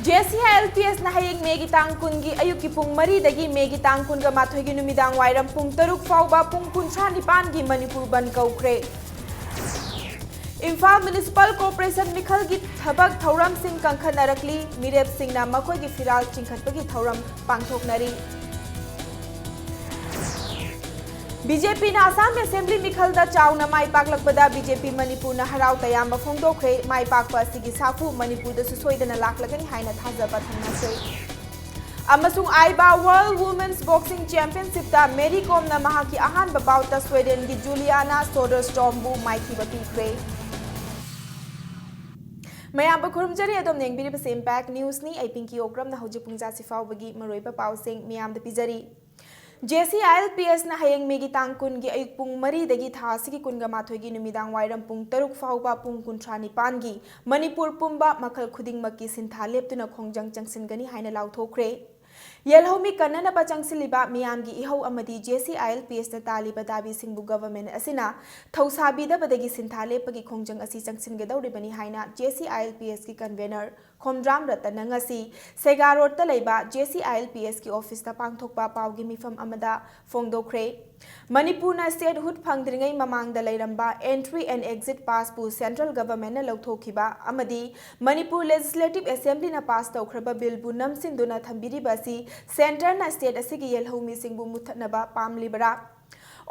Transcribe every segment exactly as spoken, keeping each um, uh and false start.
J C I L P ꯑꯦꯁꯅ ꯍꯌꯦꯡ ꯃꯦꯒꯤ ꯇꯥꯡ ꯀꯨꯟꯒꯤ ꯑꯌꯨꯛꯀꯤ ꯄꯨꯡ ꯃꯔꯤꯗꯒꯤ ꯃꯦꯒꯤ ꯇꯥꯡ ꯀꯨꯟꯒ ꯃꯥꯊꯣꯏꯒꯤ ꯅꯨꯃꯤꯗꯥꯡ ꯋꯥꯏꯔꯝ ꯄꯨꯡ ꯇꯔꯨꯛ ꯐꯥꯎꯕ ꯄꯨꯡ ꯀꯨꯟꯊ꯭ꯔꯥ ꯅꯤꯄꯥꯟꯒꯤ ꯃꯅꯤꯄꯨꯔ ꯕꯟꯗ ꯀꯧꯈ꯭ꯔꯦ꯫ ꯏꯝꯐꯥꯜ ꯃ꯭ꯌꯨꯅꯤꯁꯤꯄꯥꯜ ꯀꯣꯔꯄꯣꯔꯦꯁꯟ ꯃꯤꯈꯜꯒꯤ ꯊꯕꯛ ꯊꯧꯔꯝꯁꯤꯡ ꯀꯟꯈꯠꯅꯔꯛꯂꯤ꯫ ꯃꯤꯔꯦꯞꯁꯤꯡꯅ ꯃꯈꯣꯏꯒꯤ ꯐꯤꯔꯥꯜ ꯆꯤꯡꯈꯠꯄꯒꯤ ꯊꯧꯔꯝ ꯄꯥꯡꯊꯣꯛꯅꯔꯤ꯫ ꯕꯤ ꯖꯦ ꯄꯤꯅ ꯑꯁꯥꯝ ꯑꯦꯁꯦꯝꯕ꯭ꯂꯤ ꯃꯤꯈꯜꯗ ꯆꯥꯎꯅ ꯃꯥꯏ ꯄꯥꯛꯂꯛꯄꯗ ꯕꯤ ꯖꯦ ꯄꯤ ꯃꯅꯤꯄꯨꯔꯅ ꯍꯔꯥꯎ ꯇꯌꯥꯝꯕ ꯐꯣꯡꯗꯣꯛꯈ꯭ꯔꯦ꯫ ꯃꯥꯏ ꯄꯥꯛꯄ ꯑꯁꯤꯒꯤ ꯁꯥꯐꯨ ꯃꯅꯤꯄꯨꯔꯗꯁꯨ ꯁꯣꯏꯗꯅ ꯂꯥꯛꯂꯒꯅꯤ ꯍꯥꯏꯅ ꯊꯥꯖꯕ ꯊꯝꯅꯖꯩ꯫ ꯑꯃꯁꯨꯡ ꯑꯥꯏꯕꯥ ꯋꯥꯔꯜꯗ ꯋꯨꯃꯦꯟꯁ ꯕꯣꯛꯁꯤꯡ ꯆꯦꯝꯄꯤꯌꯟꯁꯤꯞꯇ ꯃꯦꯔꯤ ꯀꯣꯝꯅ ꯃꯍꯥꯛꯀꯤ ꯑꯍꯥꯟꯕ ꯕꯥꯎꯠꯇ ꯁ꯭ꯋꯦꯗꯦꯟꯒꯤ ꯖꯨꯂꯤꯌꯥꯅꯥ ꯁꯣꯗꯔꯁꯇ꯭ꯔꯣꯝꯕꯨ ꯃꯥꯏꯊꯤꯕ ꯄꯤꯈ꯭ꯔꯦ꯫ ꯃꯌꯥꯝꯕꯨ ꯈꯨꯔꯨꯝꯖꯔꯤ꯫ ꯑꯗꯣꯝꯅ ꯌꯦꯡꯕꯤꯔꯤꯕꯁꯤ ꯏꯝꯄꯦꯛ ꯅ꯭ꯌꯨꯁꯅꯤ꯫ ꯑꯩ ꯄꯤꯡꯀꯤ ꯑꯣꯀ꯭ꯔꯝꯅ ꯍꯧꯖꯤꯛ ꯄꯨꯡ ꯖꯥꯁꯤ ꯐꯥꯎꯕꯒꯤ ꯃꯔꯨꯑꯣꯏꯕ ꯄꯥꯎꯁꯤꯡ ꯃꯤꯌꯥꯝꯗ ꯄꯤꯖꯔꯤ꯫ J C I L P ꯑꯦꯁꯅ ꯍꯌꯦꯡ ꯃꯦꯒꯤ ꯇꯥꯡ ꯀꯨꯟꯒꯤ ꯑꯌꯨꯛ ꯄꯨꯡ ꯃꯔꯤꯗꯒꯤ ꯊꯥ ꯑꯁꯤꯒꯤ ꯀꯨꯟꯒ ꯃꯥꯊꯣꯏꯒꯤ ꯅꯨꯃꯤꯗꯥꯡ ꯋꯥꯏꯔꯝ ꯄꯨꯡ ꯇꯔꯨꯛ ꯐꯥꯎꯕ ꯄꯨꯡ ꯀꯨꯟꯊ꯭ꯔꯥ ꯅꯤꯄꯥꯟꯒꯤ ꯃꯅꯤꯄꯨꯔ ꯄꯨꯝꯕ ꯃꯈꯜ ꯈꯨꯗꯤꯡꯃꯛꯀꯤ ꯁꯤꯟꯊꯥ ꯂꯦꯞꯇꯨꯅ ꯈꯣꯡꯖꯪ ꯆꯪꯁꯤꯟꯒꯅꯤ ꯍꯥꯏꯅ ꯂꯥꯎꯊꯣꯛꯈ꯭ꯔꯦ꯫ ꯌꯦꯜꯍꯧꯃꯤ ꯀꯟꯅꯅꯕ ꯆꯪꯁꯤꯜꯂꯤꯕ ꯃꯤꯌꯥꯝꯒꯤ ꯏꯍꯧ ꯑꯃꯗꯤ J C I L P ꯑꯦꯁꯅ ꯇꯥꯜꯂꯤꯕ ꯗꯥꯕꯤꯁꯤꯡꯕꯨ government ꯑꯁꯤꯅ ꯊꯧꯁꯥꯕꯤꯗꯕꯗꯒꯤ ꯁꯤꯟꯊꯥ ꯂꯦꯞꯄꯒꯤ ꯈꯣꯡꯖꯪ ꯑꯁꯤ ꯆꯪꯁꯤꯟꯒꯗꯧꯔꯤꯕꯅꯤ ꯍꯥꯏꯅ J C I L P ꯑꯦꯁꯀꯤ convener Khomdram ꯔꯇꯟꯅ ꯉꯁꯤ ꯁꯦꯒꯥ ꯔꯣꯗꯇ ꯂꯩꯕ J C I L P ꯑꯦꯁꯀꯤ ꯑꯣꯐꯤꯁꯇ ꯄꯥꯡꯊꯣꯛꯄ ꯄꯥꯎꯒꯤ ꯃꯤꯐꯝ ꯑꯃꯗ ꯐꯣꯡꯗꯣꯛꯈ꯭ꯔꯦ꯫ ꯃꯅꯤꯄꯨꯔꯅ statehood ꯐꯪꯗ꯭ꯔꯤꯉꯩ ꯃꯃꯥꯡꯗ ꯂꯩꯔꯝꯕ entry and exit passꯄꯨ central governmentꯅ ꯂꯧꯊꯣꯛꯈꯤꯕ ꯑꯃꯗꯤ ꯃꯅꯤꯄꯨꯔ Legislative Assemblyꯅ pass ꯇꯧꯈ꯭ꯔꯕ billꯕꯨ ꯅꯝꯁꯤꯟꯗꯨꯅ ꯊꯝꯕꯤꯔꯤꯕ ꯑꯁꯤ centreꯅ state ꯑꯁꯤꯒꯤ ꯌꯦꯜꯍꯧꯃꯤꯁꯤꯡꯕꯨ ꯃꯨꯠꯊꯠꯅꯕ ꯄꯥꯝꯂꯤꯕꯔꯥ?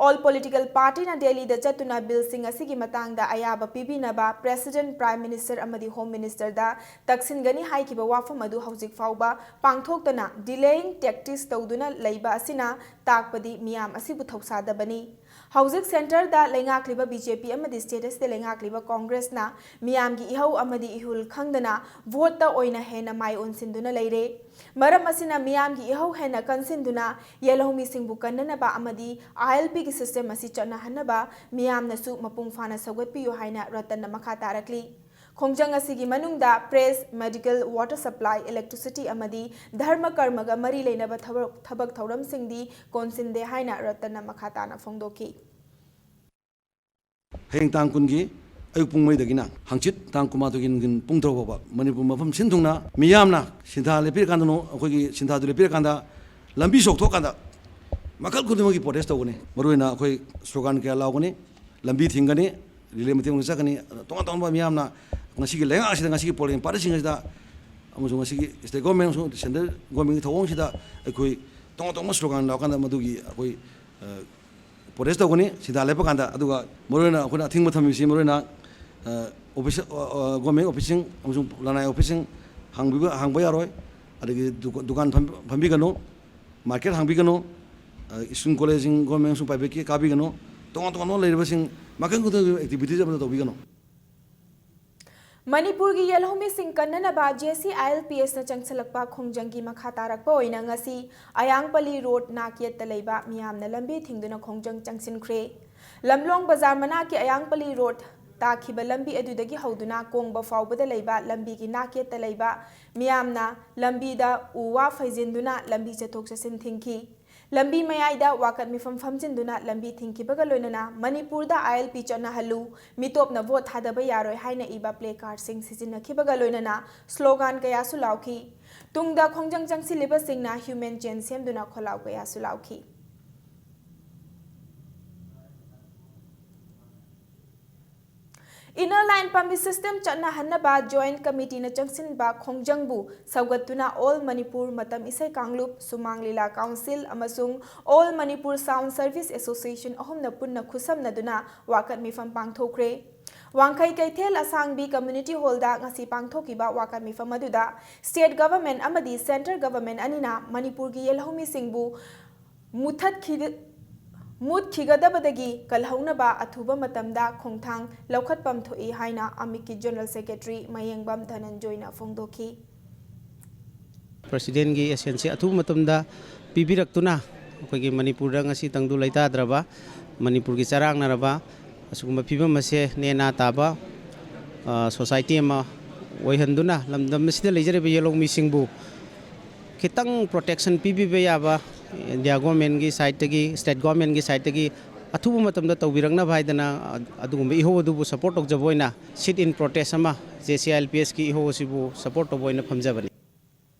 All political partyꯅ ꯗꯦꯜꯂꯤꯗ ꯆꯠꯇꯨꯅ billꯁꯤꯡ ꯑꯁꯤꯒꯤ ꯃꯇꯥꯡꯗ ꯑꯌꯥꯕ ꯄꯤꯕꯤꯅꯕ President, Prime Minister ꯑꯃꯗꯤ Home Ministerꯗ ꯇꯛꯁꯤꯟꯒꯅꯤ ꯍꯥꯏꯈꯤꯕ ꯋꯥꯐꯝ ꯑꯗꯨ ꯍꯧꯖꯤꯛ ꯐꯥꯎꯕ ꯄꯥꯡꯊꯣꯛꯇꯅ delaying tactics ꯇꯧꯗꯨꯅ ꯂꯩꯕ ꯑꯁꯤꯅ ꯇꯥꯛꯄꯗꯤ ꯃꯤꯌꯥꯝ ꯑꯁꯤꯕꯨ ꯊꯧꯁꯥꯗꯕꯅꯤ꯫ ꯍꯧꯖꯤꯛ centreꯗ ꯂꯩꯉꯥꯛꯂꯤꯕ ꯕꯤ ꯖꯦ ꯄꯤ ꯑꯃꯗꯤ state ꯑꯁꯤꯗ ꯂꯩꯉꯥꯛꯂꯤꯕ Congressꯅ ꯃꯤꯌꯥꯝꯒꯤ ꯏꯍꯧ ꯑꯃꯗꯤ ꯏꯍꯨꯜ ꯈꯪꯗꯅ voteꯇ ꯑꯣꯏꯅ ꯍꯦꯟꯅ ꯃꯥꯏ ꯑꯣꯟꯁꯤꯟꯗꯨꯅ ꯂꯩꯔꯦ꯫ ꯃꯔꯝ ꯑꯁꯤꯅ ꯃꯤꯌꯥꯝꯒꯤ ꯏꯍꯧ ꯍꯦꯟꯅ ꯀꯟꯁꯤꯟꯗꯨꯅ ꯌꯦꯜꯍꯧꯃꯤꯁꯤꯡꯕꯨ ꯀꯟꯅꯅꯕ ꯑꯃꯗꯤ ꯑꯥꯏ ꯑꯦꯜ ꯄꯤꯒꯤ system ꯑꯁꯤ ꯆꯠꯅꯍꯟꯅꯕ ꯃꯤꯌꯥꯝꯅꯁꯨ ꯃꯄꯨꯡ ꯐꯥꯅ ꯁꯧꯒꯠꯄꯤꯌꯨ ꯍꯥꯏꯅ ꯔꯇꯟꯅ ꯃꯈꯥ ꯇꯥꯔꯛꯂꯤ꯫ ꯈꯣꯡꯖꯪ ꯑꯁꯤꯒꯤ ꯃꯅꯨꯡꯗ press, medical, water supply, electricity ꯑꯃꯗꯤ ꯙꯔꯃ ꯀꯔꯃꯒ ꯃꯔꯤ ꯂꯩꯅꯕ ꯊꯕꯛ, ꯊꯕꯛ ꯊꯧꯔꯝꯁꯤꯡꯗꯤ ꯀꯣꯟꯁꯤꯟꯗꯦ ꯍꯥꯏꯅ ꯔꯇꯟꯅ ꯃꯈꯥ ꯇꯥꯅ ꯐꯣꯡꯗꯣꯛꯈꯤ꯫ ꯍꯌꯦꯡ ꯇꯥꯡ ꯀꯨꯟꯒꯤ ꯑꯌꯨꯛ ꯄꯨꯡ ꯃꯔꯤꯗꯒꯤꯅ ꯍꯪꯆꯤꯠ ꯇꯥꯡ ꯀꯨꯟꯃꯥꯊꯣꯏꯒꯤ ꯅꯨꯡꯊꯤꯟ ꯄꯨꯡ ꯇꯔꯨꯛ ꯐꯥꯎꯕ ꯃꯅꯤꯄꯨꯔ ꯃꯐꯝ ꯁꯤꯟ ꯊꯨꯡꯅ ꯃꯤꯌꯥꯝꯅ ꯁꯤꯟꯊꯥ ꯂꯦꯞꯄꯤꯔꯀꯥꯟꯗꯅꯣ, ꯑꯩꯈꯣꯏꯒꯤ ꯁꯤꯟꯊꯥꯗꯨ ꯂꯦꯞꯄꯤꯔꯀꯥꯟꯗ ꯂꯝꯕꯤ ꯁꯣꯛꯊꯣꯛꯀꯥꯟꯗ ꯃꯈꯜ ꯈꯨꯗꯤꯡꯃꯛꯀꯤ ꯄ꯭ꯔꯣꯇꯦꯁ ꯇꯧꯒꯅꯤ꯫ ꯃꯔꯨꯑꯣꯏꯅ ꯑꯩꯈꯣꯏ ꯁ꯭ꯂꯣꯒꯥꯟ ꯀꯌꯥ ꯂꯥꯎꯒꯅꯤ, ꯂꯝꯕꯤ ꯊꯤꯡꯒꯅꯤ, ꯔꯤꯂꯦ ꯃꯇꯦꯛ ꯃꯇꯦꯛ ꯆꯠꯀꯅꯤ꯫ ꯑꯗꯣ ꯇꯣꯉꯥꯟ ꯇꯣꯉꯥꯟꯕ ꯃꯤꯌꯥꯝꯅ ꯉꯁꯤꯒꯤ ꯂꯩꯉꯥꯛ ꯑꯁꯤꯗ, ꯉꯁꯤꯒꯤ ꯄꯣꯂꯤꯇꯤꯀꯦꯜ ꯄꯥꯔꯇꯤꯁꯤꯡ ꯑꯁꯤꯗ ꯑꯃꯁꯨꯡ ꯉꯁꯤꯒꯤ ꯁ꯭ꯇꯦꯠ ꯒꯣꯔꯃꯦꯟ ꯑꯃꯁꯨꯡ ꯁꯦꯟꯇ꯭ꯔꯦꯜ ꯒꯣꯔꯃꯦꯟꯒꯤ ꯊꯧꯑꯣꯡꯁꯤꯗ ꯑꯩꯈꯣꯏ ꯇꯣꯉꯥꯟ ꯇꯣꯉꯥꯟꯕ ꯁ꯭ꯂꯣꯒꯥꯟ ꯂꯥꯎꯔꯀꯥꯟꯗ ꯃꯗꯨꯒꯤ ꯑꯩꯈꯣꯏ, ꯑ, ꯄ꯭ꯔꯣꯇꯦꯁ ꯇꯧꯒꯅꯤ ꯁꯤꯟꯊꯥ ꯂꯦꯞꯄ ꯀꯥꯟꯗ꯫ ꯑꯗꯨꯒ ꯃꯔꯨꯑꯣꯏꯅ ꯑꯩꯈꯣꯏꯅ ꯑꯊꯤꯡꯕ ꯊꯝꯃꯤꯁꯤ ꯃꯔꯨꯑꯣꯏꯅ, ꯑ, ꯑꯣꯐꯤꯁ, ꯑ, ꯑ, ꯒꯣꯔꯃꯦꯟ ꯑꯣꯐꯤꯁꯁꯤꯡ ꯑꯃꯁꯨꯡ ꯂꯅꯥꯏ ꯑꯣꯐꯤꯁꯁꯤꯡ ꯍꯥꯡꯕꯤꯕ, ꯍꯥꯡꯕ ꯌꯥꯔꯣꯏ꯫ ꯑꯗꯒꯤ ꯗꯨꯀ-, ꯗꯨꯀꯥꯟ ꯐꯝ-, ꯐꯝꯕꯤꯒꯅꯨ, ꯃꯥꯔꯀꯦꯠ ꯍꯥꯡꯕꯤꯒꯅꯨ, ꯑ, ꯁ꯭ꯀꯨꯜ ꯀꯣꯂꯦꯖꯁꯤꯡ ꯒꯣꯔꯃꯦꯟ ꯑꯃꯁꯨꯡ ꯄ꯭ꯔꯥꯏꯚꯦꯠꯀꯤ ꯀꯥꯕꯤꯒꯅꯨ, ꯇꯣꯉꯥꯟ ꯇꯣꯉꯥꯟꯕ ꯂꯩꯔꯤꯕꯁꯤꯡ ꯃꯈꯜ ꯈꯨꯗꯤꯡꯃꯛꯀꯤ ꯑꯦꯛꯇꯤꯚꯤꯇꯤꯁ ꯑꯃꯠꯇ ꯇꯧꯕꯤꯒꯅꯨ꯫ ꯃꯅꯤꯄꯨꯔꯒꯤ ꯌꯦꯜꯍꯧꯃꯤꯁꯤꯡ ꯀꯟꯅꯅꯕ J C I L P ꯑꯦꯁꯅ ꯆꯪꯁꯤꯜꯂꯛꯄ ꯈꯣꯡꯖꯪꯒꯤ ꯃꯈꯥ ꯇꯥꯔꯛꯄ ꯑꯣꯏꯅ ꯉꯁꯤ ꯑꯌꯥꯡꯄꯜꯂꯤ ꯔꯣꯗ ꯅꯥꯛ ꯌꯦꯠꯇ ꯂꯩꯕ ꯃꯤꯌꯥꯝꯅ ꯂꯝꯕꯤ ꯊꯤꯡꯗꯨꯅ ꯈꯣꯡꯖꯪ ꯆꯪꯁꯤꯟꯈ꯭ꯔꯦ꯫ ꯂꯝꯂꯣꯡ ꯕꯖꯥꯔ ꯃꯅꯥꯛꯀꯤ ꯑꯌꯥꯡꯄꯜꯂꯤ ꯔꯣꯗ ꯇꯥꯈꯤꯕ ꯂꯝꯕꯤ ꯑꯗꯨꯗꯒꯤ ꯍꯧꯗꯨꯅ ꯀꯣꯡꯕ ꯐꯥꯎꯕꯗ ꯂꯩꯕ ꯂꯝꯕꯤꯒꯤ ꯅꯥꯛ ꯌꯦꯠꯇ ꯂꯩꯕ ꯃꯤꯌꯥꯝꯅ ꯂꯝꯕꯤꯗ ꯎ ꯋꯥ ꯐꯩꯖꯤꯟꯗꯨꯅ ꯂꯝꯕꯤ ꯆꯠꯊꯣꯛ ꯆꯠꯁꯤꯟ ꯊꯤꯡꯈꯤ꯫ ꯂꯝꯕꯤ ꯃꯌꯥꯏꯗ ꯋꯥꯀꯠ ꯃꯤꯐꯝ ꯐꯝꯖꯤꯟꯗꯨꯅ ꯂꯝꯕꯤ ꯊꯤꯡꯈꯤꯕꯒ ꯂꯣꯏꯅꯅ "ꯃꯅꯤꯄꯨꯔꯗ ꯑꯥꯏ ꯑꯦꯜ ꯄꯤ ꯆꯠꯅꯍꯜꯂꯨ", "ꯃꯤꯇꯣꯞꯅ ꯚꯣꯠ ꯊꯥꯗꯕ ꯌꯥꯔꯣꯏ" ꯍꯥꯏꯅ ꯏꯕ ꯄ꯭ꯂꯦ ꯀꯥꯔꯗꯁꯤꯡ ꯁꯤꯖꯤꯟꯅꯈꯤꯕꯒ ꯂꯣꯏꯅꯅ ꯁ꯭ꯂꯣꯒꯥꯟ ꯀꯌꯥꯁꯨ ꯂꯥꯎꯈꯤ꯫ ꯇꯨꯡꯗ ꯈꯣꯡꯖꯪ ꯆꯪꯁꯤꯜꯂꯤꯕꯁꯤꯡꯅ ꯍ꯭ꯌꯨꯃꯦꯟ ꯆꯦꯟ ꯁꯦꯝꯗꯨꯅ ꯈꯣꯜꯂꯥꯎ ꯀꯌꯥꯁꯨ ꯂꯥꯎꯈꯤ꯫ ꯏꯟꯅꯔ ꯂꯥꯏꯟ ꯄꯥꯝꯕꯤ ꯁꯤꯁꯇꯦꯝ ꯆꯠꯅꯍꯟꯅꯕ ꯖꯣꯏꯟꯠ ꯀꯃꯤꯇꯤꯅ ꯆꯪꯁꯤꯟꯕ ꯈꯣꯡꯖꯪꯕꯨ ꯁꯧꯒꯠꯇꯨꯅ ꯑꯣꯜ ꯃꯅꯤꯄꯨꯔ ꯃꯇꯝ ꯏꯁꯩ ꯀꯥꯡꯂꯨꯞ, ꯁꯨꯃꯥꯡ ꯂꯤꯂꯥ ꯀꯥꯎꯟꯁꯤꯜ ꯑꯃꯁꯨꯡ All Manipur Sound Service Association ꯑꯍꯨꯝꯅ ꯄꯨꯟꯅ ꯈꯨꯠꯁꯝꯅꯗꯨꯅ ꯋꯥꯀꯠ ꯃꯤꯐꯝ ꯄꯥꯡꯊꯣꯛꯈ꯭ꯔꯦ꯫ ꯋꯥꯡꯈꯩ ꯀꯩꯊꯦꯜ ꯑꯁꯥꯡꯕꯤ ꯀꯝꯃ꯭ꯌꯨꯅꯤꯇꯤ ꯍꯣꯜꯗ ꯉꯁꯤ ꯄꯥꯡꯊꯣꯛꯈꯤꯕ ꯋꯥꯀꯠ ꯃꯤꯐꯝ ꯑꯗꯨꯗ ꯁ꯭ꯇꯦꯠ ꯒꯚꯔꯟꯃꯦꯟꯠ ꯑꯃꯗꯤ ꯁꯦꯟꯇ꯭ꯔꯦꯜ ꯒꯚꯔꯟꯃꯦꯟꯠ ꯑꯅꯤꯅ ꯃꯅꯤꯄꯨꯔꯒꯤ ꯌꯦꯜꯍꯧꯃꯤꯁꯤꯡꯕꯨ ꯃꯨꯊꯠꯈꯤꯗ-, ꯃꯨꯠꯈꯤꯒꯗꯕꯗꯒꯤ ꯀꯜꯍꯧꯅꯕ ꯑꯊꯨꯕ ꯃꯇꯝꯗ ꯈꯣꯡꯊꯥꯡ ꯂꯧꯈꯠꯐꯝ ꯊꯣꯛꯏ ꯍꯥꯏꯅ ꯑꯃꯤꯛꯀꯤ ꯖꯦꯅꯔꯦꯜ ꯁꯦꯀ꯭ꯔꯦꯇꯔꯤ ꯃꯌꯦꯡꯕꯝ ꯙꯅꯟꯖꯣꯏꯅ ꯐꯣꯡꯗꯣꯛꯈꯤ꯫ ꯄ꯭ꯔꯁꯤꯗꯦꯟꯒꯤ ꯑꯦꯁꯦꯟꯁꯤ ꯑꯊꯨꯕ ꯃꯇꯝꯗ ꯄꯤꯕꯤꯔꯛꯇꯨꯅ ꯑꯩꯈꯣꯏꯒꯤ ꯃꯅꯤꯄꯨꯔꯗ ꯉꯁꯤ ꯇꯪꯗꯨ ꯂꯩꯇꯥꯗ꯭ꯔꯕ, ꯃꯅꯤꯄꯨꯔꯒꯤ ꯆꯔꯥꯡꯅꯔꯕ ꯑꯁꯤꯒꯨꯝꯕ ꯐꯤꯕꯝ ꯑꯁꯦ ꯅꯦꯅꯥ ꯇꯥꯕ, ꯑ, ꯁꯣꯁꯥꯏꯇꯤ ꯑꯃ ꯑꯣꯏꯍꯟꯗꯨꯅ ꯂꯝꯗꯝ ꯑꯁꯤꯗ ꯂꯩꯖꯔꯤꯕ ꯌꯦꯜꯍꯧꯃꯤꯁꯤꯡꯕꯨ ꯈꯤꯇꯪ ꯄ꯭ꯔꯣꯇꯦꯛꯁꯟ ꯄꯤꯕꯤꯕ ꯌꯥꯕ ꯏꯟꯗꯤꯌꯥ ꯒꯣꯔꯃꯦꯟꯒꯤ ꯁꯥꯏꯠꯇꯒꯤ, ꯁ꯭ꯇꯦꯠ ꯒꯣꯔꯃꯦꯟꯒꯤ ꯁꯥꯏꯠꯇꯒꯤ ꯑꯊꯨꯕ ꯃꯇꯝꯗ ꯇꯧꯕꯤꯔꯛꯅꯕ ꯍꯥꯏꯗꯅ, ꯑ-, ꯑꯗꯨꯒꯨꯝꯕ ꯏꯍꯧ ꯑꯗꯨꯕꯨ support ꯇꯧꯖꯕ ꯑꯣꯏꯅ sit in protest ꯑꯃ J C I L P S ꯀꯤ ꯏꯍꯧ ꯑꯁꯤꯕꯨ support ꯇꯧꯕ ꯑꯣꯏꯅ ꯐꯝꯖꯕꯅꯤ꯫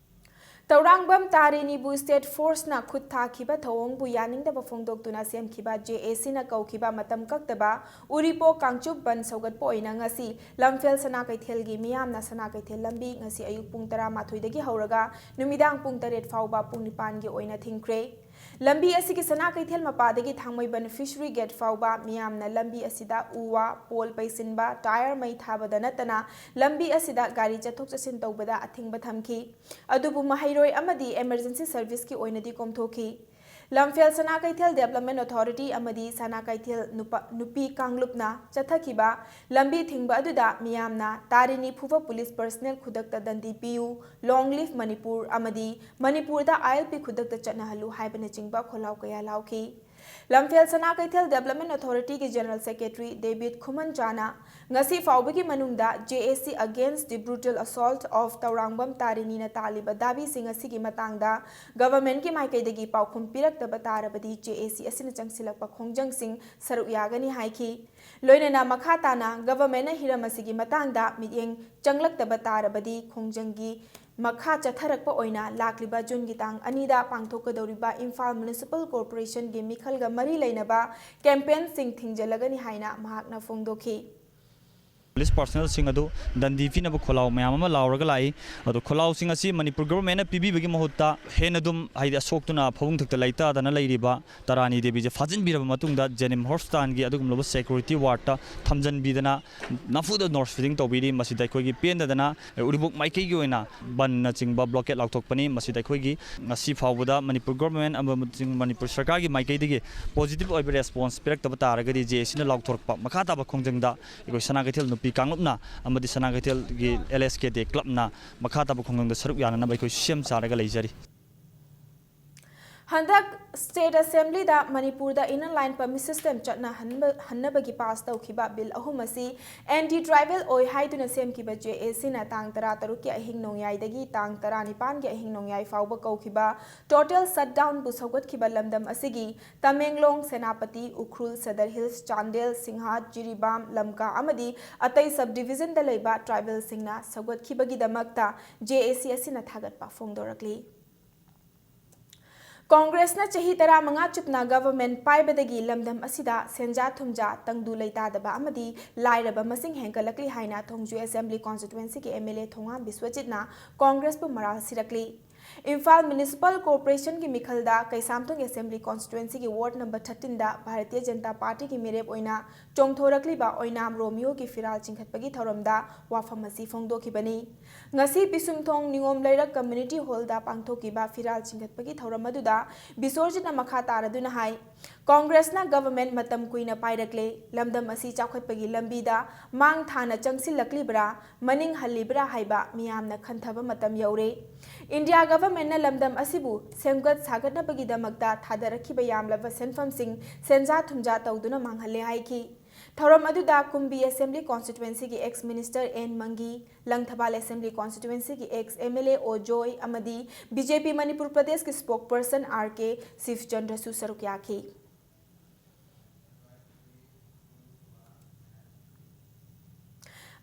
ꯇꯧꯔꯥꯡꯕꯝ ꯇꯥꯔꯤꯅꯤꯕꯨ state force ꯅ ꯈꯨꯠ ꯊꯥꯈꯤꯕ ꯊꯧꯑꯣꯡꯕꯨ ꯌꯥꯅꯤꯡꯗꯕ ꯐꯣꯡꯗꯣꯛꯇꯨꯅ ꯁꯦꯝꯈꯤꯕ J A C ꯅ ꯀꯧꯈꯤꯕ ꯃꯇꯝ ꯀꯛꯇꯕ ꯎꯔꯤꯄꯣꯛ ꯀꯥꯡꯆꯨꯞ ꯕꯟ ꯁꯧꯒꯠꯄ ꯑꯣꯏꯅ ꯉꯁꯤ ꯂꯝꯐꯦꯜ ꯁꯅꯥ ꯀꯩꯊꯦꯜꯒꯤ ꯃꯤꯌꯥꯝꯅ ꯁꯅꯥ ꯀꯩꯊꯦꯜ ꯂꯝꯕꯤ ꯉꯁꯤ ꯑꯌꯨꯛ ꯄꯨꯡ ꯇꯔꯥꯃꯥꯊꯣꯏꯗꯒꯤ ꯍꯧꯔꯒ ꯅꯨꯃꯤꯗꯥꯡ ꯄꯨꯡ ꯇꯔꯦꯠ ꯐꯥꯎꯕ ꯄꯨꯡ ꯅꯤꯄꯥꯟꯒꯤ ꯑꯣꯏꯅ ꯊꯤꯡꯈ꯭ꯔꯦ꯫ ꯂꯝꯕꯤ ꯑꯁꯤꯒꯤ ꯁꯅꯥ ꯀꯩꯊꯦꯜ ꯃꯄꯥꯗꯒꯤ ꯊꯥꯡꯃꯩꯕꯟ Fishery Gate ꯐꯥꯎꯕ ꯃꯤꯌꯥꯝꯅ ꯂꯝꯕꯤ ꯑꯁꯤꯗ ꯎ ꯋꯥ, ꯄꯣꯜ ꯄꯩꯁꯤꯟꯕ, ꯇꯥꯌꯔ ꯃꯩ ꯊꯥꯕꯗ ꯅꯠꯇꯅ ꯂꯝꯕꯤ ꯑꯁꯤꯗ ꯒꯥꯔꯤ ꯆꯠꯊꯣꯛ ꯆꯠꯁꯤꯟ ꯇꯧꯕꯗ ꯑꯊꯤꯡꯕ ꯊꯝꯈꯤ꯫ ꯑꯗꯨꯕꯨ ꯃꯍꯩꯔꯣꯏ ꯑꯃꯗꯤ emergency service ꯀꯤ ꯑꯣꯏꯅꯗꯤ ꯀꯣꯝꯊꯣꯛꯈꯤ꯫ ꯂꯝꯐꯦꯜ ꯁꯅꯥ ꯀꯩꯊꯦꯜ Development Authority ꯑꯃꯗꯤ ꯁꯅꯥ ꯀꯩꯊꯦꯜ ꯅꯨꯄꯥ-, ꯅꯨꯄꯤ ꯀꯥꯡꯂꯨꯞꯅ ꯆꯠꯊꯈꯤꯕ ꯂꯝꯕꯤ ꯊꯤꯡꯕ ꯑꯗꯨꯗ ꯃꯤꯌꯥꯝꯅ ꯇꯥꯔꯤꯅꯤ ꯐꯨꯕ police personnel ꯈꯨꯗꯛꯇ ꯗꯟꯗꯤ ꯄꯤꯌꯨ, Long Live Manipur ꯑꯃꯗꯤ ꯃꯅꯤꯄꯨꯔꯗ I L P ꯈꯨꯗꯛꯇ ꯆꯠꯅꯍꯜꯂꯨ ꯍꯥꯏꯕꯅꯆꯤꯡꯕ ꯈꯣꯜꯂꯥꯎ ꯀꯌꯥ ꯂꯥꯎꯈꯤ꯫ ꯂꯝꯐꯦꯜ ꯁꯅꯥ ꯀꯩꯊꯦꯜ Development Authority ꯒꯤ General Secretary David ꯈꯨꯃꯟꯆꯥꯅ ꯉꯁꯤ ꯐꯥꯎꯕꯒꯤ ꯃꯅꯨꯡꯗ J A C against the brutal assault of Tourangbam ꯇꯥꯔꯤꯅꯤꯅ ꯇꯥꯜꯂꯤꯕ ꯗꯥꯕꯤꯁꯤꯡ ꯑꯁꯤꯒꯤ ꯃꯇꯥꯡꯗ government ꯀꯤ ꯃꯥꯏꯀꯩꯗꯒꯤ ꯄꯥꯎꯈꯨꯝ ꯄꯤꯔꯛꯇꯕ ꯇꯥꯔꯕꯗꯤ J A C ꯑꯁꯤꯅ ꯆꯪꯁꯤꯜꯂꯛꯄ ꯈꯣꯡꯖꯪꯁꯤꯡ ꯁꯔꯨꯛ ꯌꯥꯒꯅꯤ ꯍꯥꯏꯈꯤ꯫ ꯂꯣꯏꯅꯅ ꯃꯈꯥ ꯇꯥꯅ government ꯅ ꯍꯤꯔꯝ ꯑꯁꯤꯒꯤ ꯃꯇꯥꯡꯗ ꯃꯤꯠꯌꯦꯡ ꯆꯪꯂꯛꯇꯕ ꯇꯥꯔꯕꯗꯤ ꯈꯣꯡꯖꯪꯒꯤ ꯃꯈꯥ ꯆꯠꯊꯔꯛꯄ ꯑꯣꯏꯅ ꯂꯥꯛꯂꯤꯕ ꯖꯨꯟꯒꯤ ꯇꯥꯡ ꯑꯅꯤꯗ ꯄꯥꯡꯊꯣꯛꯀꯗꯧꯔꯤꯕ ꯏꯝꯐꯥꯜ Municipal Corporation ꯒꯤ ꯃꯤꯈꯜꯒ ꯃꯔꯤ ꯂꯩꯅꯕ campaign ꯁꯤꯡ ꯊꯤꯡꯖꯤꯜꯂꯒꯅꯤ ꯍꯥꯏꯅ ꯃꯍꯥꯛꯅ ꯐꯣꯡꯗꯣꯛꯈꯤ꯫ Police personnel ꯁꯤꯡ ꯑꯗꯨ ꯗꯟꯗꯤ ꯄꯤꯅꯕ ꯈꯣꯜꯂꯥꯎ ꯃꯌꯥꯝ ꯑꯃ ꯂꯥꯎꯔꯒ ꯂꯥꯛꯏ꯫ ꯑꯗꯣ ꯈꯣꯜꯂꯥꯎꯁꯤꯡ ꯑꯁꯤ ꯃꯅꯤꯄꯨꯔ government ꯅ ꯄꯤꯕꯤꯕꯒꯤ ꯃꯍꯨꯠꯇ ꯍꯦꯟꯅ ꯑꯗꯨꯝ, ꯍꯥꯏꯗꯤ, ꯑꯁꯣꯛꯇꯨꯅ ꯐꯃꯨꯡ ꯊꯛꯇ ꯂꯩꯇꯥꯗꯅ ꯂꯩꯔꯤꯕ ꯇꯔꯥꯅꯤ ꯗꯦꯕꯤꯁꯦ ꯐꯥꯖꯤꯟꯕꯤꯔꯕ ꯃꯇꯨꯡꯗ ꯖꯦꯅꯤꯝ hospital ꯒꯤ ꯑꯗꯨꯒꯨꯝꯂꯕ security ward ꯇ ꯊꯝꯖꯤꯟꯕꯤꯗꯅ ꯅꯝꯐꯨꯗ nose feeding ꯇꯧꯕꯤꯔꯤ꯫ ꯃꯁꯤꯗ ꯑꯩꯈꯣꯏꯒꯤ ꯄꯦꯟꯗꯗꯅ ꯎꯔꯤꯄꯣꯛ ꯃꯥꯏꯀꯩꯒꯤ ꯑꯣꯏꯅ ꯕꯟꯅꯆꯤꯡꯕ blockade ꯂꯥꯎꯊꯣꯛꯄꯅꯤ꯫ ꯃꯁꯤꯗ ꯑꯩꯈꯣꯏꯒꯤ ꯉꯁꯤ ꯐꯥꯎꯕꯗ ꯃꯅꯤꯄꯨꯔ government ꯑꯃꯁꯨꯡ ꯃꯅꯤꯄꯨꯔ ꯁꯔꯀꯥꯔꯒꯤ ꯃꯥꯏꯀꯩꯗꯒꯤ positive ꯑꯣꯏꯕ response ꯄꯤꯔꯛꯇꯕ ꯇꯥꯔꯒꯗꯤ J A C ꯅ ꯂꯥꯎꯊꯣꯔꯛꯄ ꯃꯈꯥ ꯇꯥꯕ ꯈꯣꯡꯖꯪꯗ ꯑꯩꯈꯣꯏ ꯁꯅꯥ ꯀꯩꯊꯦꯜ ꯅꯨꯄꯤ ꯀꯥꯡꯂꯨꯞꯅ ꯑꯃꯗꯤ ꯁꯅꯥ ꯀꯩꯊꯦꯜꯒꯤ L S K D club ꯅ ꯃꯈꯥ ꯇꯥꯕ ꯈꯣꯡꯖꯪꯗ ꯁꯔꯨꯛ ꯌꯥꯅꯅꯕ ꯑꯩꯈꯣꯏ ꯁꯦꯝ ꯁꯥꯔꯒ ꯂꯩꯖꯔꯤ꯫ ꯍꯟꯗꯛ State Assemblyꯗ ꯃꯅꯤꯄꯨꯔꯗ Inner Line Permit System ꯆꯠꯅꯍꯟꯕ-, ꯍꯟꯅꯕꯒꯤ pass ꯇꯧꯈꯤꯕ bill ꯑꯍꯨꯝ ꯑꯁꯤ anti tribal ꯑꯣꯏ ꯍꯥꯏꯗꯨꯅ ꯁꯦꯝꯈꯤꯕ JACꯅ ꯇꯥꯡ ꯇꯔꯥꯇꯔꯨꯛꯀꯤ ꯑꯍꯤꯡ ꯅꯣꯡꯌꯥꯏꯗꯒꯤ ꯇꯥꯡ ꯇꯔꯥꯅꯤꯄꯥꯟꯒꯤ ꯑꯍꯤꯡ ꯅꯣꯡꯌꯥꯏ ꯐꯥꯎꯕ ꯀꯧꯈꯤꯕ total shutdownꯕꯨ ꯁꯧꯒꯠꯈꯤꯕ ꯂꯝꯗꯝ ꯑꯁꯤꯒꯤ ꯇꯃꯦꯡꯂꯣꯡ, ꯁꯦꯅꯥꯄꯇꯤ, ꯎꯈ꯭ꯔꯨꯜ, ꯁꯗꯔ ꯍꯤꯜꯁ, ꯆꯥꯟꯗꯦꯜ, ꯁꯤꯡꯍꯥꯠ, ꯖꯤꯔꯤꯕꯥꯝ, ꯂꯝꯀꯥ ꯑꯃꯗꯤ ꯑꯇꯩ sub divisionꯗ ꯂꯩꯕ tribalꯁꯤꯡꯅ ꯁꯧꯒꯠꯈꯤꯕꯒꯤꯗꯃꯛꯇ JAC ꯑꯁꯤꯅ ꯊꯥꯒꯠꯄ ꯐꯣꯡꯗꯣꯔꯛꯂꯤ꯫ ꯀꯣꯡꯒ꯭ꯔꯦꯁꯅ ꯆꯍꯤ ꯇꯔꯥꯃꯉꯥ ꯆꯨꯞꯅ government ꯄꯥꯏꯕꯗꯒꯤ ꯂꯝꯗꯝ ꯑꯁꯤꯗ ꯁꯦꯟꯖꯥ ꯊꯨꯝꯖꯥ, ꯇꯪꯗꯨ ꯂꯩꯇꯥꯗꯕ ꯑꯃꯗꯤ ꯂꯥꯏꯔꯕ ꯃꯁꯤꯡ ꯍꯦꯟꯒꯠꯂꯛꯂꯤ ꯍꯥꯏꯅ ꯊꯣꯡꯖꯨ Assembly Constituencyꯒꯤ MLA ꯊꯣꯉꯥꯝ ꯕꯤꯁ꯭ꯋꯖꯤꯠꯅ ꯀꯣꯡꯒ꯭ꯔꯦꯁꯄꯨ ꯃꯔꯥꯜ ꯁꯤꯔꯛꯂꯤ꯫ Imphal Municipal Corporationꯒꯤ ꯃꯤꯈꯜꯗ Keishamthong Assembly Constituencyꯒꯤ ward number thirteenꯗ Bharatiya Janata ꯄꯥꯔꯇꯤꯒꯤ ꯃꯤꯔꯦꯞ ꯑꯣꯏꯅ ꯆꯣꯡꯊꯣꯔꯛꯂꯤꯕ ꯑꯣꯏꯅꯥꯝ ꯔꯣꯃꯤꯌꯣꯒꯤ ꯐꯤꯔꯥꯜ ꯆꯤꯡꯈꯠꯄꯒꯤ ꯊꯧꯔꯝꯗ ꯋꯥꯐꯝ ꯑꯁꯤ ꯐꯣꯡꯗꯣꯛꯈꯤꯕꯅꯤ꯫ ꯉꯁꯤ ꯄꯤꯁꯨꯝꯊꯣꯡ ꯅꯤꯉꯣꯝ ꯂꯩꯔꯛ Community Hallꯗ ꯄꯥꯡꯊꯣꯛꯈꯤꯕ ꯐꯤꯔꯥꯜ ꯆꯤꯡꯈꯠꯄꯒꯤ ꯊꯧꯔꯝ ꯑꯗꯨꯗ ꯕꯤꯁ꯭ꯋꯖꯤꯠꯅ ꯃꯈꯥ ꯇꯥꯔꯗꯨꯅ ꯍꯥꯏ, ꯀꯣꯡꯒ꯭ꯔꯦꯁꯅ government ꯃꯇꯝ ꯀꯨꯏꯅ ꯄꯥꯏꯔꯛꯂꯦ, ꯂꯝꯗꯝ ꯑꯁꯤ ꯆꯥꯎꯈꯠꯄꯒꯤ ꯂꯝꯕꯤꯗ ꯃꯥꯡ ꯊꯥꯅ ꯆꯪꯁꯤꯜꯂꯛꯂꯤꯕ꯭ꯔꯥ, ꯃꯅꯤꯡ ꯍꯜꯂꯤꯕ꯭ꯔꯥ ꯍꯥꯏꯕ ꯃꯤꯌꯥꯝꯅ ꯈꯟꯊꯕ ꯃꯇꯝ ꯌꯧꯔꯦ꯫ India governmentꯅ ꯂꯝꯗꯝ ꯑꯁꯤꯕꯨ ꯁꯦꯝꯒꯠ ꯁꯥꯒꯠꯅꯕꯒꯤꯗꯃꯛꯇ ꯊꯥꯗꯔꯛꯈꯤꯕ ꯌꯥꯝꯂꯕ ꯁꯦꯟꯐꯝꯁꯤꯡ ꯁꯦꯟꯖꯥ ꯊꯨꯝꯖꯥ ꯇꯧꯗꯨꯅ ꯃꯥꯡꯍꯜꯂꯦ ꯍꯥꯏꯈꯤ꯫ ꯊꯧꯔꯝ ꯑꯗꯨꯗ ꯀꯨꯝꯕꯤ Assembly Constituencyꯒꯤ ex Minister ꯑꯦꯟ ꯃꯪꯒꯤ, ꯂꯪꯊꯕꯥꯜ Assembly Constituencyꯒꯤ ex MLA ꯑꯣ ꯖꯣꯏ ꯑꯃꯗꯤ BJP ꯃꯅꯤꯄꯨꯔ ꯄ꯭ꯔꯗꯦꯁꯀꯤ spokesperson ꯑꯥꯔ ꯀꯦ ꯁꯤꯕꯆꯟꯗ꯭ꯔꯁꯨ ꯁꯔꯨꯛ ꯌꯥꯈꯤ꯫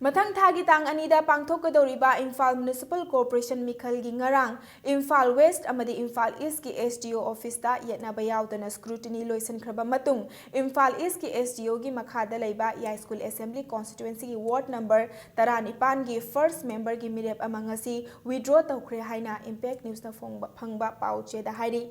ꯃꯊꯪ ꯊꯥꯒꯤ ꯇꯥꯡ ꯑꯅꯤꯗ ꯄꯥꯡꯊꯣꯛꯀꯗꯧꯔꯤꯕ ꯏꯝꯐꯥꯜ Municipal Corporation ꯃꯤꯈꯜꯒꯤ ꯉꯔꯥꯡ ꯏꯝꯐꯥꯜ West ꯑꯃꯗꯤ ꯏꯝꯐꯥꯜ Eastꯀꯤ SDO officeꯇ ꯌꯦꯠꯅꯕ ꯌꯥꯎꯗꯅ scrutiny ꯂꯣꯏꯁꯤꯟꯈ꯭ꯔꯕ ꯃꯇꯨꯡ, ꯏꯝꯐꯥꯜ Eastꯀꯤ SDOꯒꯤ ꯃꯈꯥꯗ ꯂꯩꯕ ꯌꯥꯏꯁ꯭ꯀꯨꯜ Assembly Constituencyꯒꯤ ward number ꯇꯔꯥꯅꯤꯄꯥꯟꯒꯤ first memberꯒꯤ ꯃꯤꯔꯦꯞ ꯑꯃ ꯉꯁꯤ withdraw ꯇꯧꯈ꯭ꯔꯦ ꯍꯥꯏꯅ Impact Newsꯅ ꯐꯣꯡꯕ-, ꯐꯪꯕ ꯄꯥꯎ ꯆꯦꯗ ꯍꯥꯏꯔꯤ꯫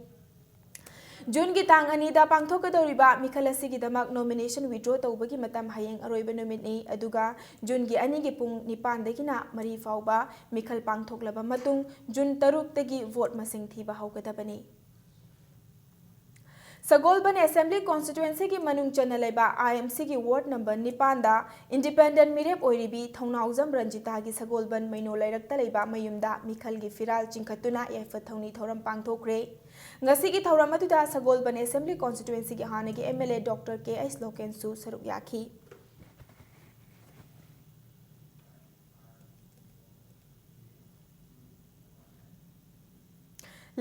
ꯖꯨꯟꯒꯤ ꯇꯥꯡ ꯑꯅꯤꯗ ꯄꯥꯡꯊꯣꯛꯀꯗꯧꯔꯤꯕ ꯃꯤꯈꯜ ꯑꯁꯤꯒꯤꯗꯃꯛ nomination withdraw ꯇꯧꯕꯒꯤ ꯃꯇꯝ ꯍꯌꯦꯡ ꯑꯔꯣꯏꯕ ꯅꯨꯃꯤꯠꯅꯤ, ꯑꯗꯨꯒ ꯖꯨꯟꯒꯤ ꯑꯅꯤꯒꯤ ꯄꯨꯡ ꯅꯤꯄꯥꯟꯗꯒꯤꯅ ꯃꯔꯤ ꯐꯥꯎꯕ ꯃꯤꯈꯜ ꯄꯥꯡꯊꯣꯛꯂꯕ ꯃꯇꯨꯡ, ꯖꯨꯟ ꯇꯔꯨꯛꯇꯒꯤ vote ꯃꯁꯤꯡ ꯊꯤꯕ ꯍꯧꯒꯗꯕꯅꯤ꯫ ꯁꯒꯣꯜꯕꯟ Assembly Constituencyꯒꯤ ꯃꯅꯨꯡ ꯆꯟꯅ ꯂꯩꯕ IMCꯒꯤ ward number ꯅꯤꯄꯥꯟꯗ independent ꯃꯤꯔꯦꯞ ꯑꯣꯏꯔꯤꯕꯤ ꯊꯧꯅꯥꯎꯖꯝ ꯔꯟꯖꯤꯇꯥꯒꯤ ꯁꯒꯣꯜꯕꯟ ꯃꯩꯅꯣ ꯂꯩꯔꯛꯇ ꯂꯩꯕ ꯃꯌꯨꯝꯗ ꯃꯤꯈꯜꯒꯤ ꯐꯤꯔꯥꯜ ꯆꯤꯡꯈꯠꯇꯨꯅ ꯌꯥꯏꯐ ꯊꯧꯅꯤ ꯊꯧꯔꯝ ꯄꯥꯡꯊꯣꯛꯈ꯭ꯔꯦ꯫ ꯉꯁꯤꯒꯤ ꯊꯧꯔꯝ ꯑꯗꯨꯗ ꯁꯒꯣꯜꯕꯟ Assembly Constituencyꯒꯤ ꯍꯥꯟꯅꯒꯤ MLA Doctor K H ꯂꯣꯀꯦꯟꯁꯨ ꯁꯔꯨꯛ ꯌꯥꯈꯤ꯫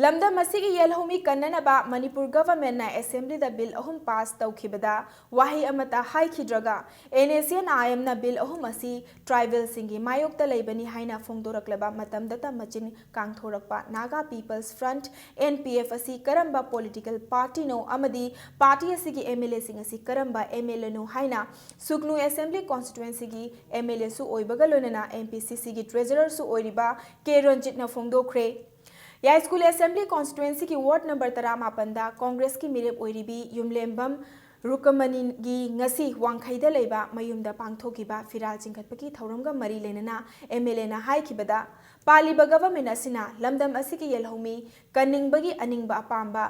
ꯂꯝꯗꯝ ꯑꯁꯤꯒꯤ ꯌꯦꯜꯍꯧꯃꯤ ꯀꯟꯅꯅꯕ ꯃꯅꯤꯄꯨꯔ Governmentꯅ Assemblyꯗ Bill ꯑꯍꯨꯝ pass ꯇꯧꯈꯤꯕꯗ ꯋꯥꯍꯩ ꯑꯃꯠꯇ ꯍꯥꯏꯈꯤꯗ꯭ꯔꯒ, NSCN-IMꯅ Bill ꯑꯍꯨꯝ ꯑꯁꯤ tribalꯁꯤꯡꯒꯤ ꯃꯥꯌꯣꯛꯇ ꯂꯩꯕꯅꯤ ꯍꯥꯏꯅ ꯐꯣꯡꯗꯣꯔꯛꯂꯕ ꯃꯇꯝꯗꯇ ꯃꯆꯤꯟ ꯀꯥꯡꯊꯣꯔꯛꯄ Naga People's Front, NPF, ꯑꯁꯤ ꯀꯔꯝꯕ political partyꯅꯣ ꯑꯃꯗꯤ party ꯑꯁꯤꯒꯤ MLAꯁꯤꯡ ꯑꯁꯤ ꯀꯔꯝꯕ MLAꯅꯣ ꯍꯥꯏꯅ ꯁꯨꯒꯅꯨ Assembly Constituencyꯒꯤ MLAꯁꯨ ꯑꯣꯏꯕꯒ ꯂꯣꯏꯅꯅ MPCCꯒꯤ treasurerꯁꯨ ꯑꯣꯏꯔꯤꯕ K ꯔꯟꯖꯤꯠꯅ ꯐꯣꯡꯗꯣꯛꯈ꯭ꯔꯦ꯫ ꯌꯥꯏꯁ꯭ꯀꯨꯜ Assembly Constituencyꯒꯤ ward number ꯇꯔꯥꯃꯥꯄꯟꯗ Congressꯀꯤ ꯃꯤꯔꯦꯞ ꯑꯣꯏꯔꯤꯕꯤ ꯌꯨꯝꯂꯦꯝꯕꯝ ꯔꯨꯀꯃꯅꯤꯒꯤ ꯉꯁꯤ ꯋꯥꯡꯈꯩꯗ ꯂꯩꯕ ꯃꯌꯨꯝꯗ ꯄꯥꯡꯊꯣꯛꯈꯤꯕ ꯐꯤꯔꯥꯜ ꯆꯤꯡꯈꯠꯄꯒꯤ ꯊꯧꯔꯝꯒ ꯃꯔꯤ ꯂꯩꯅꯅ MLAꯅ ꯍꯥꯏꯈꯤꯕꯗ, ꯄꯥꯜꯂꯤꯕ government ꯑꯁꯤꯅ ꯂꯝꯗꯝ ꯑꯁꯤꯒꯤ ꯌꯦꯜꯍꯧꯃꯤ ꯀꯟꯅꯤꯡꯕꯒꯤ ꯑꯅꯤꯡꯕ ꯑꯄꯥꯝꯕ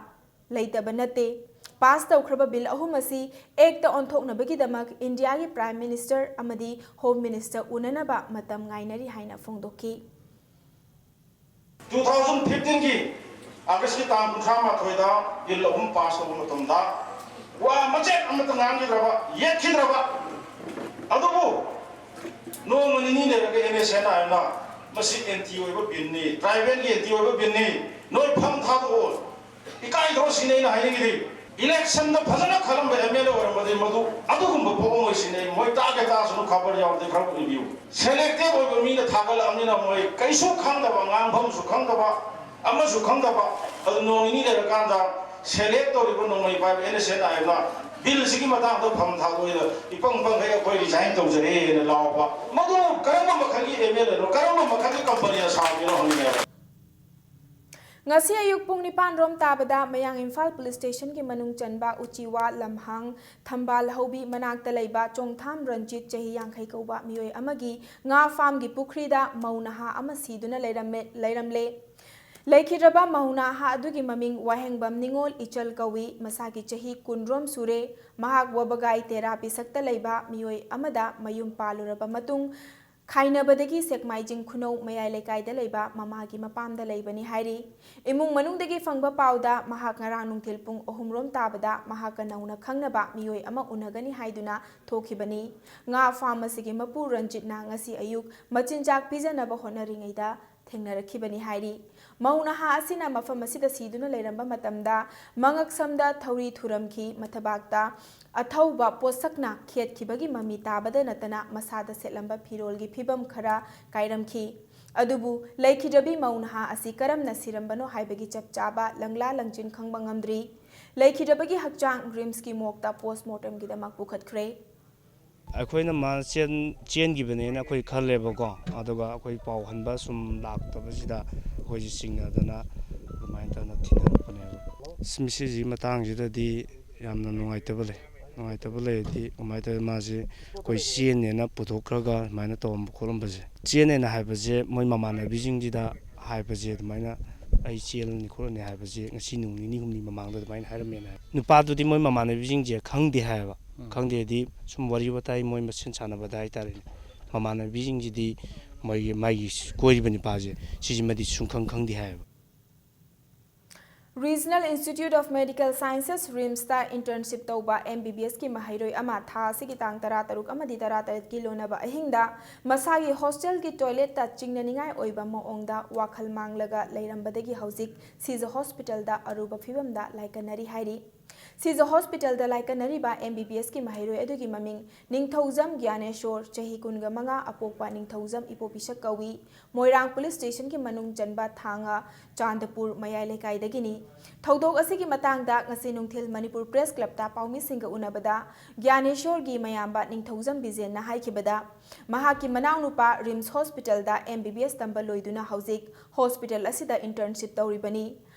ꯂꯩꯇꯕ ꯅꯠꯇꯦ꯫ Pass ꯇꯧꯈ꯭ꯔꯕ Bill ꯑꯍꯨꯝ ꯑꯁꯤ Actꯇ ꯑꯣꯟꯊꯣꯛꯅꯕꯒꯤꯗꯃꯛ Indiaꯒꯤ Prime Minister ꯑꯃꯗꯤ Home Minister ꯎꯅꯅꯕ ꯃꯇꯝ ꯉꯥꯏꯅꯔꯤ ꯍꯥꯏꯅ ꯐꯣꯡꯗꯣꯛꯈꯤ꯫ Two thousand fifteenꯒꯤ Augustꯀꯤ ꯇꯥꯡ ꯀꯨꯟꯊ꯭ꯔꯥ ꯃꯥꯊꯣꯏꯗ Bill ꯑꯍꯨꯝ pass ꯇꯧꯕ ꯃꯇꯝꯗ ꯋꯥ ꯃꯆꯦꯠ ꯑꯃꯠꯇ ꯉꯥꯡꯈꯤꯗ꯭ꯔꯕ, ꯌꯦꯠꯈꯤꯗ꯭ꯔꯕ꯫ ꯑꯗꯨꯕꯨ ꯅꯣꯡꯃ ꯅꯤꯅꯤ ꯂꯩꯔꯒ NSCN-IMꯅ ꯃꯁꯤ anti ꯑꯣꯏꯕ Billꯅꯤ, tribalꯒꯤ anti ꯑꯣꯏꯕ Billꯅꯤ, ꯅꯣꯏ ꯐꯝ ꯊꯥꯗꯣꯛꯑꯣ, ꯏꯀꯥꯏꯗ꯭ꯔꯣ ꯁꯤꯅꯤ ꯑꯩꯅ ꯍꯥꯏꯅꯤꯡꯉꯤꯗꯤ꯫ Electionꯗ ꯐꯖꯅ ꯈꯜꯂꯝꯕ MLA ꯑꯣꯏꯔꯝꯃꯗꯤ ꯃꯗꯨ ꯑꯗꯨꯒꯨꯝꯕ ꯄꯣꯛꯑꯝꯃꯣꯏ ꯁꯤꯅꯤ꯫ ꯃꯣꯏ ꯇꯥꯒꯦ ꯇꯥꯁꯅꯨ, ꯈꯕꯔ ꯌꯥꯎꯔꯗꯤ ꯈꯔ ꯏꯕꯤꯌꯨ꯫ Selective ꯑꯣꯏꯕ ꯃꯤꯅ ꯊꯥꯒꯠꯂꯛꯑꯕꯅꯤꯅ ꯃꯣꯏ ꯀꯩꯁꯨ ꯈꯪꯗꯕ, ꯉꯥꯡꯐꯝꯁꯨ ꯈꯪꯗꯕ, ꯑꯃꯁꯨ ꯈꯪꯗꯕ꯫ ꯑꯗꯨ ꯅꯣꯡ ꯅꯤꯅꯤ ꯂꯩꯔꯀꯥꯟꯗ select ꯇꯧꯔꯤꯕ ꯅꯣꯡꯃꯩ ꯄꯥꯏꯕ NSCN-IMꯅ Billꯁꯤꯒꯤ ꯃꯇꯥꯡꯗ ꯐꯝ ꯊꯥꯗꯣꯛꯑꯦꯅ ꯏꯄꯪ ꯄꯪꯈꯩ ꯑꯩꯈꯣꯏ resign ꯇꯧꯖꯔꯦꯅ ꯂꯥꯎꯕ, ꯃꯗꯨ ꯀꯔꯝꯕ ꯃꯈꯜꯒꯤ MLAꯅꯣ, ꯀꯔꯝꯕ ꯃꯈꯜꯒꯤ companyꯅ ꯁꯥꯕꯅꯣ ꯍꯪꯅꯤꯡꯉꯦꯕ꯫ ꯉꯁꯤ ꯑꯌꯨꯛ ꯄꯨꯡ ꯅꯤꯄꯥꯟ ꯔꯣꯝ ꯇꯥꯕꯗ ꯃꯌꯥꯡ ꯏꯝꯐꯥꯜ police stationꯒꯤ ꯃꯅꯨꯡ ꯆꯟꯕ ꯎꯆꯤꯋꯥ ꯂꯝꯍꯥꯡ ꯊꯝꯕꯥꯜ ꯍꯧꯕꯤ ꯃꯅꯥꯛꯇ ꯂꯩꯕ ꯆꯣꯡꯊꯥꯝ ꯔꯟꯖꯤꯠ, ꯆꯍꯤ ꯌꯥꯡꯈꯩ ꯀꯧꯕ ꯃꯤꯑꯣꯏ ꯑꯃꯒꯤ ꯉꯥ farmꯒꯤ ꯄꯨꯈ꯭ꯔꯤꯗ ꯃꯧ ꯅꯍꯥ ꯑꯃ ꯁꯤꯗꯨꯅ ꯂꯩꯔꯝꯃꯦ, ꯂꯩꯔꯝꯂꯦ꯫ ꯂꯩꯈꯤꯗ꯭ꯔꯕ ꯃꯧ ꯅꯍꯥ ꯑꯗꯨꯒꯤ ꯃꯃꯤꯡ ꯋꯥꯍꯦꯡꯕꯝ ꯅꯤꯉꯣꯜ ꯏꯆꯜ ꯀꯧꯏ꯫ ꯃꯁꯥꯒꯤ ꯆꯍꯤ ꯀꯨꯟ ꯔꯣꯝ ꯁꯨꯔꯦ꯫ ꯃꯍꯥꯛ ꯋꯥꯕꯒꯥꯏ ꯇꯦꯔꯥ ꯄꯤꯁꯛꯇ ꯂꯩꯕ ꯃꯤꯑꯣꯏ ꯑꯃꯗ ꯃꯌꯨꯝ ꯄꯥꯜꯂꯨꯔꯕ ꯃꯇꯨꯡ ꯈꯥꯏꯅꯕꯗꯒꯤ ꯁꯦꯛꯃꯥꯏ ꯖꯤꯡ ꯈꯨꯅꯧ ꯃꯌꯥꯏ ꯂꯩꯀꯥꯏꯗ ꯂꯩꯕ ꯃꯃꯥꯒꯤ ꯃꯄꯥꯝꯗ ꯂꯩꯕꯅꯤ ꯍꯥꯏꯔꯤ꯫ ꯏꯃꯨꯡ ꯃꯅꯨꯡꯗꯒꯤ ꯐꯪꯕ ꯄꯥꯎꯗ ꯃꯍꯥꯛ ꯉꯔꯥꯡ ꯅꯨꯡꯊꯤꯜ ꯄꯨꯡ ꯑꯍꯨꯝ ꯔꯣꯝ ꯇꯥꯕꯗ ꯃꯍꯥꯛꯀ ꯅꯧꯅ ꯈꯪꯅꯕ ꯃꯤꯑꯣꯏ ꯑꯃ ꯎꯅꯒꯅꯤ ꯍꯥꯏꯗꯨꯅ ꯊꯣꯛꯈꯤꯕꯅꯤ꯫ ꯉꯥ ꯐꯥꯔꯝ ꯑꯁꯤꯒꯤ ꯃꯄꯨ ꯔꯟꯖꯤꯠꯅ ꯉꯁꯤ ꯑꯌꯨꯛ ꯃꯆꯤꯟꯖꯥꯛ ꯄꯤꯖꯅꯕ ꯍꯣꯠꯅꯔꯤꯉꯩꯗ ꯊꯦꯡꯅꯔꯛꯈꯤꯕꯅꯤ ꯍꯥꯏꯔꯤ꯫ ꯃꯧ ꯅꯍꯥ ꯑꯁꯤꯅ ꯃꯐꯝ ꯑꯁꯤꯗ ꯁꯤꯗꯨꯅ ꯂꯩꯔꯝꯕ ꯃꯇꯝꯗ ꯃꯉꯛꯁꯝꯗ ꯊꯧꯔꯤ ꯊꯨꯔꯝꯈꯤ, ꯃꯊꯕꯥꯛꯇ ꯑꯊꯧꯕ ꯄꯣꯠꯁꯛꯅ ꯈꯦꯠꯈꯤꯕꯒꯤ ꯃꯃꯤ ꯇꯥꯕꯗ ꯅꯠꯇꯅ ꯃꯁꯥꯗ ꯁꯦꯠꯂꯝꯕ ꯐꯤꯔꯣꯜꯒꯤ ꯐꯤꯕꯝ ꯈꯔ ꯀꯥꯏꯔꯝꯈꯤ꯫ ꯑꯗꯨꯕꯨ ꯂꯩꯈꯤꯗ꯭ꯔꯕꯤ ꯃꯧ ꯅꯍꯥ ꯑꯁꯤ ꯀꯔꯝꯅ ꯁꯤꯔꯝꯕꯅꯣ ꯍꯥꯏꯕꯒꯤ ꯆꯞ ꯆꯥꯕ ꯂꯪꯂꯥ ꯂꯪꯆꯤꯟ ꯈꯪꯕ ꯉꯝꯗ꯭ꯔꯤ꯫ ꯂꯩꯈꯤꯗ꯭ꯔꯕꯒꯤ ꯍꯛꯆꯥꯡ ꯔꯤꯝꯁꯀꯤ ꯃꯣꯔꯒꯇ ꯄꯣꯁꯃꯣꯔꯇꯦꯝꯒꯤꯗꯃꯛ ꯄꯨꯈꯠꯈ꯭ꯔꯦ꯫ ꯑꯩꯈꯣꯏꯅ ꯃꯥ ꯆꯦꯟ ꯆꯦꯟꯈꯤꯕꯅꯦꯅ ꯑꯩꯈꯣꯏ ꯈꯜꯂꯦꯕꯀꯣ꯫ ꯑꯗꯨꯒ ꯑꯩꯈꯣꯏ ꯄꯥꯎ ꯍꯟꯕ ꯁꯨꯝ ꯂꯥꯛꯇꯕꯁꯤꯗ ꯑꯩꯈꯣꯏꯁꯦ ꯆꯤꯡꯅꯗꯅ ꯑꯗꯨꯃꯥꯏꯅ ꯇꯧꯅ ꯊꯤꯅꯔꯛꯄꯅꯦꯕ꯫ ꯃꯁꯤꯁꯤꯒꯤ ꯃꯇꯥꯡꯁꯤꯗꯗꯤ ꯌꯥꯝꯅ ꯅꯨꯡꯉꯥꯏꯇꯕ ꯂꯩ꯫ ꯅꯨꯡꯉꯥꯏꯇꯕ ꯂꯩꯔꯗꯤ ꯀꯃꯥꯏꯅ ꯇꯧꯋꯤ, ꯃꯥꯁꯦ ꯑꯩꯈꯣꯏ ꯆꯦꯟꯅꯦꯅ ꯄꯨꯊꯣꯛꯈ꯭ꯔꯒ ꯑꯗꯨꯃꯥꯏꯅ ꯇꯧꯔꯝꯕ ꯈꯣꯠꯂꯝꯕꯁꯦ꯫ ꯆꯦꯟꯅꯦꯅ ꯍꯥꯏꯕꯁꯦ ꯃꯣꯏ ꯃꯃꯥꯟꯅꯕꯤꯁꯤꯡꯁꯤꯗ ꯍꯥꯏꯕꯁꯦ ꯑꯗꯨꯃꯥꯏꯅ ꯑꯩ ꯆꯦꯜꯂꯅꯤ ꯈꯣꯠꯂꯅꯤ ꯍꯥꯏꯕꯁꯦ ꯉꯁꯤ ꯅꯣꯡ ꯅꯤꯅꯤ ꯍꯨꯝꯅꯤ ꯃꯃꯥꯡꯗ ꯑꯗꯨꯃꯥꯏꯅ ꯍꯥꯏꯔꯝꯃꯦꯅ ꯍꯥꯏ꯫ ꯅꯨꯄꯥꯗꯨꯗꯤ ꯃꯣꯏ ꯃꯃꯥꯟꯅꯕꯤꯁꯤꯡꯁꯦ ꯈꯪꯗꯦ ꯍꯥꯏꯌꯦꯕ꯫ ꯈꯪꯗꯦꯗꯤ ꯁꯨꯝ ꯋꯥꯔꯤ ꯋꯥꯇꯥꯏ ꯃꯣꯏ ꯃꯁꯦꯟ ꯁꯥꯟꯅꯕꯗ ꯍꯥꯏꯇꯥꯔꯦꯅꯦ꯫ ꯃꯃꯥꯟꯅꯕꯤꯁꯤꯡꯁꯤꯗꯤ ꯃꯣꯏꯒꯤ ꯃꯥꯒꯤ ꯀꯣꯏꯔꯤꯕ ꯅꯨꯄꯥꯁꯦ ꯁꯤꯁꯤꯃꯗꯤ ꯁꯨꯡꯈꯪ ꯈꯪꯗꯦ ꯍꯥꯏꯌꯦꯕ꯫ Regional Institute of Medical Sciences, ꯔꯤꯝꯁꯇ internship ꯇꯧꯕ ꯑꯦꯝ ꯕꯤ ꯕꯤ ꯑꯦꯁꯀꯤ ꯃꯍꯩꯔꯣꯏ ꯑꯃ ꯊꯥ ꯑꯁꯤꯒꯤ ꯇꯥꯡ ꯇꯔꯥ ꯇꯔꯨꯛ ꯑꯃꯗꯤ ꯇꯔꯥ ꯇꯔꯦꯠꯀꯤ ꯂꯣꯟꯅꯕ ꯑꯍꯤꯡꯗ ꯃꯁꯥꯒꯤ ꯍꯣꯁꯇꯦꯜꯒꯤ ꯇꯣꯏꯂꯦꯠꯇ ꯆꯤꯡꯅꯅꯤꯡꯉꯥꯏ ꯑꯣꯏꯕ ꯃꯑꯣꯡꯗ ꯋꯥꯈꯜ ꯃꯥꯡꯂꯒ ꯂꯩꯔꯝꯕꯗꯒꯤ ꯍꯧꯖꯤꯛ ꯁꯤꯖ ꯍꯣꯁꯄꯤꯇꯥꯜꯗ ꯑꯔꯨꯕ ꯐꯤꯕꯝꯗ ꯂꯥꯏꯀꯠꯅꯔꯤ ꯍꯥꯏꯔꯤ꯫ ꯁꯤꯖ ꯍꯣꯁꯄꯤꯇꯥꯜꯗ ꯂꯥꯏꯀꯠꯅꯔꯤꯕ ꯑꯦꯝ ꯕꯤ ꯕꯤ ꯑꯦꯁꯀꯤ ꯃꯍꯩꯔꯣꯏ ꯑꯗꯨꯒꯤ ꯃꯃꯤꯡ ꯅꯤꯡꯊꯧꯖꯝ ꯒ꯭ꯌꯥꯅꯦꯁꯣꯔ, ꯆꯍꯤ ꯀꯨꯟꯒ ꯃꯉꯥ, ꯑꯄꯣꯛꯄ ꯅꯤꯡꯊꯧꯖꯝ ꯏꯄꯣ ꯄꯤꯁꯛ ꯀꯧꯏ꯫ ꯃꯣꯏꯔꯥꯡ ꯄꯨꯂꯤꯁ ꯁ꯭ꯇꯦꯁꯟꯒꯤ ꯃꯅꯨꯡ ꯆꯟꯕ ꯊꯥꯡꯒ ꯆꯥꯟꯗꯄꯨꯔ ꯃꯌꯥꯏ ꯂꯩꯀꯥꯏꯗꯒꯤꯅꯤ꯫ ꯊꯧꯗꯣꯛ ꯑꯁꯤꯒꯤ ꯃꯇꯥꯡꯗ ꯉꯁꯤ ꯅꯨꯡꯊꯤꯜ ꯃꯅꯤꯄꯨꯔ ꯄ꯭ꯔꯦꯁ ꯀ꯭ꯂꯕꯇ ꯄꯥꯎꯃꯤꯁꯤꯡꯒ ꯎꯅꯕꯗ ꯒ꯭ꯌꯥꯅꯦꯁꯣꯔꯒꯤ ꯃꯌꯥꯝꯕ ꯅꯤꯡꯊꯧꯖꯝ ꯕꯤꯖꯦꯟꯅ ꯍꯥꯏꯈꯤꯕꯗ, ꯃꯍꯥꯛꯀꯤ ꯃꯅꯥꯎꯅꯨꯄꯥ ꯔꯤꯝꯁ ꯍꯣꯁꯄꯤꯇꯥꯜꯗ ꯑꯦꯝ ꯕꯤ ꯕꯤ ꯑꯦꯁ ꯇꯝꯕ ꯂꯣꯏꯗꯨꯅ ꯍꯧꯖꯤꯛ ꯍꯣꯁꯄꯤꯇꯥꯜ ꯑꯁꯤꯗ internship ꯇꯧꯔꯤꯕꯅꯤ꯫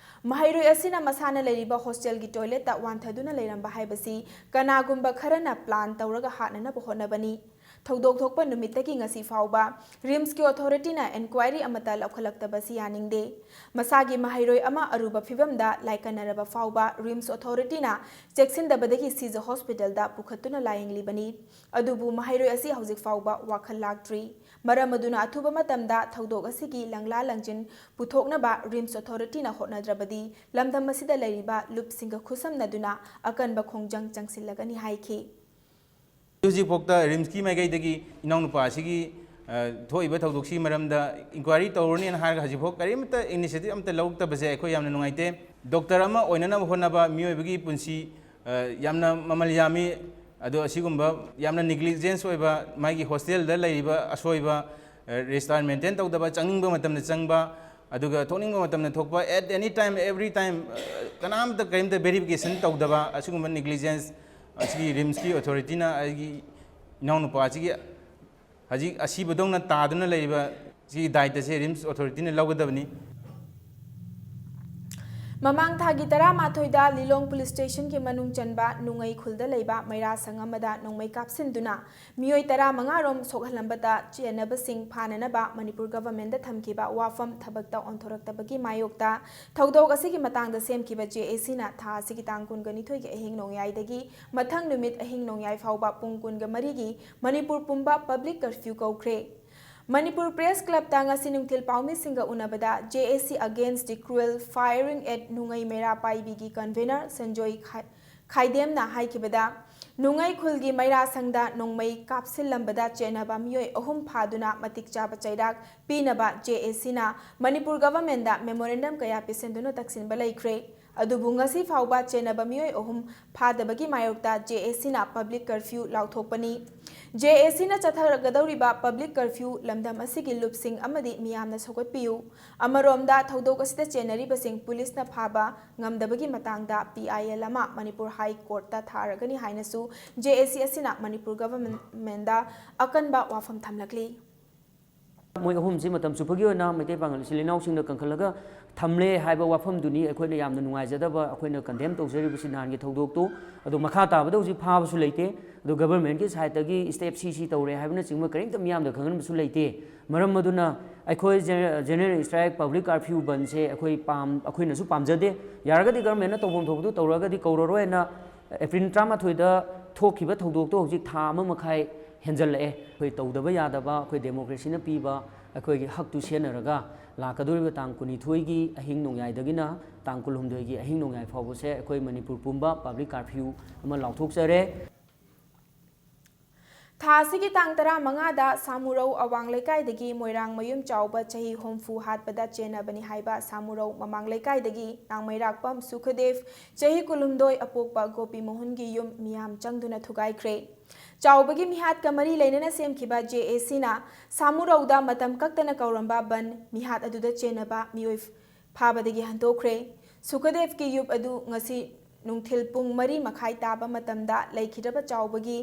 ꯃꯍꯩꯔꯣꯏ ꯑꯁꯤꯅ ꯃꯁꯥꯅ ꯂꯩꯔꯤꯕ ꯍꯣꯁꯇꯦꯜꯒꯤ ꯇꯣꯏꯂꯦꯠꯇ ꯋꯥꯟꯊꯗꯨꯅ ꯂꯩꯔꯝꯕ ꯍꯥꯏꯕꯁꯤ ꯀꯅꯥꯒꯨꯝꯕ ꯈꯔꯅ plan ꯇꯧꯔꯒ ꯍꯥꯠꯅꯅꯕ ꯍꯣꯠꯅꯕꯅꯤ꯫ ꯊꯧꯗꯣꯛ ꯊꯣꯛꯄ ꯅꯨꯃꯤꯠꯇꯒꯤ ꯉꯁꯤ ꯐꯥꯎꯕ ꯔꯤꯝꯁꯀꯤ ꯑꯣꯊꯣꯔꯤꯇꯤꯅ ꯏꯟꯀ꯭ꯋꯥꯏꯔꯤ ꯑꯃꯠꯇ ꯂꯧꯈꯠꯂꯛꯇꯕꯁꯤ ꯌꯥꯅꯤꯡꯗꯦ꯫ ꯃꯁꯥꯒꯤ ꯃꯍꯩꯔꯣꯏ ꯑꯃ ꯑꯔꯨꯕ ꯐꯤꯚꯝꯗ ꯂꯥꯏꯀꯠꯅꯔꯕ ꯐꯥꯎꯕ ꯔꯤꯝꯁ ꯑꯣꯊꯣꯔꯤꯇꯤꯅ ꯆꯦꯛꯁꯤꯟꯗꯕꯗꯒꯤ ꯁꯤꯖ ꯍꯣꯁꯄꯤꯇꯥꯜꯗ ꯄꯨꯈꯠꯇꯨꯅ ꯂꯥꯌꯦꯡꯂꯤꯕꯅꯤ꯫ ꯑꯗꯨꯕꯨ ꯃꯍꯩꯔꯣꯏ ꯑꯁꯤ ꯍꯧꯖꯤꯛ ꯐꯥꯎꯕ ꯋꯥꯈꯜ ꯂꯥꯛꯇ꯭ꯔꯤ꯫ ꯃꯔꯝ ꯑꯗꯨꯅ ꯑꯊꯨꯕ ꯃꯇꯝꯗ ꯊꯧꯗꯣꯛ ꯑꯁꯤꯒꯤ ꯂꯪꯂꯥ ꯂꯪꯖꯤꯟ ꯄꯨꯊꯣꯛꯅꯕ ꯔꯤꯝꯁ ꯑꯣꯊꯣꯔꯤꯇꯤꯅ ꯍꯣꯠꯅꯗ꯭ꯔꯕꯗꯤ ꯂꯝꯗꯝ ꯑꯁꯤꯗ ꯂꯩꯔꯤꯕ ꯂꯨꯞꯁꯤꯡꯒ ꯈꯨꯠꯁꯝꯅꯗꯨꯅ ꯑꯀꯟꯕ ꯈꯣꯡꯖꯪ ꯆꯪꯁꯤꯜꯂꯒꯅꯤ ꯍꯥꯏꯈꯤ꯫ ꯍꯧꯖꯤꯛꯐꯥꯎꯗ ꯔꯤꯝꯁꯀꯤ ꯃꯥꯏꯀꯩꯗꯒꯤ ꯏꯅꯥꯎꯅꯨꯄꯥ ꯑꯁꯤꯒꯤ, ꯑ, ꯊꯣꯛꯏꯕ ꯊꯧꯗꯣꯛꯁꯤꯒꯤ ꯃꯔꯝꯗ ꯏꯟꯀ꯭ꯋꯥꯏꯔꯤ ꯇꯧꯔꯅꯤꯅ ꯍꯥꯏꯔꯒ ꯍꯧꯖꯤꯛꯐꯥꯎ ꯀꯔꯤꯝꯇ ꯏꯅꯤꯁꯤꯌꯦꯇꯤꯚ ꯑꯝꯇ ꯂꯧꯔꯛꯇꯕꯁꯦ ꯑꯩꯈꯣꯏ ꯌꯥꯝꯅ ꯅꯨꯡꯉꯥꯏꯇꯦ꯫ ꯗꯣꯛꯇꯔ ꯑꯃ ꯑꯣꯏꯅꯅꯕ ꯍꯣꯠꯅꯕ ꯃꯤꯑꯣꯏꯕꯒꯤ ꯄꯨꯟꯁꯤ, ꯑ, ꯌꯥꯝꯅ ꯃꯃꯜ ꯌꯥꯝꯃꯤ꯫ ꯑꯗꯣ ꯑꯁꯤꯒꯨꯝꯕ ꯌꯥꯝꯅ ꯅꯦꯒ꯭ꯂꯤꯖꯦꯟꯁ ꯑꯣꯏꯕ, ꯃꯥꯒꯤ ꯍꯣꯁꯇꯦꯜꯗ ꯂꯩꯔꯤꯕ ꯑꯁꯣꯏꯕ, ꯑ, ꯔꯦꯖꯤꯁꯇꯥꯔ ꯃꯦꯟꯇꯦꯟ ꯇꯧꯗꯕ, ꯆꯪꯅꯤꯡꯕ ꯃꯇꯝꯗ ꯆꯪꯕ, ꯑꯗꯨꯒ ꯊꯣꯛꯅꯤꯡꯕ ꯃꯇꯝꯗ ꯊꯣꯛꯄ, at any time, every time, ꯑ, ꯀꯅꯥꯝꯇ ꯀꯔꯤꯝꯇ ꯚꯦꯔꯤꯐꯤꯀꯦꯁꯟ ꯇꯧꯗꯕ, ꯑꯁꯤꯒꯨꯝꯕ ꯅꯦꯒ꯭ꯂꯤꯖꯦꯟꯁ ꯑꯁꯤꯒꯤ ꯔꯤꯝꯁꯀꯤ ꯑꯣꯊꯣꯔꯤꯇꯤꯅ ꯑꯩꯒꯤ ꯏꯅꯥꯎꯅꯨꯄꯥ ꯑꯁꯤꯒꯤ ꯍꯧꯖꯤꯛ ꯑꯁꯤꯕꯗꯧꯅ ꯇꯥꯗꯨꯅ ꯂꯩꯔꯤꯕ ꯁꯤꯒꯤ ꯗꯥꯏꯇ ꯑꯁꯤ ꯔꯤꯝꯁ ꯑꯣꯊꯣꯔꯤꯇꯤꯅ ꯂꯧꯒꯗꯕꯅꯤ꯫ ꯃꯃꯥꯡ ꯊꯥꯒꯤ ꯇꯔꯥꯃꯥꯊꯣꯏꯗ ꯂꯤꯂꯣꯡ ꯄꯨꯂꯤꯁ ꯁ꯭ꯇꯦꯁꯟꯒꯤ ꯃꯅꯨꯡ ꯆꯟꯕ ꯅꯨꯡꯉꯩ ꯈꯨꯜꯗ ꯂꯩꯕ ꯃꯩꯔꯥ ꯁꯪ ꯑꯃꯗ ꯅꯣꯡꯃꯩ ꯀꯥꯞꯁꯤꯟꯗꯨꯅ ꯃꯤꯑꯣꯏ ꯇꯔꯥꯃꯉꯥ ꯔꯣꯝ ꯁꯣꯛꯍꯜꯂꯝꯕꯗ ꯆꯦꯟꯅꯕꯁꯤꯡ ꯐꯥꯅꯅꯕ ꯃꯅꯤꯄꯨꯔ ꯒꯚꯔꯟꯃꯦꯟꯠꯇ ꯊꯝꯈꯤꯕ ꯋꯥꯐꯝ ꯊꯕꯛꯇ ꯑꯣꯟꯊꯣꯔꯛꯇꯕꯒꯤ ꯃꯥꯌꯣꯛꯇ ꯊꯧꯗꯣꯛ ꯑꯁꯤꯒꯤ ꯃꯇꯥꯡꯗ ꯁꯦꯝꯈꯤꯕ ꯖꯦ ꯑꯦ ꯁꯤꯅ ꯊꯥ ꯑꯁꯤꯒꯤ ꯇꯥꯡ ꯀꯨꯟꯒ ꯅꯤꯊꯣꯏꯒꯤ ꯑꯍꯤꯡ ꯅꯣꯡꯌꯥꯏꯗꯒꯤ ꯃꯊꯪ ꯅꯨꯃꯤꯠ ꯑꯍꯤꯡ ꯅꯣꯡꯌꯥꯏ ꯐꯥꯎꯕ ꯄꯨꯡ ꯀꯨꯟꯒ ꯃꯔꯤꯒꯤ ꯃꯅꯤꯄꯨꯔ ꯄꯨꯝꯕ ꯄꯕ꯭ꯂꯤꯛ ꯀꯔꯐ꯭ꯌꯨ ꯀꯧꯈ꯭ꯔꯦ꯫ ꯃꯅꯤꯄꯨꯔ ꯄ꯭ꯔꯦꯁ ꯀ꯭ꯂꯕꯇ ꯉꯁꯤ ꯅꯨꯡꯊꯤꯜ ꯄꯥꯎꯃꯤꯁꯤꯡꯒ ꯎꯅꯕꯗ J A C Against the Cruel Firing at ꯅꯨꯡꯉꯩ ꯃꯩꯔꯥ ꯄꯥꯏꯕꯤꯒꯤ ꯀꯟꯚꯦꯅꯔ ꯁꯟꯖꯣꯏ ꯈꯥꯏ-, ꯈꯥꯏꯗꯦꯝꯅ ꯍꯥꯏꯈꯤꯕꯗ, ꯅꯨꯡꯉꯩ ꯈꯨꯜꯒꯤ ꯃꯩꯔꯥ ꯁꯪꯗ ꯅꯣꯡꯃꯩ ꯀꯥꯞꯁꯤꯜꯂꯝꯕꯗ ꯆꯦꯟꯅꯕ ꯃꯤꯑꯣꯏ ꯑꯍꯨꯝ ꯐꯥꯗꯨꯅ ꯃꯇꯤꯛ ꯆꯥꯕ ꯆꯩꯔꯥꯛ ꯄꯤꯅꯕ J A Cꯅ ꯃꯅꯤꯄꯨꯔ ꯒꯚꯔꯟꯃꯦꯟꯠꯗ ꯃꯦꯃꯣꯔꯦꯟꯗꯝ ꯀꯌꯥ ꯄꯤꯁꯤꯟꯗꯨꯅ ꯇꯛꯁꯤꯟꯕ ꯂꯩꯈ꯭ꯔꯦ꯫ ꯑꯗꯨꯕꯨ ꯉꯁꯤ ꯐꯥꯎꯕ ꯆꯦꯟꯅꯕ ꯃꯤꯑꯣꯏ ꯑꯍꯨꯝ ꯐꯥꯗꯕꯒꯤ ꯃꯥꯌꯣꯛꯇ J A Cꯅ ꯄꯕ꯭ꯂꯤꯛ ꯀꯔꯐ꯭ꯌꯨ ꯂꯥꯎꯊꯣꯛꯄꯅꯤ꯫ J A Cꯅ ꯆꯠꯊꯔꯛꯀꯗꯧꯔꯤꯕ ꯄꯕ꯭ꯂꯤꯛ ꯀꯔꯐ꯭ꯌꯨ ꯂꯝꯗꯝ ꯑꯁꯤꯒꯤ ꯂꯨꯞꯁꯤꯡ ꯑꯃꯗꯤ ꯃꯤꯌꯥꯝꯅ ꯁꯧꯒꯠꯄꯤꯌꯨ꯫ ꯑꯃꯔꯣꯝꯗ ꯊꯧꯗꯣꯛ ꯑꯁꯤꯗ ꯆꯦꯟꯅꯔꯤꯕꯁꯤꯡ ꯄꯨꯂꯤꯁꯅ ꯐꯥꯕ ꯉꯝꯗꯕꯒꯤ ꯃꯇꯥꯡꯗ P I L ꯑꯃ ꯃꯅꯤꯄꯨꯔ ꯍꯥꯏ ꯀꯣꯔꯠꯇ ꯊꯥꯔꯒꯅꯤ ꯍꯥꯏꯅꯁꯨ J A C ꯑꯁꯤꯅ ꯃꯅꯤꯄꯨꯔ ꯒꯚꯔꯟꯃꯦꯟꯠꯗ ꯑꯀꯟꯕ ꯋꯥꯐꯝ ꯊꯝꯂꯛꯂꯤ꯫ ꯃꯣꯏ ꯑꯍꯨꯝꯁꯤ ꯃꯇꯝ ꯆꯨꯞꯄꯒꯤ ꯑꯣꯏꯅ ꯃꯩꯇꯩ ꯄꯥꯉꯜ ꯏꯆꯤꯜ ꯏꯅꯥꯎꯁꯤꯡꯅ ꯀꯟꯈꯠꯂꯒ ꯊꯝꯂꯦ ꯍꯥꯏꯕ ꯋꯥꯐꯝꯗꯨꯅꯤ ꯑꯩꯈꯣꯏꯅ ꯌꯥꯝꯅ ꯅꯨꯡꯉꯥꯏꯖꯗꯕ, ꯑꯩꯈꯣꯏꯅ condemn ꯇꯧꯖꯔꯤꯕꯁꯤ ꯅꯍꯥꯟꯒꯤ ꯊꯧꯗꯣꯛꯇꯣ꯫ ꯑꯗꯣ ꯃꯈꯥ ꯇꯥꯕꯗ ꯍꯧꯖꯤꯛ ꯐꯥꯕꯁꯨ ꯂꯩꯇꯦ꯫ ꯑꯗꯣ governmentꯀꯤ sideꯇꯒꯤ step ꯁꯤ ꯁꯤ ꯇꯧꯔꯦ ꯍꯥꯏꯕꯅꯆꯤꯡꯕ ꯀꯔꯤꯝꯇ ꯃꯤꯌꯥꯝꯗ ꯈꯪꯍꯟꯕꯁꯨ ꯂꯩꯇꯦ꯫ ꯃꯔꯝ ꯑꯗꯨꯅ ꯑꯩꯈꯣꯏ J-, general strike, public curfew ꯕꯟꯁꯦ ꯑꯩꯈꯣꯏ ꯄꯥꯝ-, ꯑꯩꯈꯣꯏꯅꯁꯨ ꯄꯥꯝꯖꯗꯦ꯫ ꯌꯥꯔꯒꯗꯤ governmentꯅ ꯇꯧꯐꯝ ꯊꯣꯛꯄꯗꯨ ꯇꯧꯔꯒꯗꯤ ꯀꯧꯔꯔꯣꯏꯅ ꯑꯦꯄ꯭ꯔꯤꯜ ꯇꯔꯥꯃꯥꯊꯣꯏꯗ ꯊꯣꯛꯈꯤꯕ ꯊꯧꯗꯣꯛꯇꯣ ꯍꯧꯖꯤꯛ ꯊꯥ ꯑꯃ ꯃꯈꯥꯏ ꯍꯦꯟꯖꯜꯂꯛꯑꯦ꯫ ꯑꯩꯈꯣꯏ ꯇꯧꯗꯕ ꯌꯥꯗꯕ, ꯑꯩꯈꯣꯏ democracyꯅ ꯄꯤꯕ ꯑꯩꯈꯣꯏꯒꯤ ꯍꯛꯇꯨ ꯁꯤꯖꯤꯟꯅꯔꯒ ꯂꯥꯛꯀꯗꯧꯔꯤꯕ ꯇꯥꯡ ꯀꯨꯟꯅꯤꯊꯣꯏꯒꯤ ꯑꯍꯤꯡ ꯅꯣꯡꯌꯥꯏꯗꯒꯤꯅ ꯇꯥꯡ ꯀꯨꯟꯍꯨꯝꯗꯣꯏꯒꯤ ꯑꯍꯤꯡ ꯅꯣꯡꯌꯥꯏ ꯐꯥꯎꯕꯁꯦ ꯑꯩꯈꯣꯏ ꯃꯅꯤꯄꯨꯔ ꯄꯨꯝꯕ public curfew ꯑꯃ ꯂꯥꯎꯊꯣꯛꯆꯔꯦ꯫ ꯊꯥ ꯑꯁꯤꯒꯤ ꯇꯥꯡ ꯇꯔꯥꯃꯉꯥꯗ ꯁꯥꯃꯨꯔꯧ ꯑꯋꯥꯡ ꯂꯩꯀꯥꯏꯗꯒꯤ ꯃꯣꯏꯔꯥꯡ ꯃꯌꯨꯝ ꯆꯥꯎꯕ ꯆꯍꯤ ꯍꯨꯝꯐꯨ ꯍꯥꯠꯄꯗ ꯆꯦꯟꯅꯕꯅꯤ ꯍꯥꯏꯕ ꯁꯥꯃꯨꯔꯧ ꯃꯃꯥꯡ ꯂꯩꯀꯥꯏꯗꯒꯤ ꯅꯥꯡꯃꯩꯔꯥꯛꯄꯝ ꯁꯨꯈꯗꯦꯕ, ꯆꯍꯤ ꯀꯨꯟꯍꯨꯝꯗꯣꯏ, ꯑꯄꯣꯛꯄ ꯒꯣꯄꯤꯃꯣꯍꯟꯒꯤ ꯌꯨꯝ ꯃꯤꯌꯥꯝ ꯆꯪꯗꯨꯅ ꯊꯨꯒꯥꯏꯈ꯭ꯔꯦ꯫ ꯆꯥꯎꯕꯒꯤ ꯃꯤꯍꯥꯠꯀ ꯃꯔꯤ ꯂꯩꯅꯅ ꯁꯦꯝꯈꯤꯕ JACꯅ ꯁꯥꯃꯨꯔꯧꯗ ꯃꯇꯝ ꯀꯛꯇꯅ ꯀꯧꯔꯝꯕ ꯕꯟ ꯃꯤꯍꯥꯠ ꯑꯗꯨꯗ ꯆꯦꯟꯅꯕ ꯃꯤꯑꯣꯏ ꯐꯥꯕꯗꯒꯤ ꯍꯟꯗꯣꯛꯈ꯭ꯔꯦ꯫ ꯁꯨꯈꯗꯦꯕꯀꯤ ꯌꯨꯝ ꯑꯗꯨ ꯉꯁꯤ ꯅꯨꯡꯊꯤꯜ ꯄꯨꯡ ꯃꯔꯤ ꯃꯈꯥꯏ ꯇꯥꯕ ꯃꯇꯝꯗ ꯂꯩꯈꯤꯗ꯭ꯔꯕ ꯆꯥꯎꯕꯒꯤ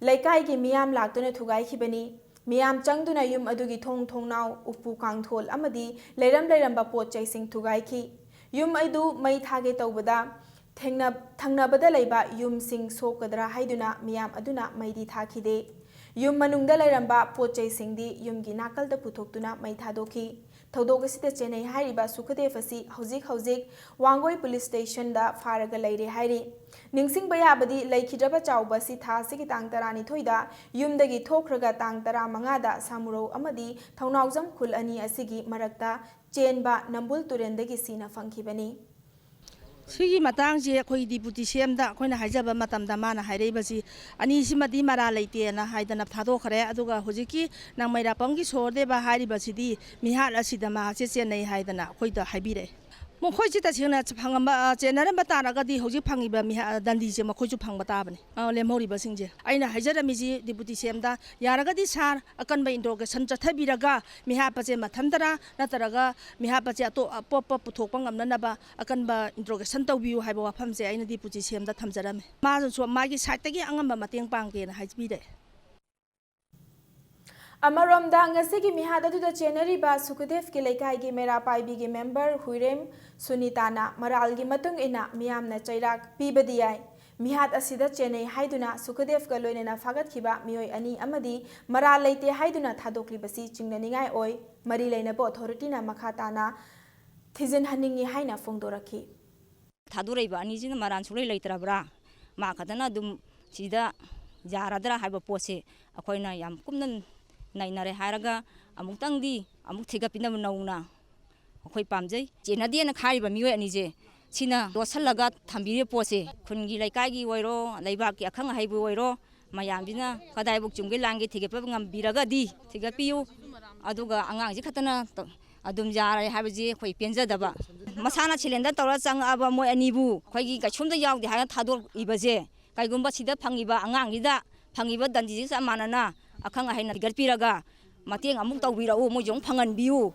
ꯂꯩꯀꯥꯏꯒꯤ ꯃꯤꯌꯥꯝ ꯂꯥꯛꯇꯨꯅ ꯊꯨꯒꯥꯏꯈꯤꯕꯅꯤ꯫ ꯃꯤꯌꯥꯝ ꯆꯪꯗꯨꯅ ꯌꯨꯝ ꯑꯗꯨꯒꯤ ꯊꯣꯡ ꯊꯣꯡꯅꯥꯎ, ꯎꯄꯨ ꯀꯥꯡꯊꯣꯜ ꯑꯃꯗꯤ ꯂꯩꯔꯝ ꯂꯩꯔꯝꯕ ꯄꯣꯠ ꯆꯩꯁꯤꯡ ꯊꯨꯒꯥꯏꯈꯤ꯫ ꯌꯨꯝ ꯑꯗꯨ ꯃꯩ ꯊꯥꯒꯦ ꯇꯧꯕꯗ ꯊꯦꯡꯅ-, ꯊꯪꯅꯕꯗ ꯂꯩꯕ ꯌꯨꯝꯁꯤꯡ ꯁꯣꯛꯀꯗ꯭ꯔꯥ ꯍꯥꯏꯗꯨꯅ ꯃꯤꯌꯥꯝ ꯑꯗꯨꯅ ꯃꯩꯗꯤ ꯊꯥꯈꯤꯗꯦ꯫ ꯌꯨꯝ ꯃꯅꯨꯡꯗ ꯂꯩꯔꯝꯕ ꯄꯣꯠ ꯆꯩꯁꯤꯡꯗꯤ ꯌꯨꯝꯒꯤ ꯅꯥꯀꯜꯗ ꯄꯨꯊꯣꯛꯇꯨꯅ ꯃꯩ ꯊꯥꯗꯣꯛꯈꯤ꯫ ꯊꯧꯗꯣꯛ ꯑꯁꯤꯗ ꯆꯦꯟꯅꯩ ꯍꯥꯏꯔꯤꯕ ꯁꯨꯈꯗꯦꯕ ꯑꯁꯤ ꯍꯧꯖꯤꯛ ꯍꯧꯖꯤꯛ ꯋꯥꯡꯒꯣꯏ ꯄꯨꯂꯤꯁ ꯁ꯭ꯇꯦꯁꯟꯗ ꯐꯥꯔꯒ ꯂꯩꯔꯦ ꯍꯥꯏꯔꯤ꯫ ꯅꯤꯡꯁꯤꯡꯕ ꯌꯥꯕꯗꯤ, ꯂꯩꯈꯤꯗ꯭ꯔꯕ ꯆꯥꯎꯕ ꯑꯁꯤ ꯊꯥ ꯑꯁꯤꯒꯤ ꯇꯥꯡ ꯇꯔꯥꯅꯤꯊꯣꯏꯗ ꯌꯨꯝꯗꯒꯤ ꯊꯣꯛꯈ꯭ꯔꯒ ꯇꯥꯡ ꯇꯔꯥꯃꯉꯥꯗ ꯁꯥꯃꯨꯔꯧ ꯑꯃꯗꯤ ꯊꯧꯅꯥꯎꯖꯝ ꯈꯨꯜ ꯑꯅꯤ ꯑꯁꯤꯒꯤ ꯃꯔꯛꯇ ꯆꯦꯟꯕ ꯅꯝꯕꯨꯜ ꯇꯨꯔꯦꯜꯗꯒꯤ ꯁꯤꯅ ꯐꯪꯈꯤꯕꯅꯤ꯫ ꯁꯤꯒꯤ ꯃꯇꯥꯡꯁꯤ ꯑꯩꯈꯣꯏ deputy CMꯗ ꯑꯩꯈꯣꯏꯅ ꯍꯥꯏꯖꯕ ꯃꯇꯝꯗ ꯃꯥꯅ ꯍꯥꯏꯔꯛꯏꯕꯁꯤ, "ꯑꯅꯤꯁꯤꯃꯗꯤ ꯃꯔꯥꯜ ꯂꯩꯇꯦꯅ" ꯍꯥꯏꯗꯅ ꯊꯥꯗꯣꯛꯈ꯭ꯔꯦ꯫ ꯑꯗꯨꯒ ꯍꯧꯖꯤꯛꯀꯤ ꯅꯥꯡꯃꯩꯔꯥꯛꯄꯝꯒꯤ ꯁꯣꯍꯣꯔꯗꯦꯕ ꯍꯥꯏꯔꯤꯕꯁꯤꯗꯤ ꯃꯤꯍꯥꯠ ꯑꯁꯤꯗ ꯃꯍꯥꯛꯁꯦ ꯆꯦꯟꯅꯩ ꯍꯥꯏꯗꯅ ꯑꯩꯈꯣꯏꯗ ꯍꯥꯏꯕꯤꯔꯛꯑꯦ꯫ ꯃꯈꯣꯏꯁꯤ ꯇꯁꯦꯡꯅ ꯐꯪꯉꯝꯕ, ꯑ, ꯆꯦꯟꯅꯔꯝꯕ ꯇꯥꯔꯒꯗꯤ ꯍꯧꯖꯤꯛ ꯐꯪꯉꯤꯕ ꯃꯤꯍꯥ-, ꯗꯟꯗꯤꯁꯦ ꯃꯈꯣꯏꯁꯨ ꯐꯪꯕ ꯇꯥꯕꯅꯤ, ꯑ, ꯂꯦꯝꯍꯧꯔꯤꯕꯁꯤꯡꯁꯦ꯫ ꯑꯩꯅ ꯍꯥꯏꯖꯔꯝꯃꯤꯁꯤ deputy CMꯗ, ꯌꯥꯔꯒꯗꯤ sir, ꯑꯀꯟꯕ interrogation ꯆꯠꯊꯕꯤꯔꯒ ꯃꯤꯍꯥꯠꯄꯁꯦ ꯃꯊꯟꯇꯔꯥ ꯅꯠꯇ꯭ꯔꯒ ꯃꯤꯍꯥꯠꯄꯁꯦ ꯑꯇꯣꯞ ꯑꯄꯣꯞꯄ ꯄꯨꯊꯣꯛꯄ ꯉꯝꯅꯅꯕ ꯑꯀꯟꯕ interrogation ꯇꯧꯕꯤꯌꯨ ꯍꯥꯏꯕ ꯋꯥꯐꯝꯁꯦ ꯑꯩꯅ deputy CMꯗ ꯊꯝꯖꯔꯝꯃꯤ꯫ ꯃꯥꯅꯁꯨ ꯃꯥꯒꯤ sideꯇꯒꯤ ꯑꯉꯝꯕ ꯃꯇꯦꯡ ꯄꯥꯡꯒꯦꯅ ꯍꯥꯏꯕꯤꯔꯛꯑꯦ꯫ ꯑꯃꯔꯣꯝꯗ, ꯉꯁꯤꯒꯤ ꯃꯤꯍꯥꯠ ꯑꯗꯨꯗ ꯆꯦꯟꯅꯔꯤꯕ ꯁꯨꯈꯗꯦꯕꯀꯤ ꯂꯩꯀꯥꯏꯒꯤ ꯃꯩꯔꯥ ꯄꯥꯏꯕꯤꯒꯤ ꯃꯦꯝꯕꯔ ꯍꯨꯏꯔꯦꯝ ꯁꯨꯅꯤꯇꯥꯅ ꯃꯔꯥꯜꯒꯤ ꯃꯇꯨꯡ ꯏꯟꯅ ꯃꯤꯌꯥꯝꯅ ꯆꯩꯔꯥꯛ ꯄꯤꯕꯗꯤ ꯌꯥꯏ꯫ ꯃꯤꯍꯥꯠ ꯑꯁꯤꯗ ꯆꯦꯟꯅꯩ ꯍꯥꯏꯗꯨꯅ ꯁꯨꯈꯗꯦꯕꯀ ꯂꯣꯏꯅꯅ ꯐꯥꯒꯠꯈꯤꯕ ꯃꯤꯑꯣꯏ ꯑꯅꯤ ꯑꯃꯗꯤ ꯃꯔꯥꯜ ꯂꯩꯇꯦ ꯍꯥꯏꯗꯨꯅ ꯊꯥꯗꯣꯛꯂꯤꯕꯁꯤ ꯆꯤꯡꯅꯅꯤꯡꯉꯥꯏ ꯑꯣꯏ꯫ ꯃꯔꯤ ꯂꯩꯅꯕ ꯑꯣꯊꯣꯔꯤꯇꯤꯅ ꯃꯈꯥ ꯇꯥꯅ ꯊꯤꯖꯤꯟꯍꯟꯅꯤꯡꯏ ꯍꯥꯏꯅ ꯐꯣꯡꯗꯣꯔꯛꯈꯤ꯫ ꯊꯥꯗꯣꯔꯛꯏꯕ ꯑꯅꯤꯁꯤꯅ ꯃꯔꯥꯜ ꯁꯨꯡꯂꯩ ꯂꯩꯇ꯭ꯔꯕ꯭ꯔꯥ? ꯃꯥ ꯈꯛꯇꯅ ꯑꯗꯨꯝ ꯁꯤꯗ ꯌꯥꯔꯗ꯭ꯔꯥ ꯍꯥꯏꯕ ꯄꯣꯠꯁꯦ ꯑꯩꯈꯣꯏꯅ ꯌꯥꯝ ꯀꯨꯞꯅ ꯅꯩꯅꯔꯦ ꯍꯥꯏꯔꯒ ꯑꯃꯨꯛꯇꯪꯗꯤ ꯑꯃꯨꯛ ꯊꯤꯒꯠꯄꯤꯅꯕ ꯅꯧꯅ ꯑꯩꯈꯣꯏ ꯄꯥꯝꯖꯩ꯫ ꯆꯦꯟꯅꯗꯦꯅ ꯈꯥꯏꯔꯤꯕ ꯃꯤꯑꯣꯏ ꯑꯅꯤꯁꯦ ꯁꯤꯅ ꯂꯣꯠꯁꯤꯜꯂꯒ ꯊꯝꯕꯤꯔꯤꯕ ꯄꯣꯠꯁꯦ ꯈꯨꯟꯒꯤ ꯂꯩꯀꯥꯏꯒꯤ ꯑꯣꯏꯔꯣ, ꯂꯩꯕꯥꯛꯀꯤ ꯑꯈꯪ ꯑꯍꯩꯕꯨ ꯑꯣꯏꯔꯣ, ꯃꯌꯥꯝꯁꯤꯅ ꯀꯗꯥꯏꯕꯨꯛ ꯆꯨꯝꯒꯦ ꯂꯥꯟꯒꯦ ꯊꯤꯒꯠꯄ ꯉꯝꯕꯤꯔꯒꯗꯤ ꯊꯤꯒꯠꯄꯤꯌꯨ꯫ ꯑꯗꯨꯒ ꯑꯉꯥꯡꯁꯤ ꯈꯛꯇꯅ ꯑꯗꯨꯝ ꯌꯥꯔꯦ ꯍꯥꯏꯕꯁꯤ ꯑꯩꯈꯣꯏ ꯄꯦꯟꯖꯗꯕ꯫ ꯃꯁꯥꯅ ꯁꯤꯂꯦꯟꯗꯔ ꯇꯧꯔ ꯆꯪꯉꯛꯑꯕ ꯃꯣꯏ ꯑꯅꯤꯕꯨ ꯑꯩꯈꯣꯏꯒꯤ ꯀꯩꯁꯨꯝꯗ ꯌꯥꯎꯗꯦ ꯍꯥꯏꯅ ꯊꯥꯗꯣꯛꯏꯕꯁꯦ, ꯀꯩꯒꯨꯝꯕ ꯁꯤꯗ ꯐꯪꯉꯤꯕ ꯑꯉꯥꯡꯁꯤꯗ ꯐꯪꯉꯤꯕ ꯗꯟꯗꯤꯁꯤꯒ ꯆꯞ ꯃꯥꯟꯅꯅ ꯑꯈꯪ ꯑꯍꯩꯅ ꯊꯤꯒꯠꯄꯤꯔꯒ ꯃꯇꯦꯡ ꯑꯃꯨꯛ ꯇꯧꯕꯤꯔꯛꯎ, ꯃꯣꯏꯁꯨ ꯑꯃꯨꯛ ꯐꯪꯍꯟꯕꯤꯌꯨ꯫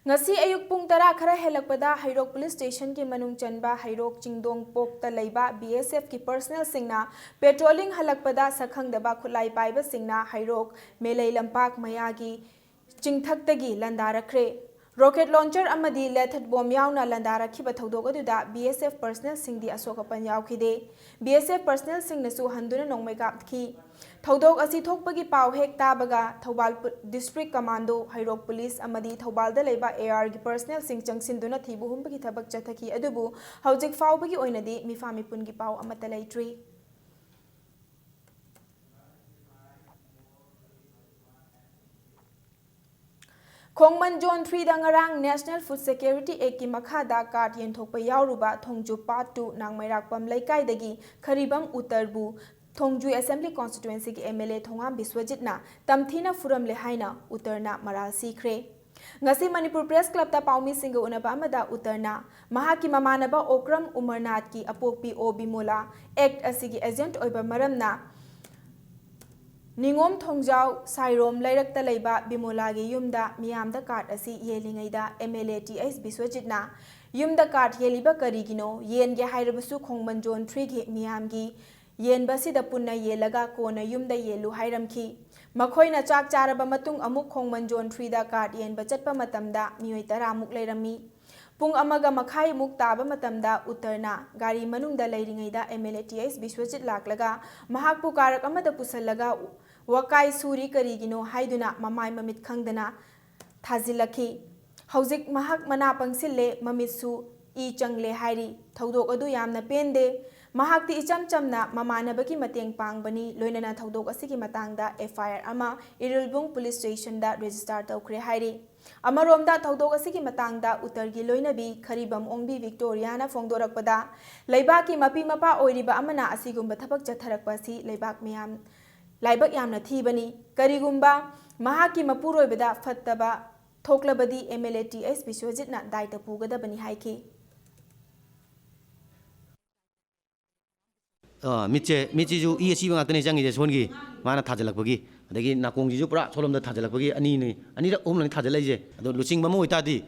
ꯉꯁꯤ ꯑꯌꯨꯛ ꯄꯨꯡ ꯇꯔꯥ ꯈꯔ ꯍꯦꯜꯂꯛꯄꯗ ꯍꯩꯔꯣꯛ ꯄꯨꯂꯤꯁ ꯁ꯭ꯇꯦꯁꯟꯒꯤ ꯃꯅꯨꯡ ꯆꯟꯕ ꯍꯩꯔꯣꯛ ꯆꯤꯡꯗꯣꯡꯄꯣꯛꯇ ꯂꯩꯕ ꯕꯤ ꯑꯦꯁ ꯑꯦꯐꯀꯤ ꯄꯔꯁꯅꯦꯜꯁꯤꯡꯅ ꯄꯦꯇ꯭ꯔꯣꯂꯤꯡ ꯍꯜꯂꯛꯄꯗ ꯁꯛꯈꯪꯗꯕ ꯈꯨꯠꯂꯥꯏ ꯄꯥꯏꯕꯁꯤꯡꯅ ꯍꯩꯔꯣꯛ ꯃꯦꯂꯩ ꯂꯝꯄꯥꯛ ꯃꯌꯥꯒꯤ ꯆꯤꯡꯊꯛꯇꯒꯤ ꯂꯥꯟꯗꯥꯔꯛꯈ꯭ꯔꯦ꯫ ꯔꯣꯀꯦꯠ ꯂꯣꯟꯆꯔ ꯑꯃꯗꯤ ꯂꯦꯊꯦꯠ ꯕꯣꯝ ꯌꯥꯎꯅ ꯂꯥꯟꯗꯥꯔꯛꯈꯤꯕ ꯊꯧꯗꯣꯛ ꯑꯗꯨꯗ ꯕꯤ ꯑꯦꯁ ꯑꯦꯐ ꯄꯔꯁꯅꯦꯜꯁꯤꯡꯗꯤ ꯑꯁꯣꯛ ꯑꯄꯟ ꯌꯥꯎꯈꯤꯗꯦ꯫ ꯕꯤ ꯑꯦꯁ ꯑꯦꯐ ꯄꯔꯁꯅꯦꯜꯁꯤꯡꯅꯁꯨ ꯍꯟꯗꯨꯅ ꯅꯣꯡꯃꯩ ꯀꯥꯞꯈꯤ꯫ ꯊꯧꯗꯣꯛ ꯑꯁꯤ ꯊꯣꯛꯄꯒꯤ ꯄꯥꯎ ꯍꯦꯛ ꯇꯥꯕꯒ ꯊꯧꯕꯥꯜ ꯄꯨ-, ꯗꯤꯁꯇ꯭ꯔꯤꯛ ꯀꯃꯥꯟꯗꯣ, ꯍꯩꯔꯣꯛ ꯄꯨꯂꯤꯁ ꯑꯃꯗꯤ ꯊꯧꯕꯥꯜꯗ ꯂꯩꯕ ꯑꯦ ꯑꯥꯔꯒꯤ ꯄꯔꯁꯅꯦꯜꯁꯤꯡ ꯆꯪꯁꯤꯟꯗꯨꯅ ꯊꯤꯕ ꯍꯨꯝꯕꯒꯤ ꯊꯕꯛ ꯆꯠꯊꯈꯤ꯫ ꯑꯗꯨꯕꯨ ꯍꯧꯖꯤꯛ ꯐꯥꯎꯕꯒꯤ ꯑꯣꯏꯅꯗꯤ ꯃꯤꯐꯥ ꯃꯤꯄꯨꯟꯒꯤ ꯄꯥꯎ ꯑꯃꯠꯇ ꯂꯩꯇ꯭ꯔꯤ꯫ ꯈꯣꯡꯃꯟ ꯖꯣꯟ ꯊ꯭ꯔꯤꯗ ꯉꯔꯥꯡ National Food Security Actꯀꯤ ꯃꯈꯥꯗ ꯀꯥꯔꯗ ꯌꯦꯟꯊꯣꯛꯄ ꯌꯥꯎꯔꯨꯕ ꯊꯣꯡꯖꯨ Part two ꯅꯥꯡꯃꯩꯔꯥꯛꯄꯝ ꯂꯩꯀꯥꯏꯗꯒꯤ ꯈꯔꯤꯕꯝ ꯎꯇꯔꯕꯨ ꯊꯣꯡꯖꯨ Assembly Constituencyꯒꯤ ꯑꯦꯝ ꯑꯦꯜ ꯑꯦ ꯊꯣꯉꯥꯝ ꯕꯤꯁ꯭ꯋꯖꯤꯠꯅ ꯇꯝꯊꯤꯅ ꯐꯨꯔꯝꯂꯦ ꯍꯥꯏꯅ ꯎꯇꯔꯅ ꯃꯔꯥꯜ ꯁꯤꯈ꯭ꯔꯦ꯫ ꯉꯁꯤ ꯃꯅꯤꯄꯨꯔ ꯄ꯭ꯔꯦꯁ ꯀ꯭ꯂꯕꯇ ꯄꯥꯎꯃꯤꯁꯤꯡꯒ ꯎꯅꯕ ꯑꯃꯗ ꯎꯇꯔꯅ ꯃꯍꯥꯛꯀꯤ ꯃꯃꯥꯟꯅꯕ ꯑꯣꯀ꯭ꯔꯝ ꯎꯃꯔꯅꯥꯊꯀꯤ ꯑꯄꯣꯛꯄꯤ ꯑꯣ ꯕꯤꯃꯣꯂꯥ ꯑꯦꯛ ꯑꯁꯤꯒꯤ ꯑꯦꯖꯦꯟꯠ ꯑꯣꯏꯕ ꯃꯔꯝꯅ ꯅꯤꯉꯣꯝ ꯊꯣꯡꯖꯥꯎ ꯁꯥꯏꯔꯣꯝ ꯂꯩꯔꯛꯇ ꯂꯩꯕ ꯕꯤꯃꯣꯂꯥꯒꯤ ꯌꯨꯝꯗ ꯃꯤꯌꯥꯝꯗ ꯀꯥꯔꯗ ꯑꯁꯤ ꯌꯦꯜꯂꯤꯉꯩꯗ M L A T H ꯕꯤꯁ꯭ꯋꯖꯤꯠꯅ ꯌꯨꯝꯗ ꯀꯥꯔꯗ ꯌꯦꯜꯂꯤꯕ ꯀꯔꯤꯒꯤꯅꯣ? ꯌꯦꯟꯒꯦ ꯍꯥꯏꯔꯕꯁꯨ ꯈꯣꯡꯃꯟ ꯖꯣꯟ ꯊ꯭ꯔꯤꯒꯤ ꯃꯤꯌꯥꯝꯒꯤ ꯌꯦꯟꯕꯁꯤꯗ ꯄꯨꯟꯅ ꯌꯦꯜꯂꯒ ꯀꯣꯟꯅ ꯌꯨꯝꯗ ꯌꯦꯜꯂꯨ ꯍꯥꯏꯔꯝꯈꯤ꯫ ꯃꯈꯣꯏꯅ ꯆꯥꯛ ꯆꯥꯔꯕ ꯃꯇꯨꯡ ꯑꯃꯨꯛ ꯈꯣꯡꯃꯟ ꯖꯣꯟ ꯊ꯭ꯔꯤꯗ ꯀꯥꯔꯠ ꯌꯦꯟꯕ ꯆꯠꯄ ꯃꯇꯝꯗ ꯃꯤꯑꯣꯏ ꯇꯔꯥꯃꯨꯛ ꯂꯩꯔꯝꯃꯤ꯫ ꯄꯨꯡ ꯑꯃꯒ ꯃꯈꯥꯏꯃꯨꯛ ꯇꯥꯕ ꯃꯇꯝꯗ ꯎꯠꯇꯔꯅ ꯒꯥꯔꯤ ꯃꯅꯨꯡꯗ ꯂꯩꯔꯤꯉꯩꯗ M L A T H Biswajit ꯂꯥꯛꯂꯒ ꯃꯍꯥꯛꯄꯨ ꯀꯥꯔꯛ ꯑꯃꯗ ꯄꯨꯁꯜꯂꯒ ꯋꯥꯀꯥꯏ ꯁꯨꯔꯤ ꯀꯔꯤꯒꯤꯅꯣ ꯍꯥꯏꯗꯨꯅ ꯃꯃꯥꯏ ꯃꯃꯤꯠ ꯈꯪꯗꯅ ꯊꯥꯖꯤꯜꯂꯛꯈꯤ꯫ ꯍꯧꯖꯤꯛ ꯃꯍꯥꯛ ꯃꯅꯥ ꯄꯪꯁꯤꯜꯂꯦ, ꯃꯃꯤꯠꯁꯨ ꯏ ꯆꯪꯂꯦ ꯍꯥꯏꯔꯤ꯫ ꯊꯧꯗꯣꯛ ꯑꯗꯨ ꯌꯥꯝꯅ ꯄꯦꯟꯗꯦ꯫ ꯃꯍꯥꯛꯇꯤ ꯏꯆꯝ ꯆꯝꯅ ꯃꯃꯥꯟꯅꯕꯒꯤ ꯃꯇꯦꯡ ꯄꯥꯡꯕꯅꯤ, ꯂꯣꯏꯅꯅ ꯊꯧꯗꯣꯛ ꯑꯁꯤꯒꯤ ꯃꯇꯥꯡꯗ ꯑꯦꯐ ꯑꯥꯏ ꯑꯥꯔ ꯑꯃ ꯏꯔꯤꯜꯕꯨꯡ ꯄꯨꯂꯤꯁ ꯁ꯭ꯇꯦꯁꯟꯗ ꯔꯦꯖꯤꯁꯇꯥꯔ ꯇꯧꯈ꯭ꯔꯦ ꯍꯥꯏꯔꯤ꯫ ꯑꯃꯔꯣꯝꯗ ꯊꯧꯗꯣꯛ ꯑꯁꯤꯒꯤ ꯃꯇꯥꯡꯗ ꯎꯇꯔꯒꯤ ꯂꯣꯏꯅꯕꯤ ꯈꯔꯤꯕꯝ ꯑꯣꯡꯕꯤ ꯚꯤꯛꯇꯣꯔꯤꯌꯥꯅ ꯐꯣꯡꯗꯣꯔꯛꯄꯗ, ꯂꯩꯕꯥꯛꯀꯤ ꯃꯄꯤ ꯃꯄꯥ ꯑꯣꯏꯔꯤꯕ ꯑꯃꯅ ꯑꯁꯤꯒꯨꯝꯕ ꯊꯕꯛ ꯆꯠꯊꯔꯛꯄ ꯑꯁꯤ ꯂꯩꯕꯥꯛ ꯃꯤꯌꯥꯝ, ꯂꯥꯏꯕꯛ ꯌꯥꯝꯅ ꯊꯤꯕꯅꯤ꯫ ꯀꯔꯤꯒꯨꯝꯕ ꯃꯍꯥꯛꯀꯤ ꯃꯄꯨꯔꯣꯏꯕꯗ ꯐꯠꯇꯕ ꯊꯣꯛꯂꯕꯗꯤ M L A T H ꯕꯤꯁ꯭ꯋꯖꯤꯠꯅ ꯗꯥꯏꯇ ꯄꯨꯒꯗꯕꯅꯤ ꯍꯥꯏꯈꯤ꯫ ꯑꯥ, ꯃꯤꯠꯁꯦ, ꯃꯤꯠꯁꯤꯁꯨ ꯏ ꯑꯁꯤꯕ ꯉꯥꯛꯇꯅꯦ ꯆꯪꯉꯤꯁꯦ ꯁꯣꯟꯒꯤ, ꯃꯥꯅ ꯊꯥꯖꯤꯜꯂꯛꯄꯒꯤ꯫ ꯑꯗꯒꯤ ꯅꯥꯀꯣꯡꯁꯤꯁꯨ ꯄꯨꯔꯥ ꯁꯣꯝꯂꯣꯝꯗ ꯊꯥꯖꯤꯜꯂꯛꯄꯒꯤ ꯑꯅꯤꯅꯤ, ꯑꯅꯤꯔꯛ ꯑꯍꯨꯝꯂꯛꯅꯤ ꯊꯥꯖꯤꯜꯂꯛꯏꯁꯦ꯫ ꯑꯗꯣ ꯂꯨꯆꯤꯡꯕ ꯑꯃ ꯑꯣꯏꯇꯥꯔꯗꯤ,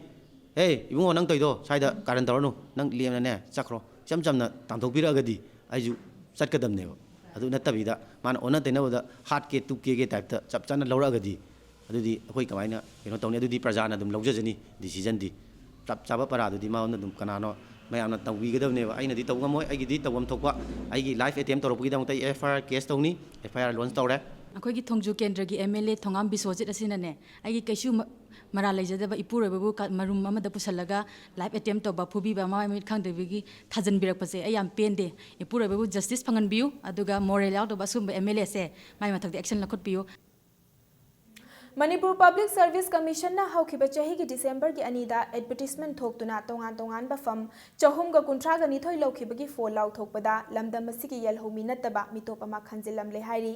"ꯑꯦ ꯏꯕꯨꯡꯉꯣ, ꯅꯪ ꯇꯧꯔꯤꯗꯣ ꯁ꯭ꯋꯥꯏꯗ ꯀꯥꯔꯟ ꯇꯧꯔꯅꯨ, ꯅꯪ ꯂꯦꯝꯅꯅꯦ ꯆꯠꯈ꯭ꯔꯣ", ꯏꯆꯝ ꯆꯝꯅ ꯇꯥꯟꯊꯣꯛꯄꯤꯔꯛꯑꯒꯗꯤ ꯑꯩꯁꯨ ꯆꯠꯀꯗꯕꯅꯦꯕ꯫ ꯑꯗꯨ ꯅꯠꯇꯕꯤꯗ ꯃꯥꯅ ꯑꯣꯟꯅ ꯇꯩꯅꯕꯗ ꯍꯥꯠꯀꯦ ꯇꯨꯞꯀꯦꯒꯤ ꯇꯥꯏꯞꯇ ꯆꯞ ꯆꯥꯅ ꯂꯧꯔꯛꯑꯒꯗꯤ, ꯑꯗꯨꯗꯤ ꯑꯩꯈꯣꯏ ꯀꯃꯥꯏꯅ ꯀꯩꯅꯣ ꯇꯧꯅꯤ? ꯑꯗꯨꯗꯤ ꯄ꯭ꯔꯖꯥꯅ ꯑꯗꯨꯝ ꯂꯧꯖꯖꯅꯤ ꯗꯤꯁꯤꯖꯟꯗꯤ꯫ ꯆꯞ ꯆꯥꯕ ꯄꯔꯥꯗꯨꯗꯤ ꯃꯉꯣꯟꯗ ꯑꯗꯨꯝ ꯀꯅꯥꯅꯣ ꯃꯌꯥꯝꯅ ꯇꯧꯕꯤꯒꯗꯕꯅꯦꯕ꯫ ꯑꯩꯅꯗꯤ ꯇꯧꯕ ꯉꯝꯃꯣꯏ꯫ ꯑꯩꯒꯤꯗꯤ ꯇꯧꯐꯝ ꯊꯣꯛꯄ, ꯑꯩꯒꯤ ꯂꯥꯏꯐ ꯑꯦꯇꯦꯝ ꯇꯧꯔꯛꯄꯒꯤꯗꯃꯛꯇ ꯑꯩ ꯑꯦꯐ ꯑꯥꯏ ꯑꯥꯔ ꯀꯦꯁ ꯇꯧꯅꯤ, ꯑꯦꯐ ꯑꯥꯏ ꯑꯥꯔ ꯂꯣꯟꯁ ꯇꯧꯔꯦ꯫ ꯑꯩꯈꯣꯏꯒꯤ ꯊꯣꯡꯖꯨ ꯀꯦꯟꯗ꯭ꯔꯒꯤ ꯑꯦꯝ ꯑꯦꯜ ꯑꯦ ꯊꯣꯉꯥꯝ ꯕꯤꯁ꯭ꯋꯖꯤꯠ ꯑꯁꯤꯅꯅꯦ, ꯑꯩꯒꯤ ꯀꯩꯁꯨ ꯃ-, ꯃꯔꯥꯜ ꯂꯩꯖꯗꯕ ꯏꯄꯨꯔꯣꯏꯕꯕꯨ ꯀ-, ꯃꯔꯨꯝ ꯑꯃꯗ ꯄꯨꯁꯜꯂꯒ ꯂꯥꯏꯐ ꯑꯦꯇꯦꯝ ꯇꯧꯕ, ꯐꯨꯕꯤꯕ, ꯃꯃꯥꯏ ꯃꯃꯤꯠ ꯈꯪꯗꯕꯒꯤ ꯊꯥꯖꯤꯟꯕꯤꯔꯛꯄꯁꯦ ꯑꯩ ꯌꯥꯝ ꯄꯦꯟꯗꯦ꯫ ꯏꯄꯨꯔꯣꯏꯕꯕꯨ ꯖꯁꯇꯤꯁ ꯐꯪꯍꯟꯕꯤꯌꯨ, ꯑꯗꯨꯒ ꯃꯣꯔꯦꯜ ꯌꯥꯎꯗꯕ ꯑꯁꯤꯒꯨꯝꯕ ꯑꯦꯝ ꯑꯦꯜ ꯑꯦꯁꯦ ꯃꯥꯏ ꯃꯊꯛꯇ ꯑꯦꯛꯁꯟ ꯂꯧꯈꯠꯄꯤꯌꯨ꯫ ꯃꯅꯤꯄꯨꯔ ꯄꯕ꯭ꯂꯤꯛ ꯁꯔꯚꯤꯁ ꯀꯃꯤꯁꯟꯅ ꯍꯧꯈꯤꯕ ꯆꯍꯤꯒꯤ ꯗꯤꯁꯦꯝꯕꯔꯒꯤ ꯑꯅꯤꯗ ꯑꯦꯗꯚꯔꯇꯤꯁꯃꯦꯟ ꯊꯣꯛꯇꯨꯅ ꯇꯣꯉꯥꯟ ꯇꯣꯉꯥꯟꯕ ꯐꯝ ꯆꯍꯨꯝꯒ ꯀꯨꯟꯊ꯭ꯔꯥꯒ ꯅꯤꯊꯣꯏ ꯂꯧꯈꯤꯕꯒꯤ ꯐꯣꯜ ꯂꯥꯎꯊꯣꯛꯄꯗ ꯂꯝꯗꯝ ꯑꯁꯤꯒꯤ ꯌꯦꯜꯍꯧꯃꯤ ꯅꯠꯇꯕ ꯃꯤꯇꯣꯞ ꯑꯃ ꯈꯟꯖꯤꯜꯂꯝꯂꯦ ꯍꯥꯏꯔꯤ꯫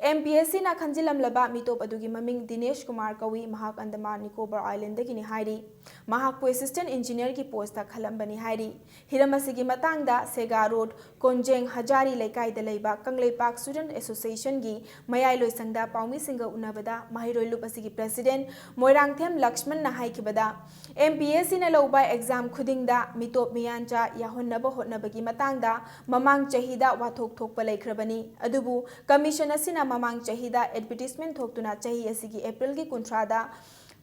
ꯑꯦꯝ ꯄꯤ ꯑꯦꯁ ꯁꯤꯅ ꯈꯟꯖꯤꯜꯂꯝꯂꯕ ꯃꯤꯇꯣꯞ ꯑꯗꯨꯒꯤ ꯃꯃꯤꯡ ꯗꯤꯅꯦꯁ ꯀꯨꯃꯥꯔ ꯀꯧꯏ꯫ ꯃꯍꯥꯛ ꯑꯟꯗꯃꯥꯟ ꯅꯤꯀꯣꯕꯔ ꯑꯥꯏꯂꯦꯟꯗꯒꯤꯅꯤ ꯍꯥꯏꯔꯤ꯫ ꯃꯍꯥꯛꯄꯨ ꯑꯦꯁꯤꯁꯇꯦꯟ ꯏꯟꯖꯤꯅꯤꯌꯔꯒꯤ ꯄꯣꯁꯇ ꯈꯜꯂꯝꯕꯅꯤ ꯍꯥꯏꯔꯤ꯫ ꯍꯤꯔꯝ ꯑꯁꯤꯒꯤ ꯃꯇꯥꯡꯗ ꯁꯦꯒꯥ ꯔꯣꯗ, ꯀꯣꯟꯖꯦꯡ ꯍꯖꯥꯔꯤ ꯂꯩꯀꯥꯏꯗ ꯂꯩꯕ ꯀꯪꯂꯩꯄꯥꯛ ꯁ꯭ꯇꯨꯗꯦꯟꯠ ꯑꯦꯁꯣꯁꯤꯌꯦꯁꯟꯒꯤ ꯃꯌꯥꯏ ꯂꯣꯏꯁꯪꯗ ꯄꯥꯎꯃꯤꯁꯤꯡꯒ ꯎꯅꯕꯗ ꯃꯍꯩꯔꯣꯏ ꯑꯁꯤꯒꯤ president Moirangthem ꯂꯛꯁꯃꯟꯅ ꯍꯥꯏꯈꯤꯕꯗ, M P S Cꯅ ꯂꯧꯕ exam ꯈꯨꯗꯤꯡꯗ ꯃꯤꯇꯣꯞ ꯃꯤꯌꯥꯟꯆꯥ ꯌꯥꯎꯍꯟꯅꯕ ꯍꯣꯠꯅꯕꯒꯤ ꯃꯇꯥꯡꯗ ꯃꯃꯥꯡ ꯆꯍꯤꯗ ꯋꯥꯊꯣꯛ ꯊꯣꯛꯄ ꯂꯩꯈ꯭ꯔꯕꯅꯤ꯫ ꯑꯗꯨꯕꯨ commission ꯑꯁꯤꯅ ꯃꯃꯥꯡ ꯆꯍꯤꯗ advertisement ꯊꯣꯛꯇꯨꯅ ꯆꯍꯤ ꯑꯁꯤꯒꯤ Aprilꯒꯤ ꯀꯨꯟꯊ꯭ꯔꯥꯗ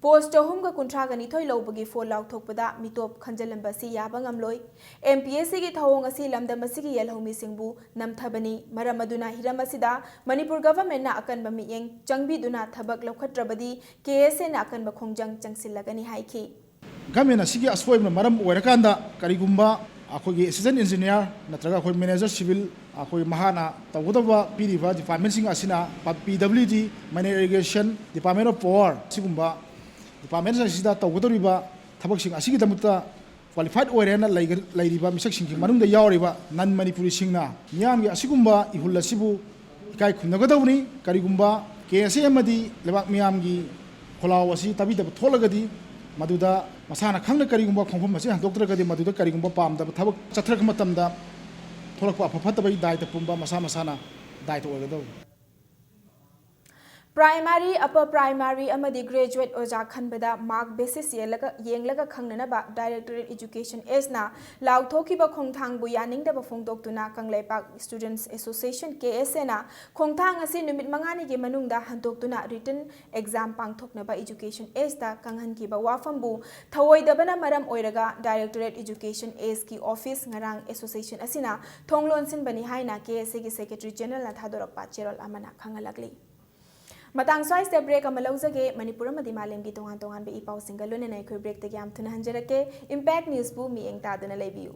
post ꯆꯍꯨꯝꯒ ꯀꯨꯟꯊ꯭ꯔꯥꯒ ꯅꯤꯊꯣꯏ ꯂꯧꯕꯒꯤ ꯐꯣꯜ ꯂꯥꯎꯊꯣꯛꯄꯗ ꯃꯤꯇꯣꯞ ꯈꯟꯖꯤꯜꯂꯝꯕ ꯑꯁꯤ ꯌꯥꯕ ꯉꯝꯂꯣꯏ꯫ M P S Cꯒꯤ ꯊꯧꯑꯣꯡ ꯑꯁꯤ ꯂꯝꯗꯝ ꯑꯁꯤꯒꯤ ꯌꯦꯜꯍꯧꯃꯤꯁꯤꯡꯕꯨ ꯅꯝꯊꯕꯅꯤ꯫ ꯃꯔꯝ ꯑꯗꯨꯅ ꯍꯤꯔꯝ ꯑꯁꯤꯗ ꯃꯅꯤꯄꯨꯔ governmentꯅ ꯑꯀꯟꯕ ꯃꯤꯠꯌꯦꯡ ꯆꯪꯕꯤꯗꯨꯅ ꯊꯕꯛ ꯂꯧꯈꯠꯇ꯭ꯔꯕꯗꯤ K S Aꯅ ꯑꯀꯟꯕ ꯈꯣꯡꯖꯪ ꯆꯪꯁꯤꯜꯂꯒꯅꯤ ꯍꯥꯏꯈꯤ꯫ Government ꯑꯁꯤꯒꯤ ꯑꯁꯣꯏꯕꯅ ꯃꯔꯝ ꯑꯣꯏꯔꯀꯥꯟꯗ ꯀꯔꯤꯒꯨꯝꯕ ꯑꯩꯈꯣꯏꯒꯤ assistant engineer ꯅꯠꯇ꯭ꯔꯒ ꯑꯩꯈꯣꯏ manager civil ꯑꯩꯈꯣꯏ ꯃꯍꯥꯛꯅ ꯇꯧꯒꯗꯧꯕ ꯄꯤꯔꯤꯕ departmentꯁꯤꯡ ꯑꯁꯤꯅ P W D, Mineral Irrigation, Department of Power, ꯁꯤꯒꯨꯝꯕ department ꯑꯁꯤꯗ ꯇꯧꯒꯗꯧꯔꯤꯕ ꯊꯕꯛꯁꯤꯡ ꯑꯁꯤꯒꯤꯗꯃꯛꯇ qualified ꯑꯣꯏꯔꯦꯅ ꯂꯩꯒ-, ꯂꯩꯔꯤꯕ ꯃꯤꯁꯛꯁꯤꯡꯒꯤ ꯃꯅꯨꯡꯗ ꯌꯥꯎꯔꯤꯕ non ꯃꯅꯤꯄꯨꯔꯤꯁꯤꯡꯅ ꯃꯤꯌꯥꯝꯒꯤ ꯑꯁꯤꯒꯨꯝꯕ ꯏꯍꯨꯜ ꯑꯁꯤꯕꯨ ꯏꯀꯥꯏ ꯈꯨꯝꯅꯒꯗꯧꯕꯅꯤ꯫ ꯀꯔꯤꯒꯨꯝꯕ K S A ꯑꯃꯗꯤ ꯂꯩꯕꯥꯛ ꯃꯤꯌꯥꯝꯒꯤ ꯈꯣꯜꯂꯥꯎ ꯑꯁꯤ ꯇꯥꯕꯤꯗꯕ ꯊꯣꯛꯂꯒꯗꯤ, ꯃꯗꯨꯗ ꯃꯁꯥꯅ ꯈꯪꯅ ꯀꯔꯤꯒꯨꯝꯕ ꯈꯣꯡꯐꯝ ꯑꯁꯤ ꯍꯟꯗꯣꯛꯇ꯭ꯔꯒꯗꯤ, ꯃꯗꯨꯗ ꯀꯔꯤꯒꯨꯝꯕ ꯄꯥꯝꯗꯕ ꯊꯕꯛ ꯆꯠꯊꯔꯛꯄ ꯃꯇꯝꯗ ꯊꯣꯛꯂꯛꯄ ꯑꯐ ꯐꯠꯇꯕꯒꯤ ꯗꯥꯏꯇ ꯄꯨꯝꯕ ꯃꯁꯥ ꯃꯁꯥꯅ ꯗꯥꯏꯇ ꯑꯣꯏꯒꯗꯧꯕꯅꯤ꯫ Primary, upper primary ꯑꯃꯗꯤ graduate ꯑꯣꯖꯥ ꯈꯟꯕꯗ mark basis ꯌꯦꯡꯂꯒ, ꯌꯦꯡꯂꯒ ꯈꯪꯅꯅꯕ Directorate Education Sꯅ ꯂꯥꯎꯊꯣꯛꯈꯤꯕ ꯈꯣꯡꯊꯥꯡꯕꯨ ꯌꯥꯅꯤꯡꯗꯕ ꯐꯣꯡꯗꯣꯛꯇꯨꯅ Kangleipak Students Association, K S Aꯅ ꯈꯣꯡꯊꯥꯡ ꯑꯁꯤ ꯅꯨꯃꯤꯠ ꯃꯉꯥꯅꯤꯒꯤ ꯃꯅꯨꯡꯗ ꯍꯟꯗꯣꯛꯇꯨꯅ written exam ꯄꯥꯡꯊꯣꯛꯅꯕ Education Sꯇ ꯈꯪꯍꯟꯈꯤꯕ ꯋꯥꯐꯝꯕꯨ ꯊꯧꯑꯣꯏꯗꯕꯅ ꯃꯔꯝ ꯑꯣꯏꯔꯒ Directorate Education Sꯀꯤ office ꯉꯔꯥꯡ association ꯑꯁꯤꯅ ꯊꯣꯡ ꯂꯣꯟꯁꯤꯟꯕꯅꯤ ꯍꯥꯏꯅ K S Aꯒꯤ Secretary Generalꯅ ꯊꯥꯗꯣꯔꯛꯄ ꯆꯦꯔꯣꯜ ꯑꯃꯅ ꯈꯪꯍꯜꯂꯛꯂꯤ꯫ ꯃꯇꯥꯡ ꯁ꯭ꯋꯥꯏꯁꯤꯗ break ꯑꯃ ꯂꯧꯖꯒꯦ꯫ ꯃꯅꯤꯄꯨꯔ ꯑꯃꯗꯤ ꯃꯥꯂꯦꯝꯒꯤ ꯇꯣꯉꯥꯟ ꯇꯣꯉꯥꯟꯕ ꯏ ꯄꯥꯎꯁꯤꯡꯒ ꯂꯣꯏꯅꯅ ꯑꯩꯈꯣꯏ breakꯇꯒꯤ ꯌꯥꯝ ꯊꯨꯅ ꯍꯟꯖꯔꯛꯀꯦ꯫ Impact Newsꯕꯨ ꯃꯤꯠꯌꯦꯡ ꯇꯥꯗꯨꯅ ꯂꯩꯕꯤꯌꯨ꯫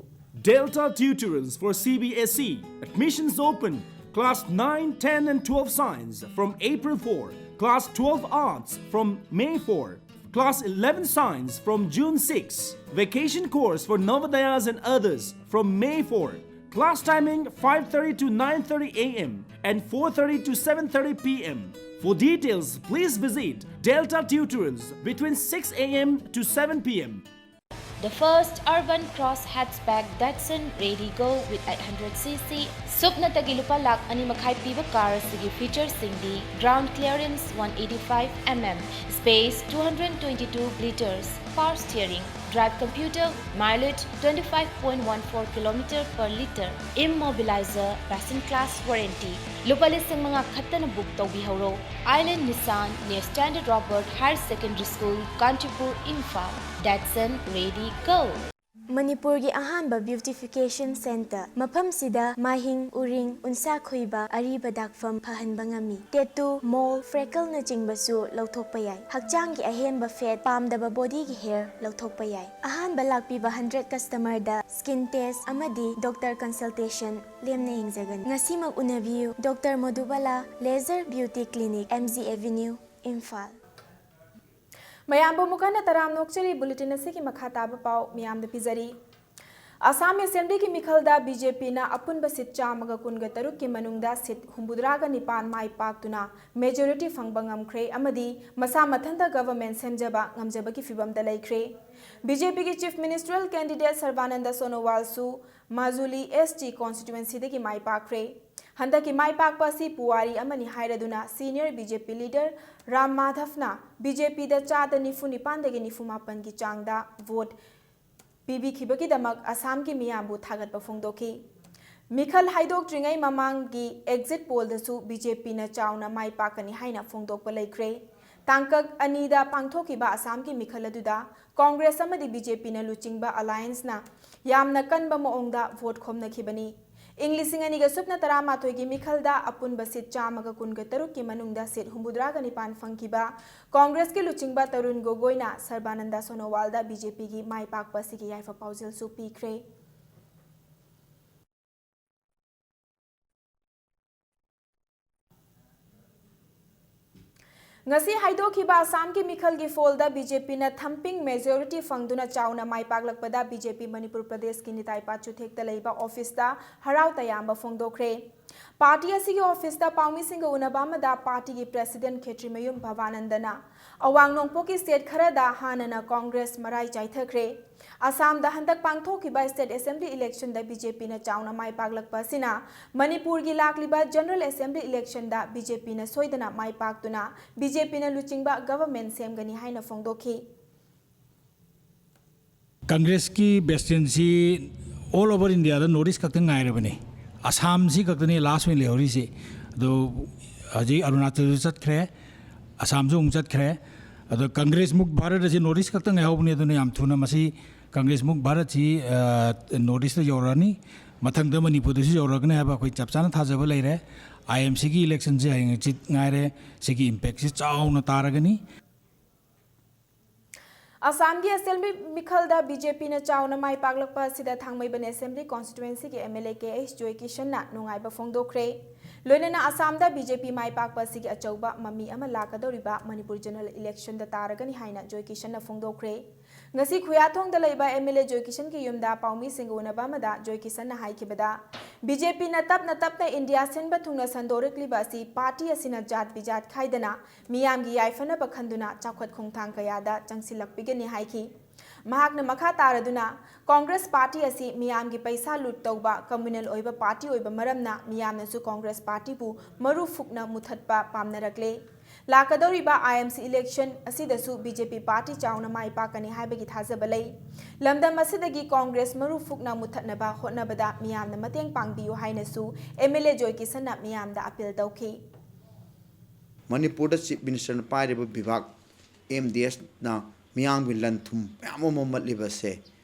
Delta Tutorials for C B S E. Admissions open. Class nine, ten and twelve Science from April four. Class twelve Arts from May four. Class eleven Science from June six. Vacation course for Navodayas and others from May four. Class timing five thirty to nine thirty A M and four thirty to seven thirty P M. For details, please visit Delta Tutorials between six A M to seven P M. The first urban cross hatchback Datsun Redi Go with eight hundred C C, ꯁꯨꯞꯅꯇꯒꯤ ꯂꯨꯄꯥ ꯂꯥꯈ ꯑꯅꯤ ꯃꯈꯥꯏ ꯄꯤꯕ car ꯑꯁꯤꯒꯤ featureꯁꯤꯡꯗꯤ: ground clearance one eighty five mm, space two hundred twenty two litres, power steering, drive computer, mileage twenty five point one four kilometre per litre, immobilizer, best in class warranty꯫ ꯂꯨꯄꯥ ꯂꯤꯁꯤꯡ ꯃꯉꯥ ꯈꯛꯇꯅ book ꯇꯧꯕꯤꯍꯧꯔꯣ꯫ Island Nissan near Standard Robert Higher Secondary School, Kanchipur, Imphal꯫ Datsun Redi Go꯫ ꯃꯅꯤꯄꯨꯔꯒꯤ ꯑꯍꯥꯟꯕ beautification centre꯫ ꯃꯐꯝꯁꯤꯗ ꯃꯥꯏꯍꯤꯡ, ꯎꯔꯤꯡ, ꯎꯟꯁꯥ ꯈꯨꯏꯕ, ꯑꯔꯤꯕ ꯗꯥꯛꯐꯝ ꯐꯍꯟꯕ ꯉꯝꯃꯤ꯫ Tattoo, mole, freckleꯅꯆꯤꯡꯕꯁꯨ ꯂꯧꯊꯣꯛꯄ ꯌꯥꯏ꯫ ꯍꯛꯆꯥꯡꯒꯤ ꯑꯍꯦꯟꯕ fat, ꯄꯥꯝꯗꯕ bodyꯒꯤ hair ꯂꯧꯊꯣꯛꯄ ꯌꯥꯏ꯫ ꯑꯍꯥꯟꯕ ꯂꯥꯛꯄꯤꯕ hundred customerꯗ skin test ꯑꯃꯗꯤ doctor consultation ꯂꯦꯝꯅ ꯌꯦꯡꯖꯒꯅꯤ꯫ ꯉꯁꯤꯃꯛ ꯎꯅꯕꯤꯌꯨ꯫ Doctor ꯃꯣꯗꯨꯕꯥꯂꯥ Laser Beauty Clinic, M G Avenue, Imphal. ꯃꯌꯥꯝꯕꯨ ꯑꯃꯨꯛ ꯍꯟꯅ ꯇꯔꯥꯝꯅ ꯑꯣꯛꯆꯔꯤ꯫ Bulletin ꯑꯁꯤꯒꯤ ꯃꯈꯥ ꯇꯥꯕ ꯄꯥꯎ ꯃꯤꯌꯥꯝꯗ ꯄꯤꯖꯔꯤ꯫ ꯑꯁꯥꯝ Assemblyꯒꯤ ꯃꯤꯈꯜꯗ BJPꯅ ꯑꯄꯨꯟꯕ seat ꯆꯥꯝꯃꯒ ꯀꯨꯟꯒ ꯇꯔꯨꯛꯀꯤ ꯃꯅꯨꯡꯗ seat ꯍꯨꯝꯐꯨꯇꯔꯥꯒ ꯅꯤꯄꯥꯟ ꯃꯥꯏ ꯄꯥꯛꯇꯨꯅ majority ꯐꯪꯕ ꯉꯝꯈ꯭ꯔꯦ ꯑꯃꯗꯤ ꯃꯁꯥ ꯃꯊꯟꯇ government ꯁꯦꯝꯖꯕ ꯉꯝꯖꯕꯒꯤ ꯐꯤꯚꯝꯗ ꯂꯩꯈ꯭ꯔꯦ꯫ BJPꯒꯤ Chief Ministerial candidate ꯁꯔꯕꯥꯅꯟꯗ ꯁꯣꯅꯣꯋꯥꯜꯁꯨ ꯃꯥꯖꯨꯂꯤ ST constituencyꯗꯒꯤ ꯃꯥꯏ ꯄꯥꯛꯈ꯭ꯔꯦ꯫ ꯍꯟꯗꯛꯀꯤ ꯃꯥꯏ ꯄꯥꯛꯄ ꯑꯁꯤ ꯄꯨꯋꯥꯔꯤ ꯑꯃꯅꯤ ꯍꯥꯏꯔꯗꯨꯅ senior BJP leader ꯔꯥꯝ ꯃꯥꯙꯕꯅ BJPꯗ ꯆꯥꯗ ꯅꯤꯐꯨ ꯅꯤꯄꯥꯟꯗꯒꯤ ꯅꯤꯐꯨ ꯃꯥꯄꯟꯒꯤ ꯆꯥꯡꯗ vote ꯄꯤꯕꯤꯈꯤꯕꯒꯤꯗꯃꯛ ꯑꯁꯥꯝꯒꯤ ꯃꯤꯌꯥꯝꯕꯨ ꯊꯥꯒꯠꯄ ꯐꯣꯡꯗꯣꯛꯈꯤ꯫ ꯃꯤꯈꯜ ꯍꯥꯏꯗꯣꯛꯇ꯭ꯔꯤꯉꯩ ꯃꯃꯥꯡꯒꯤ exit pollꯗꯁꯨ BJPꯅ ꯆꯥꯎꯅ ꯃꯥꯏ ꯄꯥꯛꯀꯅꯤ ꯍꯥꯏꯅ ꯐꯣꯡꯗꯣꯛꯄ ꯂꯩꯈ꯭ꯔꯦ꯫ ꯇꯥꯡꯀꯛ ꯑꯅꯤꯗ ꯄꯥꯡꯊꯣꯛꯈꯤꯕ ꯑꯁꯥꯝꯒꯤ ꯃꯤꯈꯜ ꯑꯗꯨꯗ Congress ꯑꯃꯗꯤ BJPꯅ ꯂꯨꯆꯤꯡꯕ allianceꯅ ꯌꯥꯝꯅ ꯀꯟꯕ ꯃꯑꯣꯡꯗ vote ꯈꯣꯝꯅꯈꯤꯕꯅꯤ꯫ ꯏꯪ ꯂꯤꯁꯤꯡ ꯑꯅꯤꯒ ꯁꯨꯞꯅ ꯇꯔꯥꯃꯥꯊꯣꯏꯒꯤ ꯃꯤꯈꯜꯗ ꯑꯄꯨꯟꯕ seat ꯆꯥꯝꯃꯒ ꯀꯨꯟꯒ ꯇꯔꯨꯛꯀꯤ ꯃꯅꯨꯡꯗ seat ꯍꯨꯝꯐꯨꯇꯔꯥꯒ ꯅꯤꯄꯥꯟ ꯐꯪꯈꯤꯕ Congressꯀꯤ ꯂꯨꯆꯤꯡꯕ ꯇꯔꯨꯟ ꯒꯣꯒꯣꯏꯅ ꯁꯔꯕꯥꯅꯟꯗ ꯁꯣꯅꯣꯋꯥꯜꯗ BJPꯒꯤ ꯃꯥꯏ ꯄꯥꯛꯄ ꯑꯁꯤꯒꯤ ꯌꯥꯏꯐ ꯄꯥꯎꯖꯦꯜꯁꯨ ꯄꯤꯈ꯭ꯔꯦ꯫ ꯉꯁꯤ ꯍꯥꯏꯗꯣꯛꯈꯤꯕ ꯑꯁꯥꯝꯒꯤ ꯃꯤꯈꯜꯒꯤ pollꯗ BJPꯅ thumping majority ꯐꯪꯗꯨꯅ ꯆꯥꯎꯅ ꯃꯥꯏ ꯄꯥꯛꯂꯛꯄꯗ BJP ꯃꯅꯤꯄꯨꯔ ꯄ꯭ꯔꯗꯦꯁꯀꯤ ꯅꯤꯇꯥꯏ ꯄꯥꯠꯆꯨꯊꯦꯛꯇ ꯂꯩꯕ officeꯇ ꯍꯔꯥꯎ ꯇꯌꯥꯝꯕ ꯐꯣꯡꯗꯣꯛꯈ꯭ꯔꯦ꯫ ꯄꯥꯔꯇꯤ ꯑꯁꯤꯒꯤ ꯑꯣꯐꯤꯁꯇ ꯄꯥꯎꯃꯤꯁꯤꯡꯒ ꯎꯅꯕ ꯑꯃꯗ ꯄꯥꯔꯇꯤꯒꯤ ꯄ꯭ꯔꯦꯁꯤꯗꯦꯟꯠ ꯈꯦꯇ꯭ꯔꯤꯃꯌꯨꯝ ꯚꯕꯥꯅꯟꯗꯅ ꯑꯋꯥꯡ ꯅꯣꯡꯄꯣꯛꯀꯤ ꯁ꯭ꯇꯦꯠ ꯈꯔꯗ ꯍꯥꯟꯅꯅ ꯀꯣꯡꯒ꯭ꯔꯦꯁ ꯃꯔꯥꯏ ꯆꯥꯏꯊꯈ꯭ꯔꯦ꯫ ꯑꯁꯥꯝꯗ ꯍꯟꯗꯛ ꯄꯥꯡꯊꯣꯛꯈꯤꯕ ꯁ꯭ꯇꯦꯠ ꯑꯦꯁꯦꯝꯕ꯭ꯂꯤ ꯏꯂꯦꯛꯁꯟꯗ ꯕꯤ ꯖꯦ ꯄꯤꯅ ꯆꯥꯎꯅ ꯃꯥꯏ ꯄꯥꯛꯂꯛꯄ ꯑꯁꯤꯅ ꯃꯅꯤꯄꯨꯔꯒꯤ ꯂꯥꯛꯂꯤꯕ ꯖꯦꯅꯔꯦꯜ ꯑꯦꯁꯦꯝꯕ꯭ꯂꯤ ꯏꯂꯦꯛꯁꯟꯗ ꯕꯤ ꯖꯦ ꯄꯤꯅ ꯁꯣꯏꯗꯅ ꯃꯥꯏ ꯄꯥꯛꯇꯨꯅ ꯕꯤ ꯖꯦ ꯄꯤꯅ ꯂꯨꯆꯤꯡꯕ ꯒꯚꯔꯟꯃꯦꯟꯠ ꯁꯦꯝꯒꯅꯤ ꯍꯥꯏꯅ ꯐꯣꯡꯗꯣꯛꯈꯤ꯫ ꯀꯪꯒ꯭ꯔꯦꯁꯀꯤ ꯕꯦꯁꯇꯤꯟꯁꯤ ꯑꯣꯜ ꯑꯣꯚꯔ ꯏꯟꯗꯤꯌꯥꯗ ꯅꯣꯔꯠ ꯏꯁ ꯈꯛꯇ ꯉꯥꯏꯔꯕꯅꯤ꯫ ꯑꯁꯥꯝꯁꯤ ꯈꯛꯇꯅꯤ ꯂꯥꯁ ꯑꯣꯏꯅ ꯂꯩꯍꯧꯔꯤꯁꯤ꯫ ꯑꯗꯣ ꯍꯧꯖꯤꯛ ꯑꯔꯨꯅꯥꯆꯜꯁꯨ ꯆꯠꯈ꯭ꯔꯦ, ꯑꯁꯥꯝꯁꯨ ꯑꯃꯨꯛ ꯆꯠꯈ꯭ꯔꯦ꯫ ꯑꯗꯣ ꯀꯪꯒ꯭ꯔꯦꯁ ꯃꯨꯛ ꯚꯥꯔꯠ ꯑꯁꯤ ꯅꯣꯔꯠ ꯏꯁ ꯈꯛꯇ ꯉꯥꯏꯍꯧꯕꯅꯤ꯫ ꯑꯗꯨꯅ ꯌꯥꯝ ꯊꯨꯅ ꯃꯁꯤ ꯀꯪꯒ꯭ꯔꯦꯁ ꯃꯨꯛ ꯚꯥꯔꯠꯁꯤ, ꯑ, ꯅꯣꯔꯠ ꯏꯁꯇ ꯌꯧꯔꯛꯑꯅꯤ꯫ ꯃꯊꯪꯗ ꯃꯅꯤꯄꯨꯔꯗꯁꯨ ꯌꯧꯔꯛꯀꯅꯤ ꯍꯥꯏꯕ ꯑꯩꯈꯣꯏ ꯆꯞ ꯆꯥꯅ ꯊꯥꯖꯕ ꯂꯩꯔꯦ꯫ ꯑꯥꯏ ꯑꯦꯝ ꯁꯤꯒꯤ ꯏꯂꯦꯛꯁꯟꯁꯦ ꯍꯌꯦꯡ ꯍꯪꯆꯤꯠ ꯉꯥꯏꯔꯦ꯫ ꯁꯤꯒꯤ ꯏꯝꯄꯦꯛꯁꯤ ꯆꯥꯎꯅ ꯇꯥꯔꯒꯅꯤ꯫ ꯑꯁꯥꯝꯒꯤ ꯑꯦꯁꯦꯝꯕ꯭ꯂꯤ ꯃꯤꯈꯜꯗ ꯕꯤ ꯖꯦ ꯄꯤꯅ ꯆꯥꯎꯅ ꯃꯥꯏ ꯄꯥꯛꯂꯛꯄ ꯑꯁꯤꯗ ꯊꯥꯡꯃꯩꯕꯟ ꯑꯦꯁꯦꯝꯕ꯭ꯂꯤ ꯀꯣꯟꯁꯇꯤꯇ꯭ꯋꯦꯟꯁꯤꯒꯤ M L A K H ꯖꯣꯏꯀꯤꯁꯟꯅ ꯅꯨꯡꯉꯥꯏꯕ ꯐꯣꯡꯗꯣꯛꯈ꯭ꯔꯦ꯫ ꯂꯣꯏꯅꯅ ꯑꯁꯥꯝꯗ ꯕꯤ ꯖꯦ ꯄꯤ ꯃꯥꯏ ꯄꯥꯛꯄ ꯑꯁꯤꯒꯤ ꯑꯆꯧꯕ ꯃꯃꯤ ꯑꯃ ꯂꯥꯛꯀꯗꯧꯔꯤꯕ ꯃꯅꯤꯄꯨꯔ ꯖꯦꯅꯔꯦꯜ ꯏꯂꯦꯛꯁꯟꯗ ꯇꯥꯔꯒꯅꯤ ꯍꯥꯏꯅ ꯖꯣꯏꯀꯤꯁꯟꯅ ꯐꯣꯡꯗꯣꯛꯈ꯭ꯔꯦ꯫ ꯉꯁꯤ ꯈꯨꯌꯥꯊꯣꯡꯗ ꯂꯩꯕ ꯑꯦꯝ ꯑꯦꯜ ꯑꯦ ꯖꯣꯏꯀꯤꯁꯟꯒꯤ ꯌꯨꯝꯗ ꯄꯥꯎꯃꯤꯁꯤꯡꯒ ꯎꯅꯕ ꯑꯃꯗ ꯖꯣꯏꯀꯤꯁꯟꯅ ꯍꯥꯏꯈꯤꯕꯗ, ꯕꯤ ꯖꯦ ꯄꯤꯅ ꯇꯞꯅ ꯇꯞꯅ ꯏꯟꯗꯤꯌꯥ ꯁꯤꯟꯕ ꯊꯨꯡꯅ ꯁꯟꯗꯣꯔꯛꯂꯤꯕ ꯑꯁꯤ ꯄꯥꯔꯇꯤ ꯑꯁꯤꯅ ꯖꯥꯠ ꯕꯤꯖꯥꯠ ꯈꯥꯏꯗꯅ ꯃꯤꯌꯥꯝꯒꯤ ꯌꯥꯏꯐꯅꯕ ꯈꯟꯗꯨꯅ ꯆꯥꯎꯈꯠ ꯈꯣꯡꯊꯥꯡ ꯀꯌꯥꯗ ꯆꯪꯁꯤꯜꯂꯛꯄꯤꯒꯅꯤ ꯍꯥꯏꯈꯤ꯫ ꯃꯍꯥꯛꯅ ꯃꯈꯥ ꯇꯥꯔꯗꯨꯅ, ꯀꯣꯡꯒ꯭ꯔꯦꯁ ꯄꯥꯔꯇꯤ ꯑꯁꯤ ꯃꯤꯌꯥꯝꯒꯤ ꯄꯩꯁꯥ ꯂꯨꯠ ꯇꯧꯕ, ꯀꯝꯃ꯭ꯌꯨꯅꯦꯜ ꯑꯣꯏꯕ ꯄꯥꯔꯇꯤ ꯑꯣꯏꯕ ꯃꯔꯝꯅ ꯃꯤꯌꯥꯝꯅꯁꯨ ꯀꯣꯡꯒ꯭ꯔꯦꯁ ꯄꯥꯔꯇꯤꯕꯨ ꯃꯔꯨ ꯐꯨꯛꯅ ꯃꯨꯊꯠꯄ ꯄꯥꯝꯅꯔꯛꯂꯦ꯫ ꯂꯥꯛꯀꯗꯧꯔꯤꯕ ꯑꯥꯏ ꯑꯦꯝ ꯁꯤ ꯏꯂꯦꯛꯁꯟ ꯑꯁꯤꯗꯁꯨ ꯕꯤ ꯖꯦ ꯄꯤ ꯄꯥꯔꯇꯤ ꯆꯥꯎꯅ ꯃꯥꯏ ꯄꯥꯛꯀꯅꯤ ꯍꯥꯏꯕꯒꯤ ꯊꯥꯖꯕ ꯂꯩ꯫ ꯂꯝꯗꯝ ꯑꯁꯤꯗꯒꯤ ꯀꯣꯡꯒ꯭ꯔꯦꯁ ꯃꯔꯨ ꯐꯨꯛꯅ ꯃꯨꯊꯠꯅꯕ ꯍꯣꯠꯅꯕꯗ ꯃꯤꯌꯥꯝꯅ ꯃꯇꯦꯡ ꯄꯥꯡꯕꯤꯌꯨ ꯍꯥꯏꯅꯁꯨ ꯑꯦꯝ ꯑꯦꯜ ꯑꯦ ꯖꯣꯏ ꯀꯤꯁꯟꯅ ꯃꯤꯌꯥꯝꯗ ꯑꯄꯤꯜ ꯇꯧꯈꯤ꯫ ꯃꯅꯤꯄꯨꯔꯗ ꯆꯤꯐ ꯃꯤꯅꯤꯁꯇꯔꯅ ꯄꯥꯏꯔꯤꯕ ꯕꯤꯚꯥꯒ ꯑꯦꯝ ꯗꯤ ꯑꯦꯁꯅ ꯃꯤꯌꯥꯝꯒꯤ ꯂꯟ ꯊꯨꯝ ꯃꯌꯥꯝ ꯑꯃ ꯃꯠꯂꯤꯕꯁꯦ,